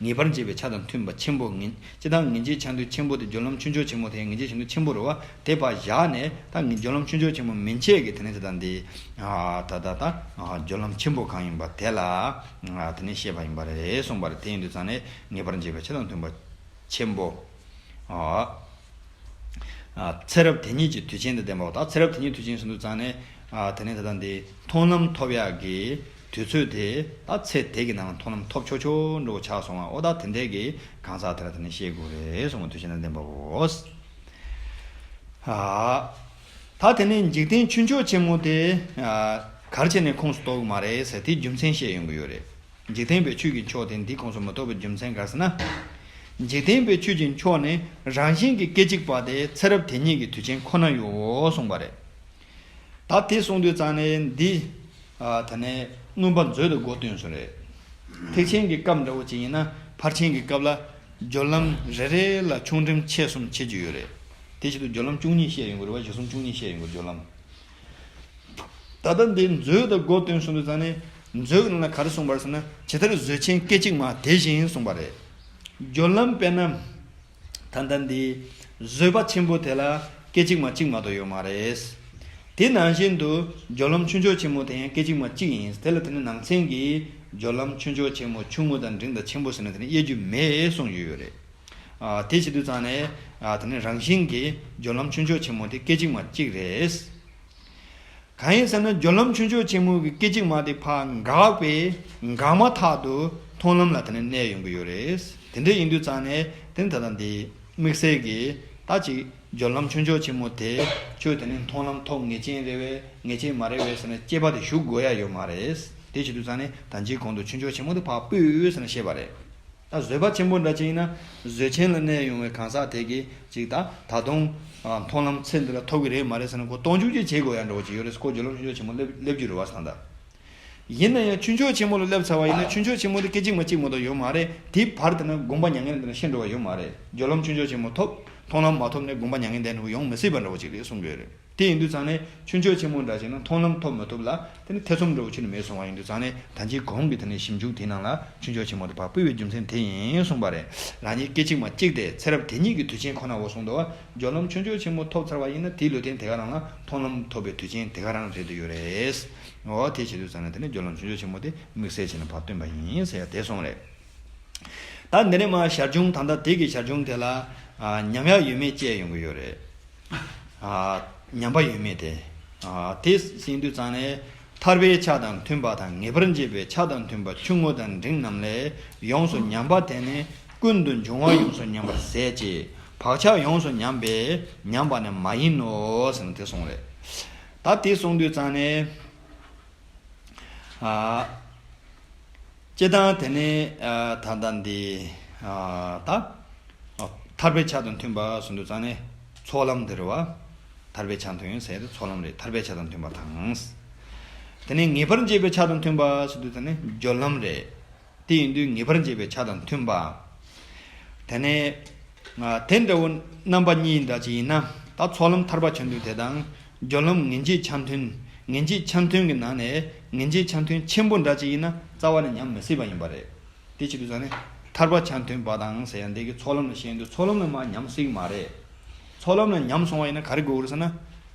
ངེས་པར་འབྱེད་པའི་ཆ་དང་མཐུན་པ་ཆེན་པོ། ངེས་ཅི་དང་ངེས་འབྱེད་ཆ་འདུས་ཆེན་པོ་དེ། སྦྱོར་ལམ་ཆོས་མཆོག་ཆེན་མོ་དེ་ཡང་ངེས་འབྱེད་ཆ་འདུས་ཆེན་པོ་རེད་བ། དེ་ཕར་བཞག་ནས་ད་ངེས་སྦྱོར་ལམ་ཆོས་མཆོག་ཆེན་མོ་མན་ཆད་ཀྱི་དེ་ནས་དེ་དང་དེ། ཨ། ད་ད་ད། ཨ། སྦྱོར་ལམ་ཆེན་པོ་གང་ཡིན་པ་དེ་ལ། ཨ། དེ་ནས་བཤད་པ་ཡིན་པ་རེད་གསུངས་པ་རེད། དེ་ཡིན་དུས་ཙང་ནས་ངེས་པར་འབྱེད་པའི་ཆ་དང་མཐུན་པ་ཆེན་པོ། ཨ། ཨ། ཚེ་རབས་དེ་ཉིད་ཀྱི་དུས་ཆེན་དུ་ལྡན་པའོ། ད་ཚེ་རབས་དེ་ཉིད་དུས་ཆེན་ཟེར་དུས་ཙང་ནས། ཨ། དེ་ནས་ད་ལྟ་འདི་མཐོང་ལམ་ཐོབ་ཡག་གི་དུས་ཚོད་དེ་ད་ཚེ་དེ་གི་ནང་ལ་མཐོང་ལམ་ཐོབ་ཆོག་ཆོག་འགྲོ་ཆགས་སོང་བ། འོ་ད་དེ་འདྲས་ཀྱི་གང་ཟག་དེ་ལ་དེ་ནས་བཤད་དགོས་རེད་གསུངས་པ། དུས་ཆེན་དུ་ལྡན་པའོ། ཨ། ད་དེ་ནས་འཇིག་རྟེན་ཆོས་མཆོག་ཆེན་མོ་དེ། ཨ། ག་རེ་བྱས་ནས་ཁོངས་སུ་གཏོགས་ཀྱི་མ་རེད་ཟེར་དེའི་རྒྱུ་མཚན་བཤད་ཡོང་གི་ཡོད་རེད། འཇིག་རྟེན་པའི་ཆོས་ཀྱི་མཆོག་དེ་འདིའི་ཁོངས་སུ་མི་གཏོགས་པའི་རྒྱུ་མཚན་ག་རེ་ཟེར་ན། འཇིག་རྟེན་པའི་ཆོས་ཀྱི་མཆོག་ནི་རང་བཞིན་གྱིས་སྐད་ཅིག་པ་དེ་ཚེ་རབས་དེ་ཉིད་ཀྱི་དུས་ཆེན་ཁོ་ན་ཡོད་གསུངས་པ་རེད། ད་དེ་གསུངས་དུས་ཙང་ནས་འདི། ཨ། ད་ནས་མངོན་པ་མཛོད་དུ་གོ་སྟོན་སོང་རེད། ཐེག་ཆེན་གྱི་སྐབས་འདྲ་བོ་ཅིག་ཡིན་ན་ཕར་ཕྱིན་གྱི་སྐབས་ལ་སྦྱོར་ལམ་རེ་རེ་ལ་ཆུང་འབྲིང་ཆེ་གསུམ་ཕྱེ་རྒྱུ་ཡོད་རེད། དེ་བཞིན་དུ་སྦྱོར་ལམ་བཅུ་གཉིས་བཤད་ཡོང་གི་རེད་བ། གཞི་གསུམ་བཅུ་གཉིས་བཤད་ཡོང་གི་རེད། སྦྱོར་ལམ། ད་ལྟ་འདི་མཛོད་དུ་གོ་སྟོན་གསུངས་དུས་ཙང་ནས་མཛོད་ཀྱི་ནང་ལ་ག་རེ་གསུངས་པ་རེད་ཟེར་ན། ཇི་ལྟར་བཟོད་ཆེན་སྐད་ཅིག་མ་དེ་བཞིན་གསུངས་པ་རེད། སྦྱོར་ལམ་དཔེར་ན། ད་ལྟ་འདི་བཟོད་པ་ཆེན་པོ་དེ་ལ་སྐད་ཅིག་མ་གཅིག་མ་གཏོགས་ཡོད་མ་རེད། དེ་ནང་བཞིན་དུ་སྦྱོར་ལམ་ཆུ་མཆོག་ཆེན་མོ་དེ་ཡང་སྐད་ཅིག་མ་གཅིག་ཡིན། དེ་ལ་དེ་ནི་ནང་ཚན་གྱིས་སྦྱོར་ལམ་ཆུ་མཆོག་ཆེན་མོ་ཆུང་ངུ་དང་འབྲིང་དང་ཆེན་པོ་ཟེར་ནས་དེ་ནི་དབྱེ་རྒྱུ་མེད་གསུངས་ཡོད་ཡོད་རེད། ཨ་དེ་བྱེད་དུས་ཙང་ནས་ཨ་དེ་ནི་རང་བཞིན་གྱིས་སྦྱོར་ལམ་ཆུ་མཆོག་ཆེན་མོ་དེ་སྐད་ཅིག་མ་གཅིག་རེད། གང་ཡིན་ཟེར་ན་སྦྱོར་ལམ་ཆུ་མཆོག་ཆེན་མོ་གི་སྐད་ཅིག་མ་དེ་ཕར་འགག་པའི་འགག་མ་ཐག་ཏུ་མཐོང་ལམ་ལ་དེ་ནི་གནས་ཡོང་གི་ཡོད་རེད། དེ་འདྲ་ཡིན་དུས་ཙང་ནས་དེ་ནི་ད་ལྟ་འདི་དམིགས་བསལ་གྱི་ད་ཅིག་སྦྱོར་ལམ་ཆུ་མཆོག་ཆེན་མོ་དེ་ཁྱོད་དེ་ནི་མཐོང་ལམ་ཐོབ་ངེས་ཅན་རེད་བས་ངེས་ཅན་མ་རེད་བས་ཟེར་ན་དཔྱད་པ་དེ་ཞུགས་དགོས་ཡ་ཡོད་མ་རེད། དེ་བྱེད་དུས་ཙང་ནས་ད་ཅིའི་གོང་དུ་ཆུ་མཆོག་ཆེན་མོ་དེ་ཕར་སྤོས་ཟེར་ན་ཤེས་པ་རེད། ད་བཟོད་པ་ཆེན་པོ་འདྲ་ཅིག་ཡིན་ན་བཟོད་ཆེན་ལ་གནས་ཡོང་བའི་གང་ཟག་དེ་གིས་ཅིག་ད་ད་དུང་ཨ་མཐོང་ལམ་ཚེ་འདི་ལ་ཐོབ་ཀྱི་རེད་མ་རེད་ཟེར་ན་ཁོ་སྟོང་འཇུག་ཅིག་བྱེད་དགོས་ཡ་འདྲ་བོ་ཅིག་ཡོད་རེད། ཁོ་སྦྱོར་ལམ་ཆུ་མཆོག་ཆེན་མོ་སླེབས་སླེབས་རྒྱུ་རེད་བ་ད་ལྟ། ཡིན་ན་ཡང་ཆུ་མཆོག་ཆེན་མོ་ལ་སླེབས་ཚར་བ་ཡིན་ན་ཆུ་མཆོག་ཆེན་མོ་དེ་སྐད་ཅིག་མ་གཅིག་མ་གཏོགས་ཡོད་མ་རེད། དེའི་བར་དེ་ན་དགོངས་པ་མྱ་ངན་ལས་འདས་ན་ཤི་འགྲོ་བ་ཡོད་མ་རེད། སྦྱོར་ལམ་ཆུ་མཆོག་ཆེན་མོ་ཐོབ་མཐོང་ལམ་མ་ཐོབ་ནས་དགོངས་པ་མྱ་ངན་ལས་འདས་འགྲོ་ཡོང་མི་སྲིད་པ་འདྲ་བོ་ཅིག་རེད་གསུང་གི་ཡོད་རེད། དེ་ཡིན་དུས་ཙང་ནས་ཆུ་མཆོག་ཆེན་མོ་འདྲ་ཅིག་ན་མཐོང་ལམ་ཐོབ་མི་ཐོབ་ལ་དེ་ནི་ཐེ་ཚོམ་འདྲ་བོ་ཁྱོན་ནས་མེད་སོང་བ་ཡིན་དུས་ཙང་ནས་ད་ཅིའི་གོང་གི་དེ་ནས་ཞིབ་འཇུག་དེའི་ནང་ལ་ཆུ་མཆོག་ཆེན་མོ་དེ་ཕར་སྤོས་པའི་རྒྱུ་མཚན་དེ་ཡིན་གསུངས་པ་རེད། རང་ཉིད་སྐད་ཅིག་མ་གཅིག་དེ་ཚེ་རབས་དེ་ཉིད་ཀྱི་དུས་ཆེན་ཁོ་ན་འོ་གསུངས་འདུག་བ། སྦྱོར་ལམ་ཆུ་མཆོག་ཆེན་མོ་ཐོབ་ཚར་བ་ཡིན་ན་དེའི་ལུས་རྟེན་དེ་ག་རང་ལ་མཐོང་ལམ་ཐོབ་པའི་དུས་ཆེན་དེ་ག་རང་རེད་དུ་ཡོད་རེད། འོ་དེ་བྱེད་དུས་ཙང་ནས་དེ་ནི་སྦྱོར་ལམ་ཆུ་མཆོག་ཆེན་མོ་དེ་དམིགས་བསལ་བྱས་ནས་ཕར་སྟོན་པ་ཡིན་ཟེར་ཡ་དེ་གསུངས་རེད། ད་འདི་ནས་མ་ཞར་བྱུང་ད་ལྟ་དེ་གི་ཞར་བྱུང་དེ་ལ་ཨ་ཉམས་ཡག་ཡོད་མེད་དཔྱད་ཡོང་གི་ཡོད་རེད། ཨ་ཉམས་པ་ཡོད་མེད་དེ། ཨ་དེ་ཟིན་དུས་ཙང་ནས་ཐར་པའི་ཆ་དང་མཐུན་པ་དང་ངེས་པར་འབྱེད་པའི་ཆ་དང་མཐུན་པ་ཆུང་ངུ་དང་འབྲིང་རྣམས་ལས་ཡོངས་སུ་ཉམས་པ་དེ་ནི་ཀུན་ཏུ་འབྱུང་བ་ཡོངས་སུ་ཉམས་པར་ཟད་ཀྱི། བག་ཆགས་ཡོངས་སུ་ཉམས་པས་ཉམས་པ་ནི་མ་ཡིན་ནོ་ཟེར་ནས་དེ་གསུངས་རེད། ད་དེ་གསུངས་དུས་ཙང་ནས། ཨ། སྤྱིར་བཏང་དེ་ནི་ཨ་ད་ལྟ་འདི་ཨ་ད་ཨ་ཐར་པའི་ཆ་དང་མཐུན་པ་ཟེར་དུས་ཙང་ནས་ཚོགས་ལམ་འདི་རེད་བ། ཐར་པའི་ཆ་མཐུན་ཟེར་དེ་ཚོགས་ལམ་རེད། ཐར་པའི་ཆ་དང་མཐུན་པ་དང་། དེ་ནས་ངེས་པར་འབྱེད་པའི་ཆ་དང་མཐུན་པ་ཟེར་དུས་ཙང་ནས་སྦྱོར་ལམ་རེད། དེ་ཡིན་དུས་ངེས་པར་འབྱེད་པའི་ཆ་དང་མཐུན་པ། དེ་ནས་ཨ་དེ་འདྲ་བོ་རྣམ་པ་གཉིས་འདྲ་ཅིག་ཡིན་ན་ད་ཚོགས་ལམ་ཐར་པ་ཆ་མཐུན་དེ་དང་སྦྱོར་ལམ་ངེས་འབྱེད་ཆ་མཐུན། ངེས་འབྱེད་ཆ་མཐུན་གྱི་ནང་ནས་ངེས་འབྱེད་ཆ་མཐུན་ཆེན་པོ་འདྲ་ཅིག་ཡིན་ན་རྩ་བ་ནས་ཉམས་མི་སྲིད་པ་ཡིན་པ་རེད། དེ་བྱེད་དུས་ཙང་ནས་ཐར་པ་ཆ་མཐུན་པ་དང་ཟེར་ཡ་འདི་གི་ཚོགས་ལམ་ལ་བཤད་ཡོང་དུས་ཚོགས་ལམ་ལ་མར་ཉམས་སྲིད་ཀྱི་མ་རེད། ཚོགས་ལམ་ལ་ཉམས་སོང་བ་ཡིན་ན་ག་རེ་དགོས་ཀྱི་རེད་ཟེར་ན།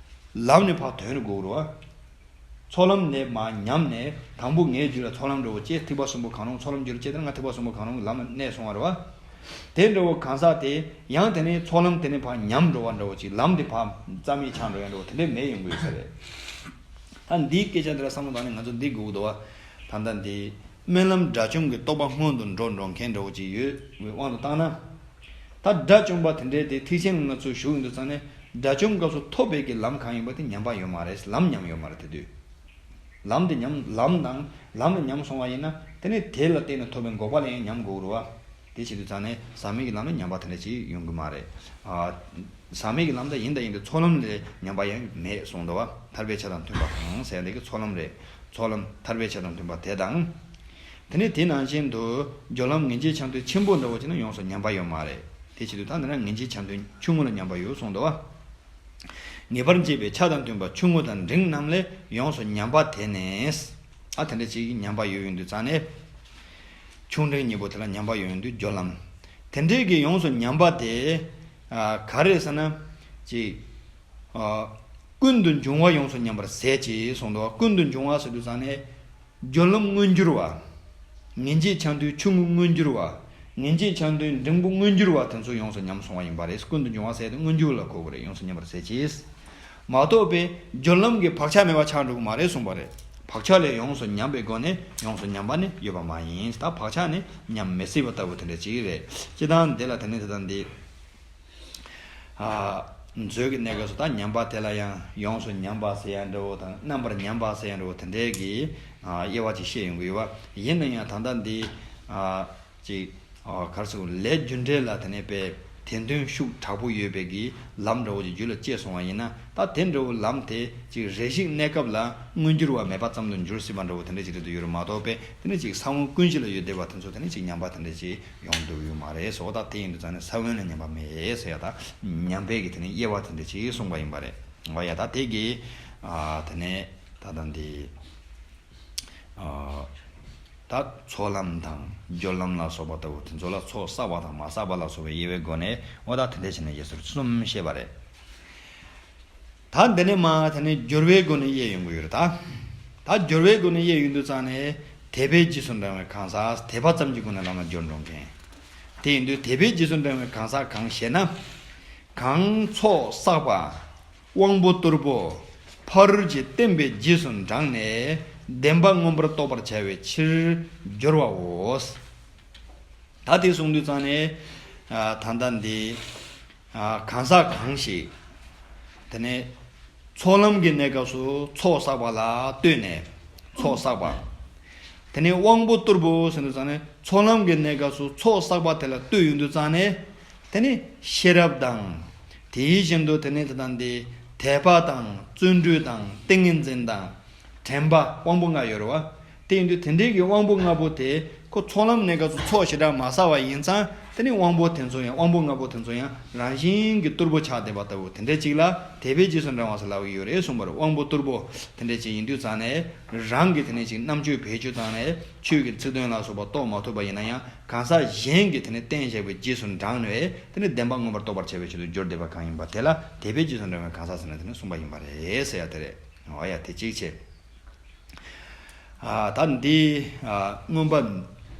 ལམ་ནས་ཕར་དོན་རེ་དགོས་ཀྱི་རེད་བ། ཚོགས་ལམ་ནས་མར་ཉམས་ནས་དང་པོ་ངའི་རྒྱུད་ལ་ཚོགས་ལམ་འདྲ་བོ་སྐྱེས། ཐེག་པ་གསུམ་པོ་གང་རུང་ཚོགས་ལམ་རྒྱུད་ལ་སྐྱེས་ཏེ་ང་ཐེག་པ་གསུམ་པོ་གང་རུང་གི་ལམ་ལ་གནས་སོང་བ་རེད་བ། དེ་འདྲ་བོ་གང་ཟག་དེ་ཡང་དེ་ནས་ཚོགས་ལམ་དེ་ནས་ཕར་ཉམས་འགྲོ་བ་འདྲ་བོ་ཅིག་ལམ་དེ་ཕར་རྩ་མེད་ཆགས་འགྲོ་ཡ་འདྲ་བོ་དེ་འདྲས་མེད་ཡོང་གི་ཡོད་ས་རེད། ད་འདིའི་སྐད་ཆ་འདི་ལ་བསམ་བློ་བཏང་ནས་ང་ཚོ་འདི་སྒུག་འདུག་བ། ད་ལྟ་འདི་སྨོན་ལམ་དགྲ་བཅོམ་གྱི་རྟོགས་པ་སྔོན་དུ་འགྲོ་འགྲོ་མཁན་འདྲ་བོ་ཅིག་ཡོད་པའི་དབང་དུ་བཏང་ན། ད་དགྲ་བཅོམ་པ་དེ་འདྲའི་དེ་ཐེག་ཆེན་ལ་ང་ཚོ་ཞུགས་ཡོང་དུས་ཙང་ནས་དགྲ་བཅོམ་སྐབས་སུ་ཐོབ་པའི་གི་ལམ་གང་ཡིན་པ་དེ་ཉམས་པ་ཡོད་མ་རེད། ལམ་ཉམས་ཡོད་མ་རེད་དེ་དུས། ལམ་དེ་ཉམས་ལམ་དང་ལམ་ལ་ཉམས་སོང་བ་ཡིན་ན་དེ་ནས་དེ་ལ་བརྟེན་ནས་ཐོབ་པའི་འགོག་པ་ལ་ཡང་ཉམས་དགོས་རེད་བ། དེ་བྱེད་དུས་ཙང་ནས་ཟག་མེད་ཀྱི་ལམ་ལ་ཉམས་པ་དེ་འདྲ་ཅིག་ཡོང་གི་མ་རེད། ཨ། ཟག་མེད་ཀྱི་ལམ་དེ་ཡིན་དང་ཡིན་དུས་ཚོགས་ལམ་ལས་ཉམས་པ་ཡང་མེད་གསུངས་འདུག་བ། ཐར་པའི་ཆ་དང་མཐུན་པ་དང་ཟེར་ཡ་འདི་གི་ཚོགས་ལམ་རེད། ཚོགས་ལམ་ཐར་པའི་ཆ་དང་མཐུན་པ་དེ་དང་། དེ་ནས་དེ་ནང་བཞིན་དུ་སྦྱོར་ལམ་ངེས་འབྱེད་ཆ་མཐུན་ཆེན་པོ་འདྲ་བོ་ཅིག་ན་ཡོངས་སུ་ཉམས་པ་ཡོད་མ་རེད། དེ་བྱེད་དུས་ད་འདི་ན་ངེས་འབྱེད་ཆ་མཐུན་ཆུང་ངུ་ལ་ཉམས་པ་ཡོད་གསུངས་འདུག་བ། ངེས་པར་འབྱེད་པའི་ཆ་དང་མཐུན་པ་ཆུང་ངུ་དང་འབྲིང་རྣམས་ལས་ཡོངས་སུ་ཉམས་པ་དེ་ནས། ཨ་དེ་འདྲ་ཅིག་ཉམས་པ་ཡོད་ཡོང་དུས་ཙང་ནས། ཆུང་འབྲིང་གཉིས་པོ་དེ་ལ་ཉམས་པ་ཡོད་ཡོང་དུས་སྦྱོར་ལམ། དེ་འདྲའི་གི་ཡོངས་སུ་ཉམས་པ་དེ། ཨ་ག་རེ་ཟེར་ན། ཅིག་ཨ་ཀུན་ཏུ་འབྱུང་བ་ཡོངས་སུ་ཉམས་པར་ཟད་ཅེས་གསུངས་འདུག་ཀུན་ཏུ་འབྱུང་བ་ཟེར་དུས་ཙང་ནས། སྦྱོར་ལམ་མངོན་གྱུར་བ། ངེས་འབྱེད་ཆ་མཐུན་ཆུང་ངུ་མངོན་གྱུར་བ། ངེས་འབྱེད་ཆ་མཐུན་འབྲིང་པོ་མངོན་གྱུར་བ་དེ་ཚོ་ཡོངས་སུ་ཉམས་སོང་བ་ཡིན་པ་རེད། ཀུན་ཏུ་འབྱུང་བ་ཟེར་དེ་མངོན་གྱུར་ལ་གོ་དགོས་རེད། ཡོངས་སུ་ཉམས་པར་ཟད་ཅེས། མ་གཏོགས་པའི་སྦྱོར་ལམ་གྱི་བག་ཆགས་མེད་པ་ཆགས་འགྲོ་གི་མ་རེད་གསུངས་པ་རེད། བག་ཆགས་ལས་ཡོངས་སུ་ཉམས་པའི་སྒོ་ནས་ཡོངས་སུ་ཉམས་པ་ནི་ཡོད་པ་མ་ཡིན། ད་བག་ཆགས་ནི་ཉམས་མི་སྲིད་པ་ལྟ་བུ་དེ་འདྲ་ཅིག་རེད། སྤྱིར་བཏང་འདི་ལ་དེ་ནི་དེ་དང་འདི། ཨ་མཛོད་ཀྱི་གནས་སྐབས་སུ་ད་ཉམས་པ་དེ་ལ་ཡང་ཡོངས་སུ་ཉམས་པ་ཟེར་ཡ་འདྲ་བོ་དང་རྣམ་པར་ཉམས་པ་ཟེར་ཡ་འདྲ་བོ་དེ་འདྲའི་གི་ཨ་དབྱེ་བ་ཅིག་བཤད་ཡོང་གི་ཡོད་པ། ཡིན་ན་ཡང་ད་ལྟ་འདི་ཨ་ཅིག་ཨ་ག་རེ་ཟེར་དགོས། ལས་རྒྱུ་འབྲས་ལ་དེ་ནས་པའི་དེ་དོན་ཤུགས་དྲག་པོ་ཡོད་པའི་གི་ལམ་འདྲ་བོ་ཅིག་རྒྱུད་ལ་སྐྱེས་སོང་བ་ཡིན་ན། ད་དེ་འདྲ་བོ་ལམ་དེ་ཅིག་རེ་ཞིག་གནས་སྐབས་ལ་མངོན་གྱུར་བ་མེད་པ་ཙམ་དུ་འགྱུར་སྲིད་པ་འདྲ་བོ་དེ་འདྲ་ཅིག་རེད་འདུག་ཡོད་རེད། མ་གཏོགས་པའི་དེ་ནས་ཅིག་ས་བོན་ཀུན་གཞི་ལ་ཡོད་བསྡད་པ་དེ་ཚོ་དེ་ནས་ཅིག་ཉམས་པ་དེ་འདྲ་ཅིག་ཡོང་འདུག་ཡོད་མ་རེད། སོ་ད་དེ་ཡིན་དུས་ཙང་ནས་ས་བོན་ལ་ཉམས་པ་མེད་ཟེར་ཡ་ད་ཉམས་པའི་གི་དེ་ནས་དབྱེ་བ་དེ་འདྲ་ཅིག་གསུངས་པ་ཡིན་པ་རེད། འོ་ཡ་ད་དེ་གི་ཨ་དེ་ནས་ད་ལྟ་འདི་ཨ་ད་ཚོགས་ལམ་དང་སྦྱོར་ལམ་ལ་སོགས་པ་ལྟ་བུ་དེ་ཚོ་ལ་ཚོགས་བསགས་པ་དང་མ་བསགས་པ་ལ་སོགས་པའི་དབྱེ་བའི་སྒོ་ནས་འོ་ད་དེ་འདྲ་བྱས་ནས་དབྱེ་ཟུར་གསུམ་བཤད་པ་རེད། ད་འདི་ནས་མར་དེ་ནས་སྦྱོར་བའི་སྒོ་ནས་དབྱེ་ཡོང་གི་ཡོད་རེད་ད། ད་སྦྱོར་བའི་སྒོ་ནས་དབྱེ་ཡོང་དུས་ཙང་ནས་དད་པས་རྗེས་སུ་འབྲང་བའི་གང་ཟག་དད་པ་ཙམ་གྱི་སྒོ་ནས་ལམ་ལ་སྦྱོར་འགྲོ་མཁན། དེ་ཡིན་དུས་དད་པས་རྗེས་སུ་འབྲང་བའི་གང་ཟག་གང་ཞེ་ན། གང་ཚོགས་བསགས་པ། དབང་པོ་གཏོར་པོ། ཕ་རོལ་གྱི་བསྟན་པས་རྗེས་སུ་འབྲངས་ནས་བདེན་པ་མངོན་པར་རྟོགས་པར་བྱ་བའི་ཕྱིར་སྦྱོར་བའོ། ད་དེ་གསུངས་དུས་ཙང་ནས། ད་ལྟ་འདི། གང་ཟག་གང་ཞིག་དེ་ནས་ཚོགས་ལམ་གྱི་གནས་སྐབས་སུ་ཚོགས་བསགས་པ་ལ་ལྟོས་ནས་ཚོགས་བསགས་པ། དེ་ནས་དབང་པོ་གཏོར་པོ་ཟེར་དུས་ཙང་ནས་ཚོགས་ལམ་གྱི་གནས་སྐབས་སུ་ཚོགས་བསགས་པ་དེ་ལ་ལྟོས་ཡོང་དུས་ཙང་ནས། དེ་ནས་ཤེས་རབ་དང་། དེ་བཞིན་དུ་དེ་ནས་དེ་དང་དེ་དད་པ་དང་བརྩོན་འགྲུས་དང་ཏིང་ངེ་འཛིན་དང་། དྲན་པ་དབང་པོ་ལྔ་ཡོད་རེད་བ། དེ་ཡིན་དུས་དེ་འདྲའི་གི་དབང་པོ་ལྔ་པོ་དེ་ཁོ་ཚོགས་ལམ་གནས་སྐབས་སུ་ཚོགས་ཞེ་དྲག་མ་བསགས་པ་ཡིན་ཙང་དེ་ནི་དབང་པོ་དེ་ཚོ་ཡང་དབང་པོ་ལྔ་པོ་དེ་ཚོ་ཡང་རང་བཞིན་གྱིས་གཏོར་པོ་ཆགས་བསྡད་པ་ལྟ་བུ་དེ་འདྲ་ཅིག་ལ་དད་པས་རྗེས་སུ་འབྲང་བ་ཟེར་ལབ་ཀྱི་ཡོད་རེད་གསུངས་པ་རེད། དབང་པོ་གཏོར་པོ་དེ་འདྲ་ཅིག་ཡིན་དུས་ཙང་ནས་རང་གི་དེ་ནས་ཅིག་རྣམ་དཔྱོད་བེད་སྤྱོད་བཏང་ནས་ཆོས་ཀྱི་ཚིག་དོན་ལ་སོགས་པ་རྟོགས་མ་ཐུབ་པ་ཡིན་ན་ཡང་གང་ཟག་གཞན་གྱིས་དེ་ནས་བསྟན་བཞག་པའི་རྗེས་སུ་འབྲངས་ནས་དེ་ནས་བདེན་པ་མངོན་པར་རྟོགས་པར་བྱ་བའི་ཆེད་དུ་སྦྱོར་བསྡད་པ་གང་ཡིན་པ་དེ་ལ་དད་པས་རྗེས་སུ་འབྲང་བའི་གང་ཟག་ཟེར་ནས་དེ་ནས་གསུངས་པ་ཡིན་པ་རེད་ཟེར་ཡ་དེ་རེད། འོ་ཡ་དེ་གཅིག་བྱས། ཨ་ད་འདི་ཨ་མངོན་པ་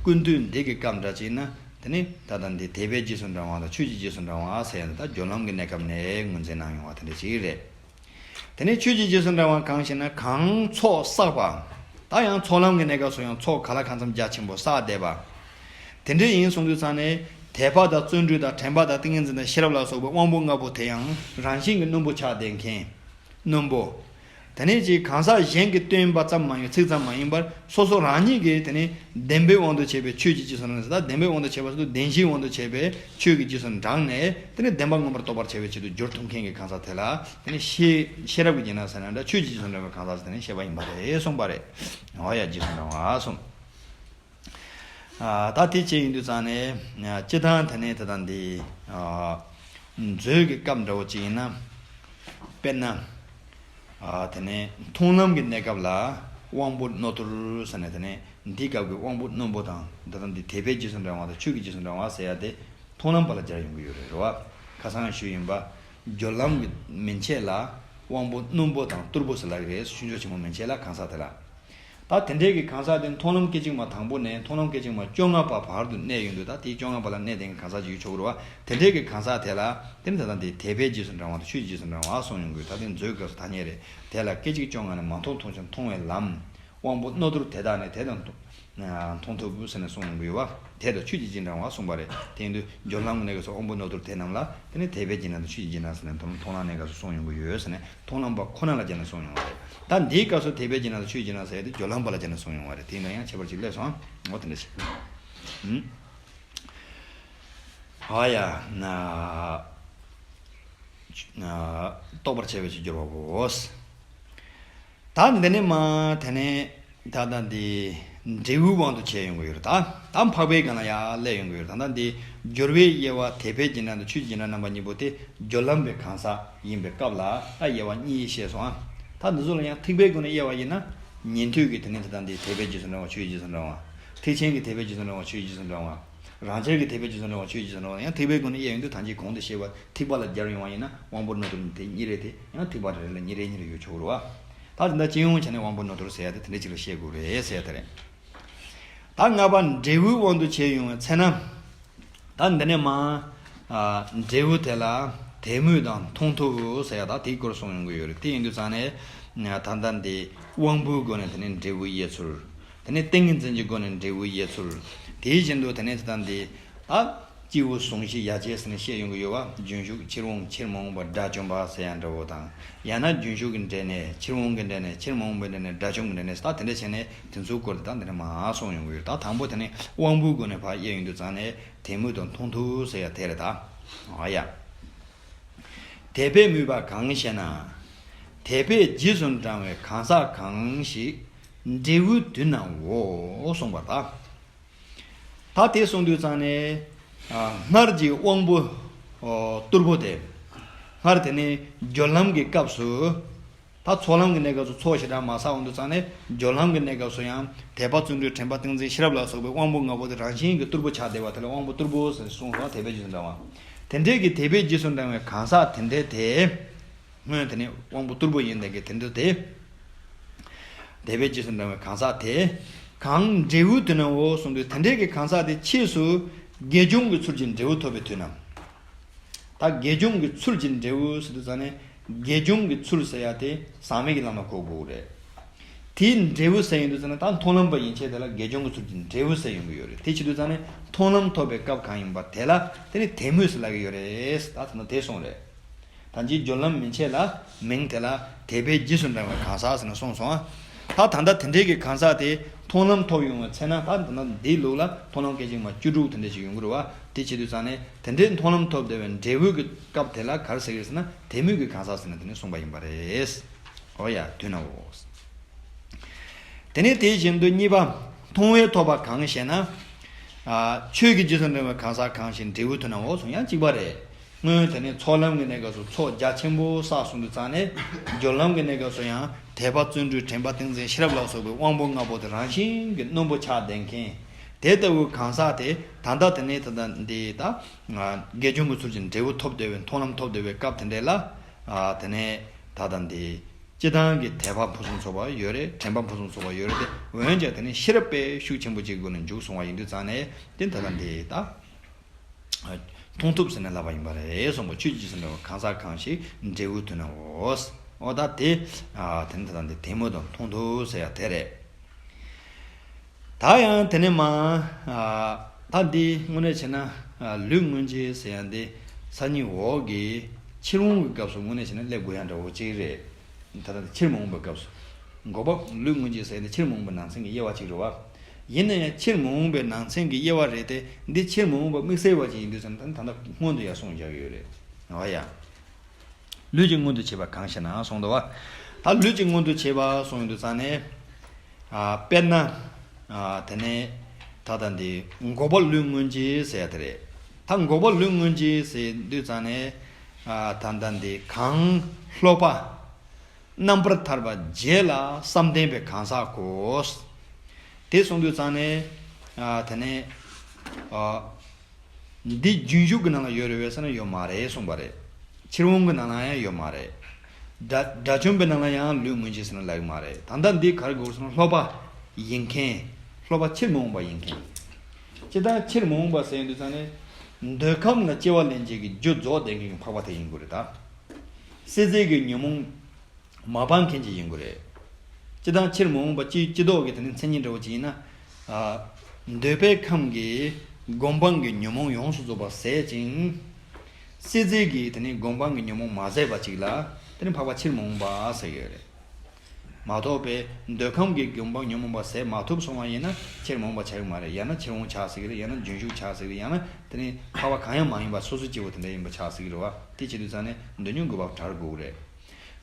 ཀུན་བཏུས་འདི་གི་སྐབས་འདྲ་ཅིག་ན་དེ་ནི་ད་ལྟ་འདི་དད་པས་རྗེས་སུ་འབྲང་བ་དང་ཆོས་ཀྱིས་རྗེས་སུ་འབྲང་བ་ཟེར་ཡ་འདི་ད་སྦྱོར་ལམ་གྱི་གནས་སྐབས་ནས་ངོས་འཛིན་གནང་ཡོང་བ་དེ་འདྲ་ཅིག་རེད། དེ་ནི་ཆོས་ཀྱིས་རྗེས་སུ་འབྲང་བ་གང་ཞེ་ན་གང་ཚོགས་བསགས་པ། ད་ཡང་ཚོགས་ལམ་གྱི་གནས་སྐབས་སུ་ཡང་ཚོགས་ག་ལ་གང་འཚམ་རྒྱ་ཆེན་པོ་བསགས་བསྡད་པ། དེ་འདྲ་ཡིན་གསུངས་དུས་ཙང་ནས་དད་པ་དང་བརྩོན་འགྲུས་དང་དྲན་པ་དང་ཏིང་ངེ་འཛིན་དང་ཤེས་རབ་ལ་སོགས་པའི་དབང་པོ་ལྔ་པོ་དེ་ཡང་རང་བཞིན་གྱིས་རྣོན་པོ་ཆགས་བསྡད་མཁན། རྣོན་པོ། དེ་ནས་ཅིག་གང་ཟག་གཞན་གྱིས་སྟོན་པ་ཙམ་མ་ཡིན་ཚིག་ཙམ་མ་ཡིན་པར་སོ་སོ་རང་ཉིད་ཀྱིས་དེ་ནས་བདེན་པའི་དབང་དུ་བྱས་པའི་ཆོས་ཀྱི་རྗེས་སུ་འབྲང་ནས་ད་བདེན་པའི་དབང་དུ་བྱས་པ་ཟེར་དུས་བདེན་བཞིའི་དབང་དུ་བྱས་པའི་ཆོས་ཀྱི་རྗེས་སུ་འབྲངས་ནས་དེ་ནས་བདེན་པ་མངོན་པར་རྟོགས་པར་བྱ་བའི་ཆེད་དུ་སྦྱོར་ཐུབ་མཁན་གྱི་གང་ཟག་དེ་ལ་དེ་ནས་ཤེས་ཤེས་རབ་ཀྱི་རྗེས་གནང་ཟེར་ན་འདྲ་ཆོས་ཀྱི་རྗེས་སུ་འབྲང་བའི་གང་ཟག་དེ་ནས་ཤེས་པ་ཡིན་པ་རེད་གསུངས་པ་རེད། འོ་ཡ་རྗེས་སུ་འབྲང་བ་གསུངས། ད་དེ་ཅི་ཡིན་དུས་ཙང་ནས་སྤྱི་བཏང་དེ་ནས་དེ་དང་འདི་མཛོད་ཀྱི་སྐབས་འདྲ་བོ་ཅིག་ཡིན་ན། དཔེར་ན། དེ་ནས་མཐོང་ལམ་གྱི་གནས་སྐབས་ལ་དབང་པོ་རྣོ་རྟུལ་ཟེར་ནས་དེ་ནས་འདིའི་སྐབས་ཀྱི་དབང་པོ་རྣོན་པོ་དང་དེ་དང་འདི་དད་པས་རྗེས་སུ་འབྲང་བ་དང་ཆོས་ཀྱིས་རྗེས་སུ་འབྲང་བ་ཟེར་ཡ་དེ་མཐོང་ལམ་པ་ལ་སྦྱར་ཡོང་གི་ཡོད་རེད་རེད་བ། ཁ་སང་ཞུས་ཡིན་པ། སྦྱོར་ལམ་གྱི་མན་ཆད་ལ་དབང་པོ་རྣོན་པོ་དང་རྟུལ་པོ་ཟེར་ལབ་ཀྱི་རེད་ཆོས་འབྱོར་ཆེན་མོ་མན་ཆད་ལ་གང་ཟག་དེ་ལ། ད་དེ་འདྲའི་གི་གང་ཟག་དེ་མཐོང་ལམ་སྐད་ཅིག་མ་དང་པོ་ནས་མཐོང་ལམ་སྐད་ཅིག་མ་བཅོ་ལྔ་པ་བར་དུ་གནས་ཡོང་དུས་ད་དེའི་བཅོ་ལྔ་པ་ལ་གནས་བསྡད་མཁན་གང་ཟག་ཅིག་ཡོད་ཆོག་གི་རེད་བ། དེ་འདྲའི་གི་གང་ཟག་དེ་ལ་དེ་ནི་ད་ལྟ་འདི་དད་པས་རྗེས་སུ་འབྲང་བ་དང་ཆོས་ཀྱིས་རྗེས་སུ་འབྲང་བ་གསུངས་ཡོང་གི་ད་དེ་མཛོད་སྐབས་སུ་ཐ་སྙད་རེད། དེ་ལ་སྐད་ཅིག་བཅོ་ལྔ་ནས་མ་མཐོང་མཐོང་ཕྱིར་མཐོང་བའི་ལམ། དབང་པོ་རྣོ་རྟུལ་དེ་དག་ནི་དེ་དང་མཐོང་ཐུབ་ཟེར་ནས་གསུངས་ཡོང་གི་ཡོད་བ། དེ་དང་ཆོས་ཀྱི་རྗེས་འབྲང་བ་གསུངས་པ་རེད། དེ་ཡིན་དུས་སྦྱོར་ལམ་གྱི་གནས་སྐབས་སུ་དབང་པོ་རྣོ་རྟུལ་དེ་རྣམས་ལ་དེ་ནི་དད་པས་རྗེས་འབྲང་དང་ཆོས་ཀྱི་རྗེས་འབྲང་ཟེར་ནས་མཐོང་ལམ་གནས་སྐབས་སུ་གསུངས་ཡོང་གི་ཡོད་ཟེར་ནས་མཐོང་ལམ་པ་ཁོ་ན་ལ་སྦྱར་ནས་གསུངས་ཡོང་བ་རེད། ད་འདིའི་སྐབས་སུ་དད་པས་རྗེས་འབྲང་དང་ཆོས་ཀྱི་རྗེས་འབྲང་ཟེར་ཡ་དེ་སྦྱོར་ལམ་པ་ལ་སྦྱར་ནས་གསུངས་ཡོང་བ་རེད། དེ་ཡིན་ན་ཡང་ཁྱད་པར་ཅིག་སླེབས་སོང་ཨ། འོ་དེ་འདྲ་ཞིག་ཨ་ཡ་ན། རྟོགས་པར་བྱ་བའི་ཕྱིར་སྦྱོར་བའོ། ད་འདི་ནས་མར་དེ་ནས་ད་ལྟ་འདི་འབྲས་བུའི་དབང་དུ་བྱས་ཡོང་གི་ཡོད་རེད་ད། ད་འཕགས་པའི་སྒང་ལ་ཡར་སླེབས་ཡོང་གི་ཡོད་རེད་ད། ད་འདི་སྦྱོར་བའི་དབྱེ་བ་དད་པའི་རྗེས་འབྲང་དང་ཆོས་ཀྱི་རྗེས་འབྲང་རྣམ་པ་གཉིས་པོ་དེ་སྦྱོར་ལམ་པའི་གང་ཟག་ཡིན་པའི་སྐབས་ལ་ད་དབྱེ་བ་གཉིས་བཤད་སོང་ཨ། ད་འདི་ཚོ་ལ་ཡང་ཐེག་པའི་སྒོ་ནས་དབྱེ་བ་ཡིན་ན་ཉན་ཐོས་ཀྱི་དེ་ནས་ད་ལྟ་འདི་དད་པའི་རྗེས་སུ་འབྲང་བ་ཆོས་ཀྱི་རྗེས་སུ་འབྲང་བ། ཐེག་ཆེན་གྱི་དད་པའི་རྗེས་སུ་འབྲང་བ་ཆོས་ཀྱི་རྗེས་སུ་འབྲང་བ། རང་རྒྱལ་གྱི་དད་པའི་རྗེས་སུ་འབྲང་བ་ཆོས་ཀྱི་རྗེས་སུ་འབྲང་བ་ཡང་ཐེག་པའི་སྒོ་ནས་དབྱེ་ཡོང་དུས་ཐམས་ཅད་གོང་དུ་བཤད་པ་ཐེག་པ་ལ་སྦྱར་ཡོང་བ་ཡིན་ན་དབང་པོ་རྣོ་རྟུལ་དེ་གཉིས་རེད་དེ་ཡང་ཐེག་པ་རེ་རེ་ལ་གཉིས་རེ་གཉིས་རེ་ཡོད་ཆོག་གི་རེད་བ། ད་དེ་འདྲ་སྤྱི་ཡོངས་བྱས་ནས་དབང་པོ་རྣོ་རྟུལ་ཟེར་ཡ་དེ་དེ་འདྲ་ཅིག་ལ་བཤད་དགོས་རེད་ཟེར་ཡ་དེ་རེད། ད་ལྔ་པ་འབྲས་བུའི་དབང་དུ་བྱས་ཡོང་བའི་ཚེ་ན། ད་འདི་ནས་མར། ཨ་འབྲས་བུ་དེ་ལ་དད་མོས་དང་མཐོང་ཐུབ་ཟེར་ཡ་ད་དེའི་སྐོར་གསུངས་ཡོང་གི་ཡོད་རེད། དེ་ཡིན་དུས་ཙང་ནས། ད་ལྟ་འདི་དབང་པོའི་སྒོ་ནས་དེ་ནས་འབྲས་བུ་དབྱེ་ཚུལ། དེ་ནས་ཏིང་ངེ་འཛིན་གྱི་སྒོ་ནས་འབྲས་བུ་དབྱེ་ཚུལ། དེ་བཞིན་དུ་དེ་ནས་ད་ལྟ་འདི། ད་སྐྱེས་བུ་ཟུང་བཞི་ཡ་གྱལ་ཟེར་ནས་བཤད་ཡོང་གི་ཡོད་བ། རྒྱུན་ཞུགས་ཕྱིར་འོང་ཕྱིར་མ་འོངས་པ་དགྲ་བཅོམ་པ་ཟེར་ཡ་འདྲ་བོ་དང་། ཡང་ན་རྒྱུན་ཞུགས་ཀྱི་འབྲས་གནས་ཕྱིར་འོང་གི་འབྲས་གནས་ཕྱིར་མ་འོངས་པའི་འབྲས་གནས་ད་དེ་འདྲ་བྱས་ནས་དེ་ཚོའི་སྐོར་དེ་ད་འདི་ནས་མར་གསུངས་ཡོང་གི་ཡོད། ད་དང་པོ་དེ་ནས་དབང་པོའི་སྒོ་ནས་ཕར་དབྱེ་ཡོང་དུས་ཙང་ནས། དད་མོས་དང་མཐོང་ཐུབ་ཟེར་ཡ་དེ་རེད་ད། ཨ་ཡ། དད་པས་མོས་པ་གང་ཞེ་ན། དད་པས་རྗེས་སུ་འབྲང་བའི་གང་ཟག་གང་ཞིག་འབྲས་བུ་དུས་ནའོ་གསུངས་པ་ད། ད་དེ་གསུངས་དུས་ཙང་ནས། སྔར་གྱི་དབང་པོ། གཏོར་པོ་དེ། སྔར་དེ་ནས་སྦྱོར་ལམ་གྱི་སྐབས་སུ། ད་ཚོགས་ལམ་གྱི་གནས་སྐབས་སུ་ཚོགས་ཞེ་དྲག་མ་བསགས་འོང་དུས་ཙང་ནས་སྦྱོར་ལམ་གྱི་གནས་སྐབས་སུ་ཡང་དད་པ་བརྩོན་འགྲུས་དྲན་པ་ཏིང་འཛིན་ཤེས་རབ་ལ་སོགས་པའི་དབང་པོ་ལྔ་པོ་དེ་རང་བཞིན་གྱིས་གཏོར་པོ་ཆགས་བསྡད་པ་དེ་ལ་དབང་པོ་གཏོར་པོ་ཟེར་གསུངས་སོ། དད་པས་རྗེས་སུ་འབྲང་བ། དེ་འདྲའི་གི་དད་པས་རྗེས་སུ་འབྲང་བའི་གང་ཟག་དེ་འདྲའི་དེ། སྔོན་དེ་ནི་དབང་པོ་རྟུལ་པོ་ཡིན་དེ་གི་དེ་འདྲ་དེ། དད་པས་རྗེས་སུ་འབྲང་བའི་གང་ཟག་དེ། གང་འབྲས་བུ་དོན་ནའོ་གསུངས་དུས་དེ་འདྲའི་གི་གང་ཟག་དེ་ཕྱིས་སུ་དགེ་སྦྱོང་གི་ཚུལ་གྱི་འབྲས་བུ་ཐོབ་པའི་དུས་ན། ད་དགེ་སྦྱོང་གི་ཚུལ་གྱི་འབྲས་བུ་ཟེར་དུས་ཙང་ནས་དགེ་སྦྱོང་གི་ཚུལ་ཟེར་ཡ་དེ་ཟག་མེད་ཀྱི་ལམ་ལ་གོ་དགོས་རེད། དེའི་འབྲས་བུ་ཟེར་ཡོང་དུས་ཙང་ནས་ད་མཐོང་ལམ་པ་ཡན་ཆད་དེ་ལ་དགེ་སྦྱོང་གི་ཚུལ་གྱི་འབྲས་བུ་ཟེར་ཡོང་གི་ཡོད་རེད། དེ་བྱེད་དུས་ཙང་ནས་མཐོང་ལམ་ཐོབ་པའི་སྐབས་གང་ཡིན་པ་དེ་ལ་དེ་ནི་དད་མོས་ཟེར་ལབ་ཀྱི་ཡོད་རེད། ད་ད་ནི་དེ་གསུངས་རེད། ད་ཅི་སྦྱོར་ལམ་མན་ཆད་ལ་མིང་དེ་ལ་དད་པས་རྗེས་སུ་འབྲང་བའི་གང་ཟག་ཟེར་ནས་གསུངས་སོང་ཨ། ད་ད་ལྟ་དེ་འདྲའི་གི་གང་ཟག་དེ་མཐོང་ལམ་ཐོབ་ཡོང་བའི་ཚེ་ན་ད་ད་ལྟ་འདིའི་ལུགས་ལ་མཐོང་ལམ་སྐད་ཅིག་མ་བཅུ་དྲུག་དེ་འདྲ་ཞིག་ཡོང་གི་རེད་བ། དེ་བྱེད་དུས་ཙང་ནས་དེ་འདྲའི་མཐོང་ལམ་ཐོབ་བསྡད་པའི་འབྲས་བུ་གི་སྐབས་དེ་ལ་ག་རེ་ཟེར་གི་རེད་ཟེར་ན་དད་མོས་ཀྱི་གང་ཟག་ཟེར་ནས་དེ་ནས་གསུངས་པ་ཡིན་པ་རེད། འོ་ཡ་དུས་ན་འོ། དེ་ནས་དེ་བཞིན་དུ་གཉིས་པ། མཐོང་བས་ཐོབ་པ་གང་ཞེ་ན། ཨ། ཆོས་ཀྱི་རྗེས་སུ་འབྲང་བའི་གང་ཟག་གང་ཞིག་འབྲས་བུ་ཐོབ་ནའོ་གསུངས་ཡང་གཅིག་པ་རེད། སྔོན་དེ་ནས་ཚོགས་ལམ་གྱི་གནས་སྐབས་སུ་ཚོགས་རྒྱ་ཆེན་པོ་བསགས་སོང་དུས་ཙང་ནས་སྦྱོར་ལམ་གྱི་གནས་སྐབས་སུ་ཡང་དད་པ་བརྩོན་འགྲུས་དྲན་པ་ཏིང་འཛིན་ཤེས་རབ་ལ་སོགས་པའི་དབང་པོ་ལྔ་པོ་དེ་རང་བཞིན་གྱིས་རྣོན་པོ་ཆགས་བསྡད་མཁན། དེ་ལྟ་བུའི་གང་ཟག་དེ་ད་ལྟ་དེ་ནས་ད་ལྟ་འདི་ད་དགེ་སྦྱོང་གི་ཚུལ་གྱི་འབྲས་བུ་ཐོབ་བསྡད་པའི་མཐོང་ལམ་ཐོབ་བསྡད་པའི་སྐབས་དེ་འདྲ་ལ་དེ་ནས་ད་ལྟ་འདི། སྤྱིར་བཏང་གི་དད་པ་ཕུན་སུམ་ཚོགས་པ་ཡོད་རེད། དྲན་པ་ཕུན་སུམ་ཚོགས་པ་ཡོད་རེད་དེ། འོན་ཀྱང་དེ་ནི་ཤེས་རབ་པའི་ཤུགས་ཆེན་པོ་ཅིག་སྒོ་ནས་འཇུག་སོང་བ་ཡིན་དུས་ཙང་ནས་དེ་ད་ལྟ་འདི་ད་མཐོང་ཐུབ་ཟེར་ནས་ལབ་པ་ཡིན་པ་རེད་གསུངས་པ། ཆོས་ཀྱི་རྗེས་སུ་འབྲང་བའི་གང་ཟག་གང་ཞིག་འབྲས་བུ་ཐོབ་ནའོ། འོ་ད་དེ་དེ་ནི་ད་ལྟ་འདི་དད་མོས་དང་མཐོང་ཐུབ་ཟེར་ཡ་དེ་རེད། ད་ཡང་དེ་ནས་མ། ཨ། ད་འདི་དངོས་གནས་བྱས་ན། ཨ། ལུས་མངོན་རྗེས་ཟེར་ཡ་འདི་སང་ཉིན་འོག་གི་ཕྱིར་འོང་གི་སྐབས་སུ་དངོས་གནས་བྱས་ན་སླེབས་དགོས་ཡ་འདྲ་བོ་ཅིག་རེད། ད་ལྟ་ཕྱིར་མི་འོང་བའི་སྐབས་སུ། འགོག་པ་ལུས་མངོན་རྗེས་ཟེར་ཡ་འདི་ཕྱིར་མི་འོང་བའི་ནང་ཚན་གྱི་དབྱེ་བ་ཅིག་རེད་བ། ཡིན་ན་ཡང་ཕྱིར་མི་འོང་བའི་ནང་ཚན་གྱི་དབྱེ་བ་རེད་དེ། འདི་ཕྱིར་མི་འོང་བ་དམིགས་བསལ་བ་ཅིག་ཡིན་དུས་ཙང་ད་ལྟ་སྔོན་དུ་ཡང་གསུངས་བཞག་ཡོད་རེད། འོ་ཡ། ལུས་ཀྱི་མངོན་དུ་བྱེད་པ་གང་ཞེ་ན་གསུངས་འདུག་བ། ད་ལུས་ཀྱི་མངོན་དུ་བྱེད་པ་གསུངས་ཡོང་དུས་ཙང་ནས། ཨ། དཔེར་ན། ཨ། དེ་ནས་ད་ལྟ་འདི་འགོག་པ་ལུས་མངོན་རྗེས་ཟེར་ཡ་དེ་རེད། ད་འགོག་པ་ལུས་མངོན་རྗེས་ཟེར་དུས་ཙང་ནས། ཨ། ད་ལྟ་འདི་གང་སློབ་པ་རྣམ་པར་ཐར་པ་རྗེས་ལ་བསམ་གཏན་པའི་གང་ཟག་གོ། དེ་གསུངས་དུས་ཙང་ནས། ཨ། དེ་ནས། ཨ། འདི་རྒྱུན་ཞུགས་ཀྱི་ནང་ལ་ཡོད་རེད་བས་ཟེར་ན་ཡོད་མ་རེད་གསུངས་པ་རེད། ཕྱིར་འོང་གི་ནང་ལ་ཡང་ཡོད་མ་རེད། དགྲ་དགྲ་བཅོམ་པའི་ནང་ལ་ཡང་ལུས་མངོན་རྗེས་ཟེར་ན་ལབ་ཀྱི་མ་རེད། ད་ལྟ་འདི་ག་རེ་དགོས་ཟེར་ན་སློབ་པ་ཡིན་མཁན། སློབ་པ་ཕྱིར་མི་འོང་བ་ཡིན་མཁན། སྤྱིར་བཏང་ཕྱིར་མི་འོང་བ་ཟེར་ཡོང་དུས་ཙང་ནས། འདོད་ཁམས་ལ་སྐྱེ་བ་ལེན་བྱེད་ཀྱི་རྒྱུ་རྫོགས་བསྡད་མཁན་གྱི་འཕགས་པ་དེ་ཡིན་དགོས་རེད་ད། སྲིད་རྩེ་གི་ཉོན་མོངས། མ་སྤངས་མཁན་ཅིག་ཡིན་དགོས་རེད། སྤྱིར་བཏང་ཕྱིར་མི་འོང་བ་སྤྱི་སྤྱི་ལྡོག་གི་དེ་ནི་མཚན་ཉིད་འདྲ་བོ་ཅིག་ཡིན་ན། ཨ། འདོད་པའི་ཁམས་ཀྱི་སྒོམ་སྤང་གི་ཉོན་མོངས་ཡོངས་སུ་རྫོགས་པ་ཟད་ཅིང་། སྲིད་རྩེ་གི་དེ་ནི་སྒོམ་སྤང་གི་ཉོན་མོངས་མ་ཟད་པ་ཅིག་ལ་དེ་ནི་འཕགས་པ་ཕྱིར་མི་འོང་བ་ཟེར་གྱི་ཡོད་རེད། མ་གཏོགས་པའི་འདོད་ཁམས་ཀྱི་སྒོམ་སྤང་ཉོན་མོངས་པ་ཟད་མ་ཐུབ་སོང་བ་ཡིན་ན་ཕྱིར་མི་འོང་བ་ཆགས་ཀྱི་མ་རེད། ཡང་ན་ཕྱིར་འོང་ཆགས་སྲིད་ཀྱི་རེད། ཡང་ན་རྒྱུན་ཞུགས་ཆགས་སྲིད་ཀྱི་རེད། ཡང་ན་དེ་ནི་འཕགས་པ་གང་ཡང་མ་ཡིན་པ་སོ་སོ་སྐྱེ་བོ་དེ་འདྲ་ཡིན་པ་ཆགས་སྲིད་ཀྱི་རེད་བ། དེ་བྱེད་དུས་ཙང་ནས་འདོད་ཉོན་རྒུད་པ་བྲལ་དགོས་ཀྱི་རེད།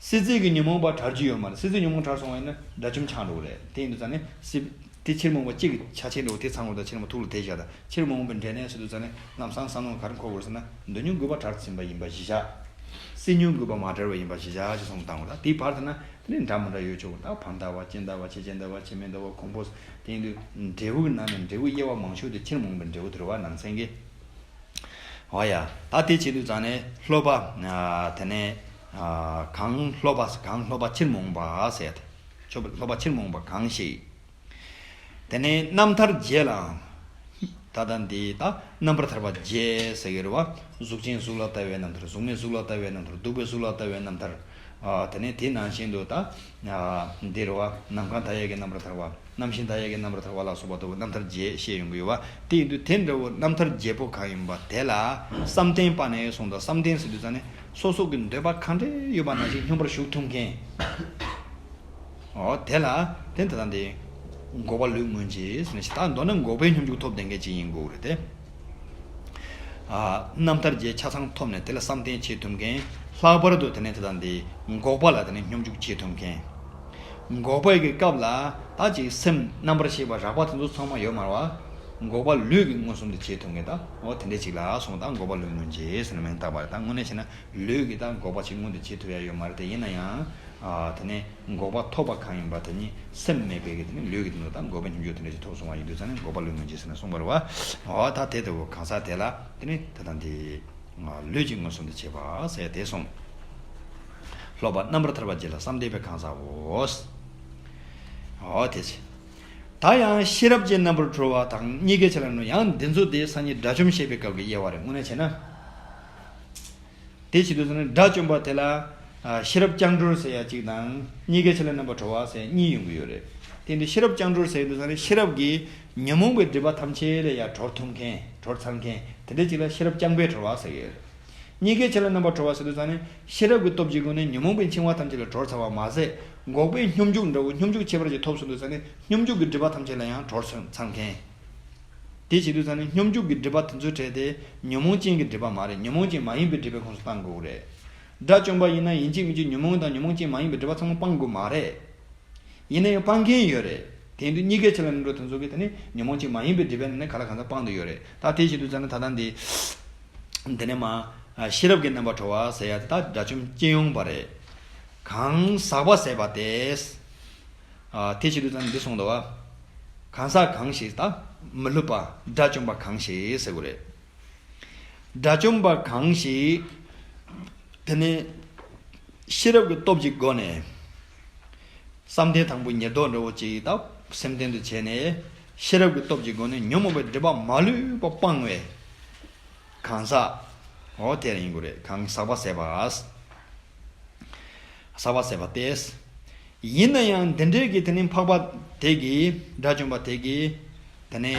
སྲིད་རྩེ་གི་ཉོན་མོངས་པ་བྲལ་རྒྱུ་ཡོད་མ་རེད། སྲིད་རྩེ་ཉོན་མོངས་བྲལ་སོང་བ་ཡིན་ན་དགྲ་བཅོམ་ཆགས་འགྲོ་གི་རེད། དེ་ཡིན་དུས་ཙང་ནས་སྲིད་དེ་ཕྱིར་མི་འོང་བ་གཅིག་གི་ཆ་ཆེན་འགྲོ་དེ་ཚང་བར་དང་ཕྱིར་མི་ཐུགས་ལ་དེ་བཞག་དང་ཕྱིར་མི་འོང་བའི་འབྲས་གནས་ཟེར་དུས་ཙང་ནས་ལམ་སང་བསམ་བློ་ག་རེ་འཁོར་དགོས་ཟེར་ན་འདོད་ཉོན་རྒུད་པ་བྲལ་ཟིན་པ་ཡིན་པ་གཞི་བཞག་སྲིད་ཉོན་རྒུད་པ་མ་བྲལ་བ་ཡིན་པ་གཞི་བཞག་ཅེས་གསུངས་བཏང་བ་ལ། དེའི་བར་དུ་ན་དེ་ནས་འདྲ་མི་འདྲ་ཡོད་ཆོག་གི། ད་བར་འདའ་བ་ཕྱི་འདའ་བ་ཕྱི་ཕྱི་འདའ་བ་ཕྱི་མི་འདའ་བ་གོང་འཕོ་དེ་ཡིན་དུས་འབྲས་བུ་གི་ནང་ནས་འབྲས་བུ་དབྱེ་བ་མང་ཤོས་དེ་ཕྱིར་མི་འོང་བའི་འབྲས་བུ་དེ་རེད་བ། ནང་ཚན་གྱི། འོ་ཡ། ད་དེ་བྱེད་དུས་ཙང་ནས་སློབ་པ། ཨ། དེ་ནས། ཨ། གང་སློབ་པ་གང་སློབ་པ་ཕྱིར་མི་འོང་བ་ཟེར་ཏེ། ཆོས་པ་སློབ་པ་ཕྱིར་མི་འོང་བ་གང་ཞིག་དེ་ནས་རྣམ་ཐར་རྗེས་ལའང་། ད་ལྟ་འདི་ད་རྣམ་པར་ཐར་པ་རྗེས་ཟེར་གྱི་རེད་བ། གཟུགས་ཅན་གཟུགས་ལ་ལྟ་བའི་རྣམ་ཐར། གཟུགས་མེད་གཟུགས་ལ་ལྟ་བའི་རྣམ་ཐར། སྡུག་པའི་གཟུགས་ལ་ལྟ་བའི་རྣམ་ཐར། ཨ། དེ་ནས་དེ་ནང་བཞིན་དུ་ད། ཨ། འདི་རེད་བ། ནམ་མཁའ་མཐའ་ཡས་ཀྱི་རྣམ་པར་ཐར་པ། རྣམ་ཤེས་མཐའ་ཡས་ཀྱི་རྣམ་པར་ཐར་པ་ལ་སོགས་པ་ལྟ་བུ་རྣམ་ཐར་རྗེས་བཤད་ཡོང་གི་ཡོད་བ། དེ་ཡིན་དུས་དེ་འདྲ་བོ་རྣམ་ཐར་རྗེས་པོ་གང་ཡིན་པ་དེ་ལ་བསམ་གཏན་པ་ནས་གསུངས་དང་། བསམ་གཏན་ཟེར་དུས་ཙང་ནས་སོ་སོ་གི་འདོད་པ་གང་འདྲ་ཡོད་པ་ནང་བཞིན་སྙོམས་པར་ཞུགས་ཐུབ་མཁན། འོ་དེ་ལ་དེ་ད་ལྟ་འདི་འགོག་པ་ལུས་མངོན་རྗེས་ཟེར་ནས་ཞིག་ད་མདོར་ན་འགོག་པའི་སྙོམས་འཇུག་ཐོབ་བསྡད་མཁན་ཅིག་ཡིན་དགོས་རེད་དེ། ཨ། རྣམ་ཐར་རྗེས་ཆ་ཚང་ཐོབ་ནས་དེ་ལ་བསམ་གཏན་བྱེད་ཐུབ་མཁན། ལྷག་པར་དུ་དེ་ནས་དེ་ལྟ་འདི་འགོག་པ་ལ་དེ་ནས་སྙོམས་འཇུག་བྱེད་ཐུབ་མཁན། འགོག་པའི་གི་སྐབས་ལ་ད་ཅིག་སེམས་རྣམ་པར་ཤེས་པ་རགས་པ་དེ་ཚོ་ཚང་མ་ཡོད་མ་རེད་བ། འགོག་པ་ལུས་ཀྱི་མངོན་སུམ་དུ་བྱེད་ཐུབ་མཁན་ད་འོ་དེ་འདྲས་ཅིག་ལ་སོང་ད་འགོག་པ་ལུས་མངོན་རྗེས་ཟེར་ནས་མིང་བཏགས་པ་རེད། ད་དངོས་གནས་བྱས་ན་ལུས་ཀྱི་ད་འགོག་པ་ཅིག་མངོན་དུ་བྱེད་ཐུབ་ཡ་ཡོད་མ་རེད་དེ། ཡིན་ན་ཡང་། ཨ། དེ་ནས་འགོག་པ་ཐོབ་པ་གང་ཡིན་པ་དེ་ཉིད་སེམས་མེད་པའི་གི་དེ་ནི་ལུས་ཀྱི་དེ་ནི་ད་འགོག་པའི་སྙོམས་འཇུག་དེ་འདྲ་ཞིག་ཐོབ་སོང་བ་ཡིན་དུས་ཙང་ནས་འགོག་པ་ལུས་མངོན་རྗེས་ཟེར་ནས་གསུངས་པ་རེད་བ། འོ་ད་དེ་ལྟ་བུ་གང་ཟག་དེ་ལ་དེ་ནི་ད་ལྟ་འདི་ལུས་ཀྱི་མངོན་སུམ་དུ་བྱེད་པ་ཟེར་དེ་གསུངས། ལྷོག་པ་རྣམ་པར་ཐར་པ་རྗེས་ལ་བསམ་གཏན་པའི་གང་ཟག་གོ། འོ་དེ་ཚེ། ད་ཡང་ཤེས་རབ་ཀྱི་རྣམ་པར་གྲོལ་བ་དང་གཉིས་ཀའི་ཆ་ལ་ནོ། ཡང་འདི་ཚོ་དེ་སང་ཉིན་དགྲ་བཅོམ་བཤད་པའི་སྐབས་ཀྱི་དབྱེ་བ་རེད། དངོས་གནས་བྱས་ན། དེ་བྱེད་དུས་ཙམ་ནས་དགྲ་བཅོམ་པ་དེ་ལ་ཤེས་རབ་སྤྱང་གྲུང་ཟེར་ཡ་གཅིག་དང་གཉིས་ཀའི་ཆ་ལ་རྣམ་པར་གྲོལ་བ་ཟེར་གཉིས་ཡོང་གི་ཡོད་རེད། དེ་འདི་ཤེས་རབ་སྤྱང་གྲུང་ཟེར་དུས་ཙམ་ནས་ཤེས་རབ་ཀྱིས་ཉོན་མོངས་པའི་སྒྲིབ་པ་ཐམས་ཅད་ལས་ཡ་གྲོལ་ཐུབ་མཁན། གྲོལ་ཚར་མཁན་དེ་འདྲ་གཅིག་ལ་ཤེས་རབ་སྤྱང་པོས་གྲོལ་བ་ཟེར་གི་ཡོད་རེད། གཉིས་ཀའི་ཆ་ལ་རྣམ་པར་གྲོལ་བ་ཟེར་དུས་ཙམ་ནས་ཤེས་རབ་ཀྱི་སྟོབས་ཀྱི་སྒོ་ནས་ཉོན་མོངས་པའི་འཆིང་བ་ཐམས་ཅད་ལས་གྲོལ་ཚར་བ་མ་ཟད། འགོག་པའི་སྙོམས་འཇུག་འདྲ་བོ་སྙོམས་འཇུག་ཁྱད་པར་ཅན་ཐོབ་སོང་དུས་ཙམ་ནས་སྙོམས་འཇུག་གི་སྒྲིབ་པ་ཐམས་ཅད་ལ་ཡང་གྲོལ་ཚར་མཁན། དེ་བྱེད་དུས་ཙམ་ནས་སྙོམས་འཇུག་གི་སྒྲིབ་པ་དེ་ཚོའི་གྲས་དེ་ཉོན་མོངས་ཅན་གྱི་སྒྲིབ་པ་མ་རེད། ཉོན་མོངས་ཅན་མ་ཡིན་པའི་སྒྲིབ་པའི་ཁོངས་སུ་གཏོང་དགོས་རེད། དགྲ་བཅོམ་པ་ཡིན་ན་ཡིན་གཅིག་མིན་གཅིག་ཉོན་མོངས་དང་ཉོན་མོངས་ཅན་མ་ཡིན་པའི་སྒྲིབ་པ་ཚང་མ་སྤང་དགོས་མ་རེད། ཡིན་ན་ཡང་སྤང་མཁན་ཡོད་རེད། དེ་ཡིན་དུས་གཉིས་ཀའི་ཆ་ལ་རྣམ་གྲོལ་དེ་ཚོ་གིས་དེ་ནི་ཉོན་མོངས་ཅན་མ་ཡིན་པའི་སྒྲིབ་པའི་ནང་ནས་ག་ལ་གང་འཚམ་སྤང་དུ་ཡོད་རེད། ད་དེ་བྱེད་དུས་ཙམ་ནས་ད་ལྟ་འདི། དེ་ནས་མ། ཤེས་རབ་ཀྱི་རྣམ་པར་གྲོལ་བ་ཟེར་ཡ་དེ་ད་དགྲ་བཅོམ་སྤྱི་ཡོངས་པ་རེད། གང་ཟག་པ་ཟད་པ་སྟེ། དེ་བྱེད་དུས་ཙམ་ནས་འདི་གསུངས་འདུག་བ། གང་ཟག་གང་ཞིག་ད། མི་སླུ་བ་དགྲ་བཅོམ་པ་གང་ཞིག་ཟེར་དགོས་རེད། དགྲ་བཅོམ་པ་གང་ཞིག་དེ་ནི་ཤེས་རབ་ཀྱི་སྟོབས་ཀྱི་སྒོ་ནས་བསམ་གཏན་དང་པོ་ཉེར་བསྡོགས་འདྲ་བོ་ཅིག་དང་སེམས་རྟེན་དུ་བྱས་ནས་ཤེས་རབ་ཀྱི་སྟོབས་ཀྱི་སྒོ་ནས་ཉོན་མོངས་པའི་སྒྲིབ་པ་མ་ལུས་པ་སྤངས་པའི་གང་ཟག་འོ་དེ་ཡིན་དགོས་རེད། གང་ཟག་པ་ཟད་པ། ཟག་པ་ཟད་པ་སྟེ། ཡིན་ན་ཡང་འདི་འདྲའི་གི་དེ་ནི་འཕགས་པ་དེ་གིས་དགྲ་བཅོམ་པ་དེ་གིས་དེ་ནི་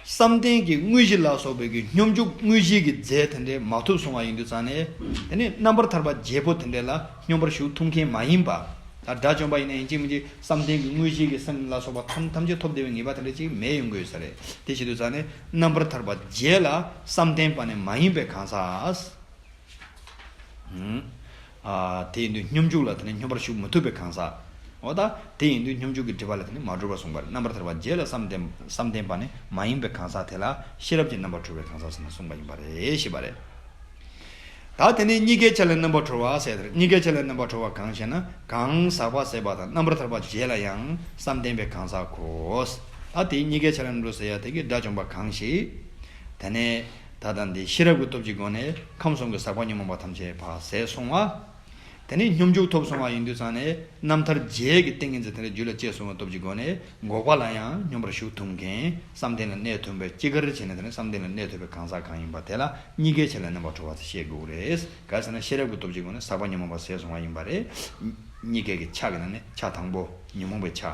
བསམ་གཏན་གྱི་དངོས་གཞི་ལ་སོགས་པའི་གི་སྙོམས་འཇུག་དངོས་གཞི་གི་རྫས་དེ་འདྲའི་མ་ཐོབ་སོང་བ་ཡིན་དུས་ཙང་ནས་དེ་ནི་རྣམ་པར་ཐར་པ་བརྒྱད་པོ་དེ་འདྲའི་ལ་སྙོམས་པར་ཞུགས་ཐུབ་མཁན་མ་ཡིན་པ། ད་དགྲ་བཅོམ་པ་ཡིན་ན་ཡིན་གཅིག་མིན་གཅིག་བསམ་གཏན་གྱི་དངོས་གཞི་གི་སེམས་ལ་སོགས་པ་ཐམས་ཐམས་ཅད་ཐོབ་བསྡད་པའི་ངེས་པ་དེ་འདྲ་ཅིག་མེད་ཡོང་གི་ཡོད་ས་རེད། དེ་བྱེད་དུས་ཙང་ནས་རྣམ་པར་ཐར་པ་བརྒྱད་ལ་བསམ་གཏན་པ་ནི་མ་ཡིན་པའི་གང་ཟག་དེ་ཡིན་དུས་སྙོམས་འཇུག་ལ་དེ་ནི་སྙོམས་པར་ཞུགས་མི་ཐུབ་པའི་གང་ཟག་འོ་ད་དེ་ཡིན་དུས་སྙོམས་འཇུག་གི་སྒྲིབ་པ་ལ་དེ་ནི་མ་གྲུབ་པར་གསུངས་པ་རེད། རྣམ་པར་ཐར་པ་བརྒྱད་ལ་བསམ་གཏན་བསམ་གཏན་པ་ནི་མ་ཡིན་པའི་གང་ཟག་དེ་ལ་ཤེས་རབ་ཀྱི་རྣམ་པར་གྲོལ་བའི་གང་ཟག་ཟེར་ནས་གསུངས་པ་ཡིན་པ་རེད་ཞེས་པ་རེད། ད་དེ་ནི་གཉིས་ཀའི་ཆ་ལས་རྣམ་པར་གྲོལ་བ་ཟེར་ཏེ། གཉིས་ཀའི་ཆ་ལས་རྣམ་པར་གྲོལ་བ་གང་ཞེ་ན། གང་ཟག་པ་ཟད་པ་དང་རྣམ་པར་ཐར་པ་བརྒྱད་ལ་ཡང་བསམ་གཏན་པའི་གང་ཟག་གོ། ད་དེ་གཉིས་ཀའི་ཆ་ལས་རྣམ་པར་གྲོལ་ཟེར་ཡ་དེ་གི་དགྲ་བཅོམ་པ་གང་ཞིག་དེ་ནས་ད་ལྟ་འདི་ཤེས་རབ་ཀྱི་སྟོབས་ཀྱི་སྒོ་ནས་ཁམས་གསུམ་གྱི་ཟག་པ་ཉོན་མོངས་པ་ཐམས་ཅད་ཕར་ཟད་སོང་བ། དེ་ནས་སྙོམས་འཇུག་ཐོབ་སོང་བ་ཡིན་དུས་ཙང་ནས་རྣམ་ཐར་རྗེས་ཀྱི་ཏིང་ངེ་འཛིན་དེ་ལ་རྒྱུད་ལ་སྐྱེས་སོང་བའི་སྟོབས་ཀྱི་སྒོ་ནས་འགོག་པ་ལ་ཡང་སྙོམས་པར་ཞུགས་ཐུབ་མཁན། བསམ་གཏན་ལ་གནས་ཐུབ་པའི་སྐྱེས་སྐར་བྱས་ནས་དེ་ནས་བསམ་གཏན་ལ་གནས་ཐུབ་པའི་གང་ཟག་གང་ཡིན་པ་དེ་ལ་གཉིས་ཀའི་ཆ་ལས་རྣམ་པར་གྲོལ་བ་ཟེར་བཤད་དགོས་རེད། ག་རེ་ཟེར་ན་ཤེས་རབ་ཀྱི་སྟོབས་ཀྱི་སྒོ་ནས་ཟག་པ་ཉོན་མོངས་པ་ཟད་སོང་བ་ཡིན་པ་རེད། གཉིས་ཀའི་གི་ཆ་གི་ནང་ནས་ཆ་དང་པོ་ཉོན་མོངས་པའི་ཆ།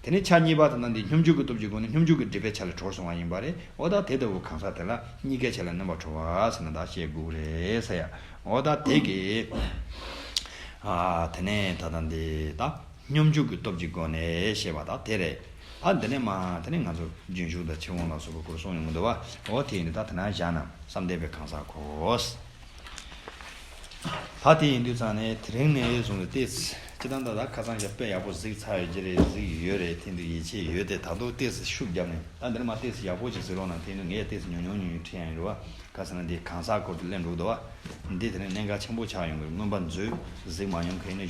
དེ་ནས་ཆ་གཉིས་པ་དེ་ནང་འདི་སྙོམས་འཇུག་གི་སྟོབས་ཀྱི་སྒོ་ནས་སྙོམས་འཇུག་གི་སྒྲིབ་པའི་ཆ་ལས་གྲོལ་སོང་བ་ཡིན་པ་རེད། འོ་ད་དེ་ལྟ་བུ་གང་ཟག་དེ་ལ་གཉིས་ཀའི་ཆ་ལས་རྣམ་པར་གྲོལ་བ་ཟེར་ན་ད་བཤད་དགོས་རེད་ཟེར་ཡ། འོ་ད་དེ་གི་ཨ་དེ་ནས་ད་ལྟ་འདི་ད་སྙོམས་འཇུག་གི་སྟོབས་ཀྱི་སྒོ་ནས་ཞེས་པ་ད་དེ་རེད། ཨ་འདི་ནས་མ་དེ་ནས་ང་ཚོ་རྒྱུན་ཞུགས་དང་ཕྱིར་འོང་ལ་སོགས་པའི་སྐོར་གསུངས་ཡོང་གི་འདུག་བ། འོ་དེ་ཡིན་དུས་ད་དེ་ན་བཞག་ན་བསམ་གཏན་པའི་གང་ཟག་གོ། ད་དེ་ཡིན་དུས་ཙང་ནས་དེ་རིང་ནས་བཟུང་སྟེ་ཏོག་ཙམ་སྤྱིར་བཏང་ད་ད་ཁ་སང་ཞབས་པད་ཡག་པོ་གཟིགས་ཚར་ཡོད་ཀྱི་རེད། གཟིགས་ཡོད་རེད། དེ་འདུག་ཡིད་ཆེས་ཡོད་དེ། ད་དུང་ཏོག་ཙམ་ཤུགས་བརྒྱབ་ནས་ད་འདིར་མ་ཏོག་ཙམ་ཡག་པོ་ཅིག་གཟིགས་རོགས་གནང་། དེ་འདུག་ངས་ཏོག་ཙམ་ཉུང་ཉུང་ཉུང་ཉུང་ཁྲིད་ཡ་ཡིན་རེད་བ། ག་ཟེར་ན་འདི་གང་ཟག་སྐོར་དུ་ལེན་འགྲོ་འདུག་བ། འདི་དེ་ནས་གནད་འགག་ཆེན་པོ་ཆགས་ཡོང་གི་རེད། མངོན་པ་མཛོད་གཟིགས་མ་མྱོང་མཁན་ནི།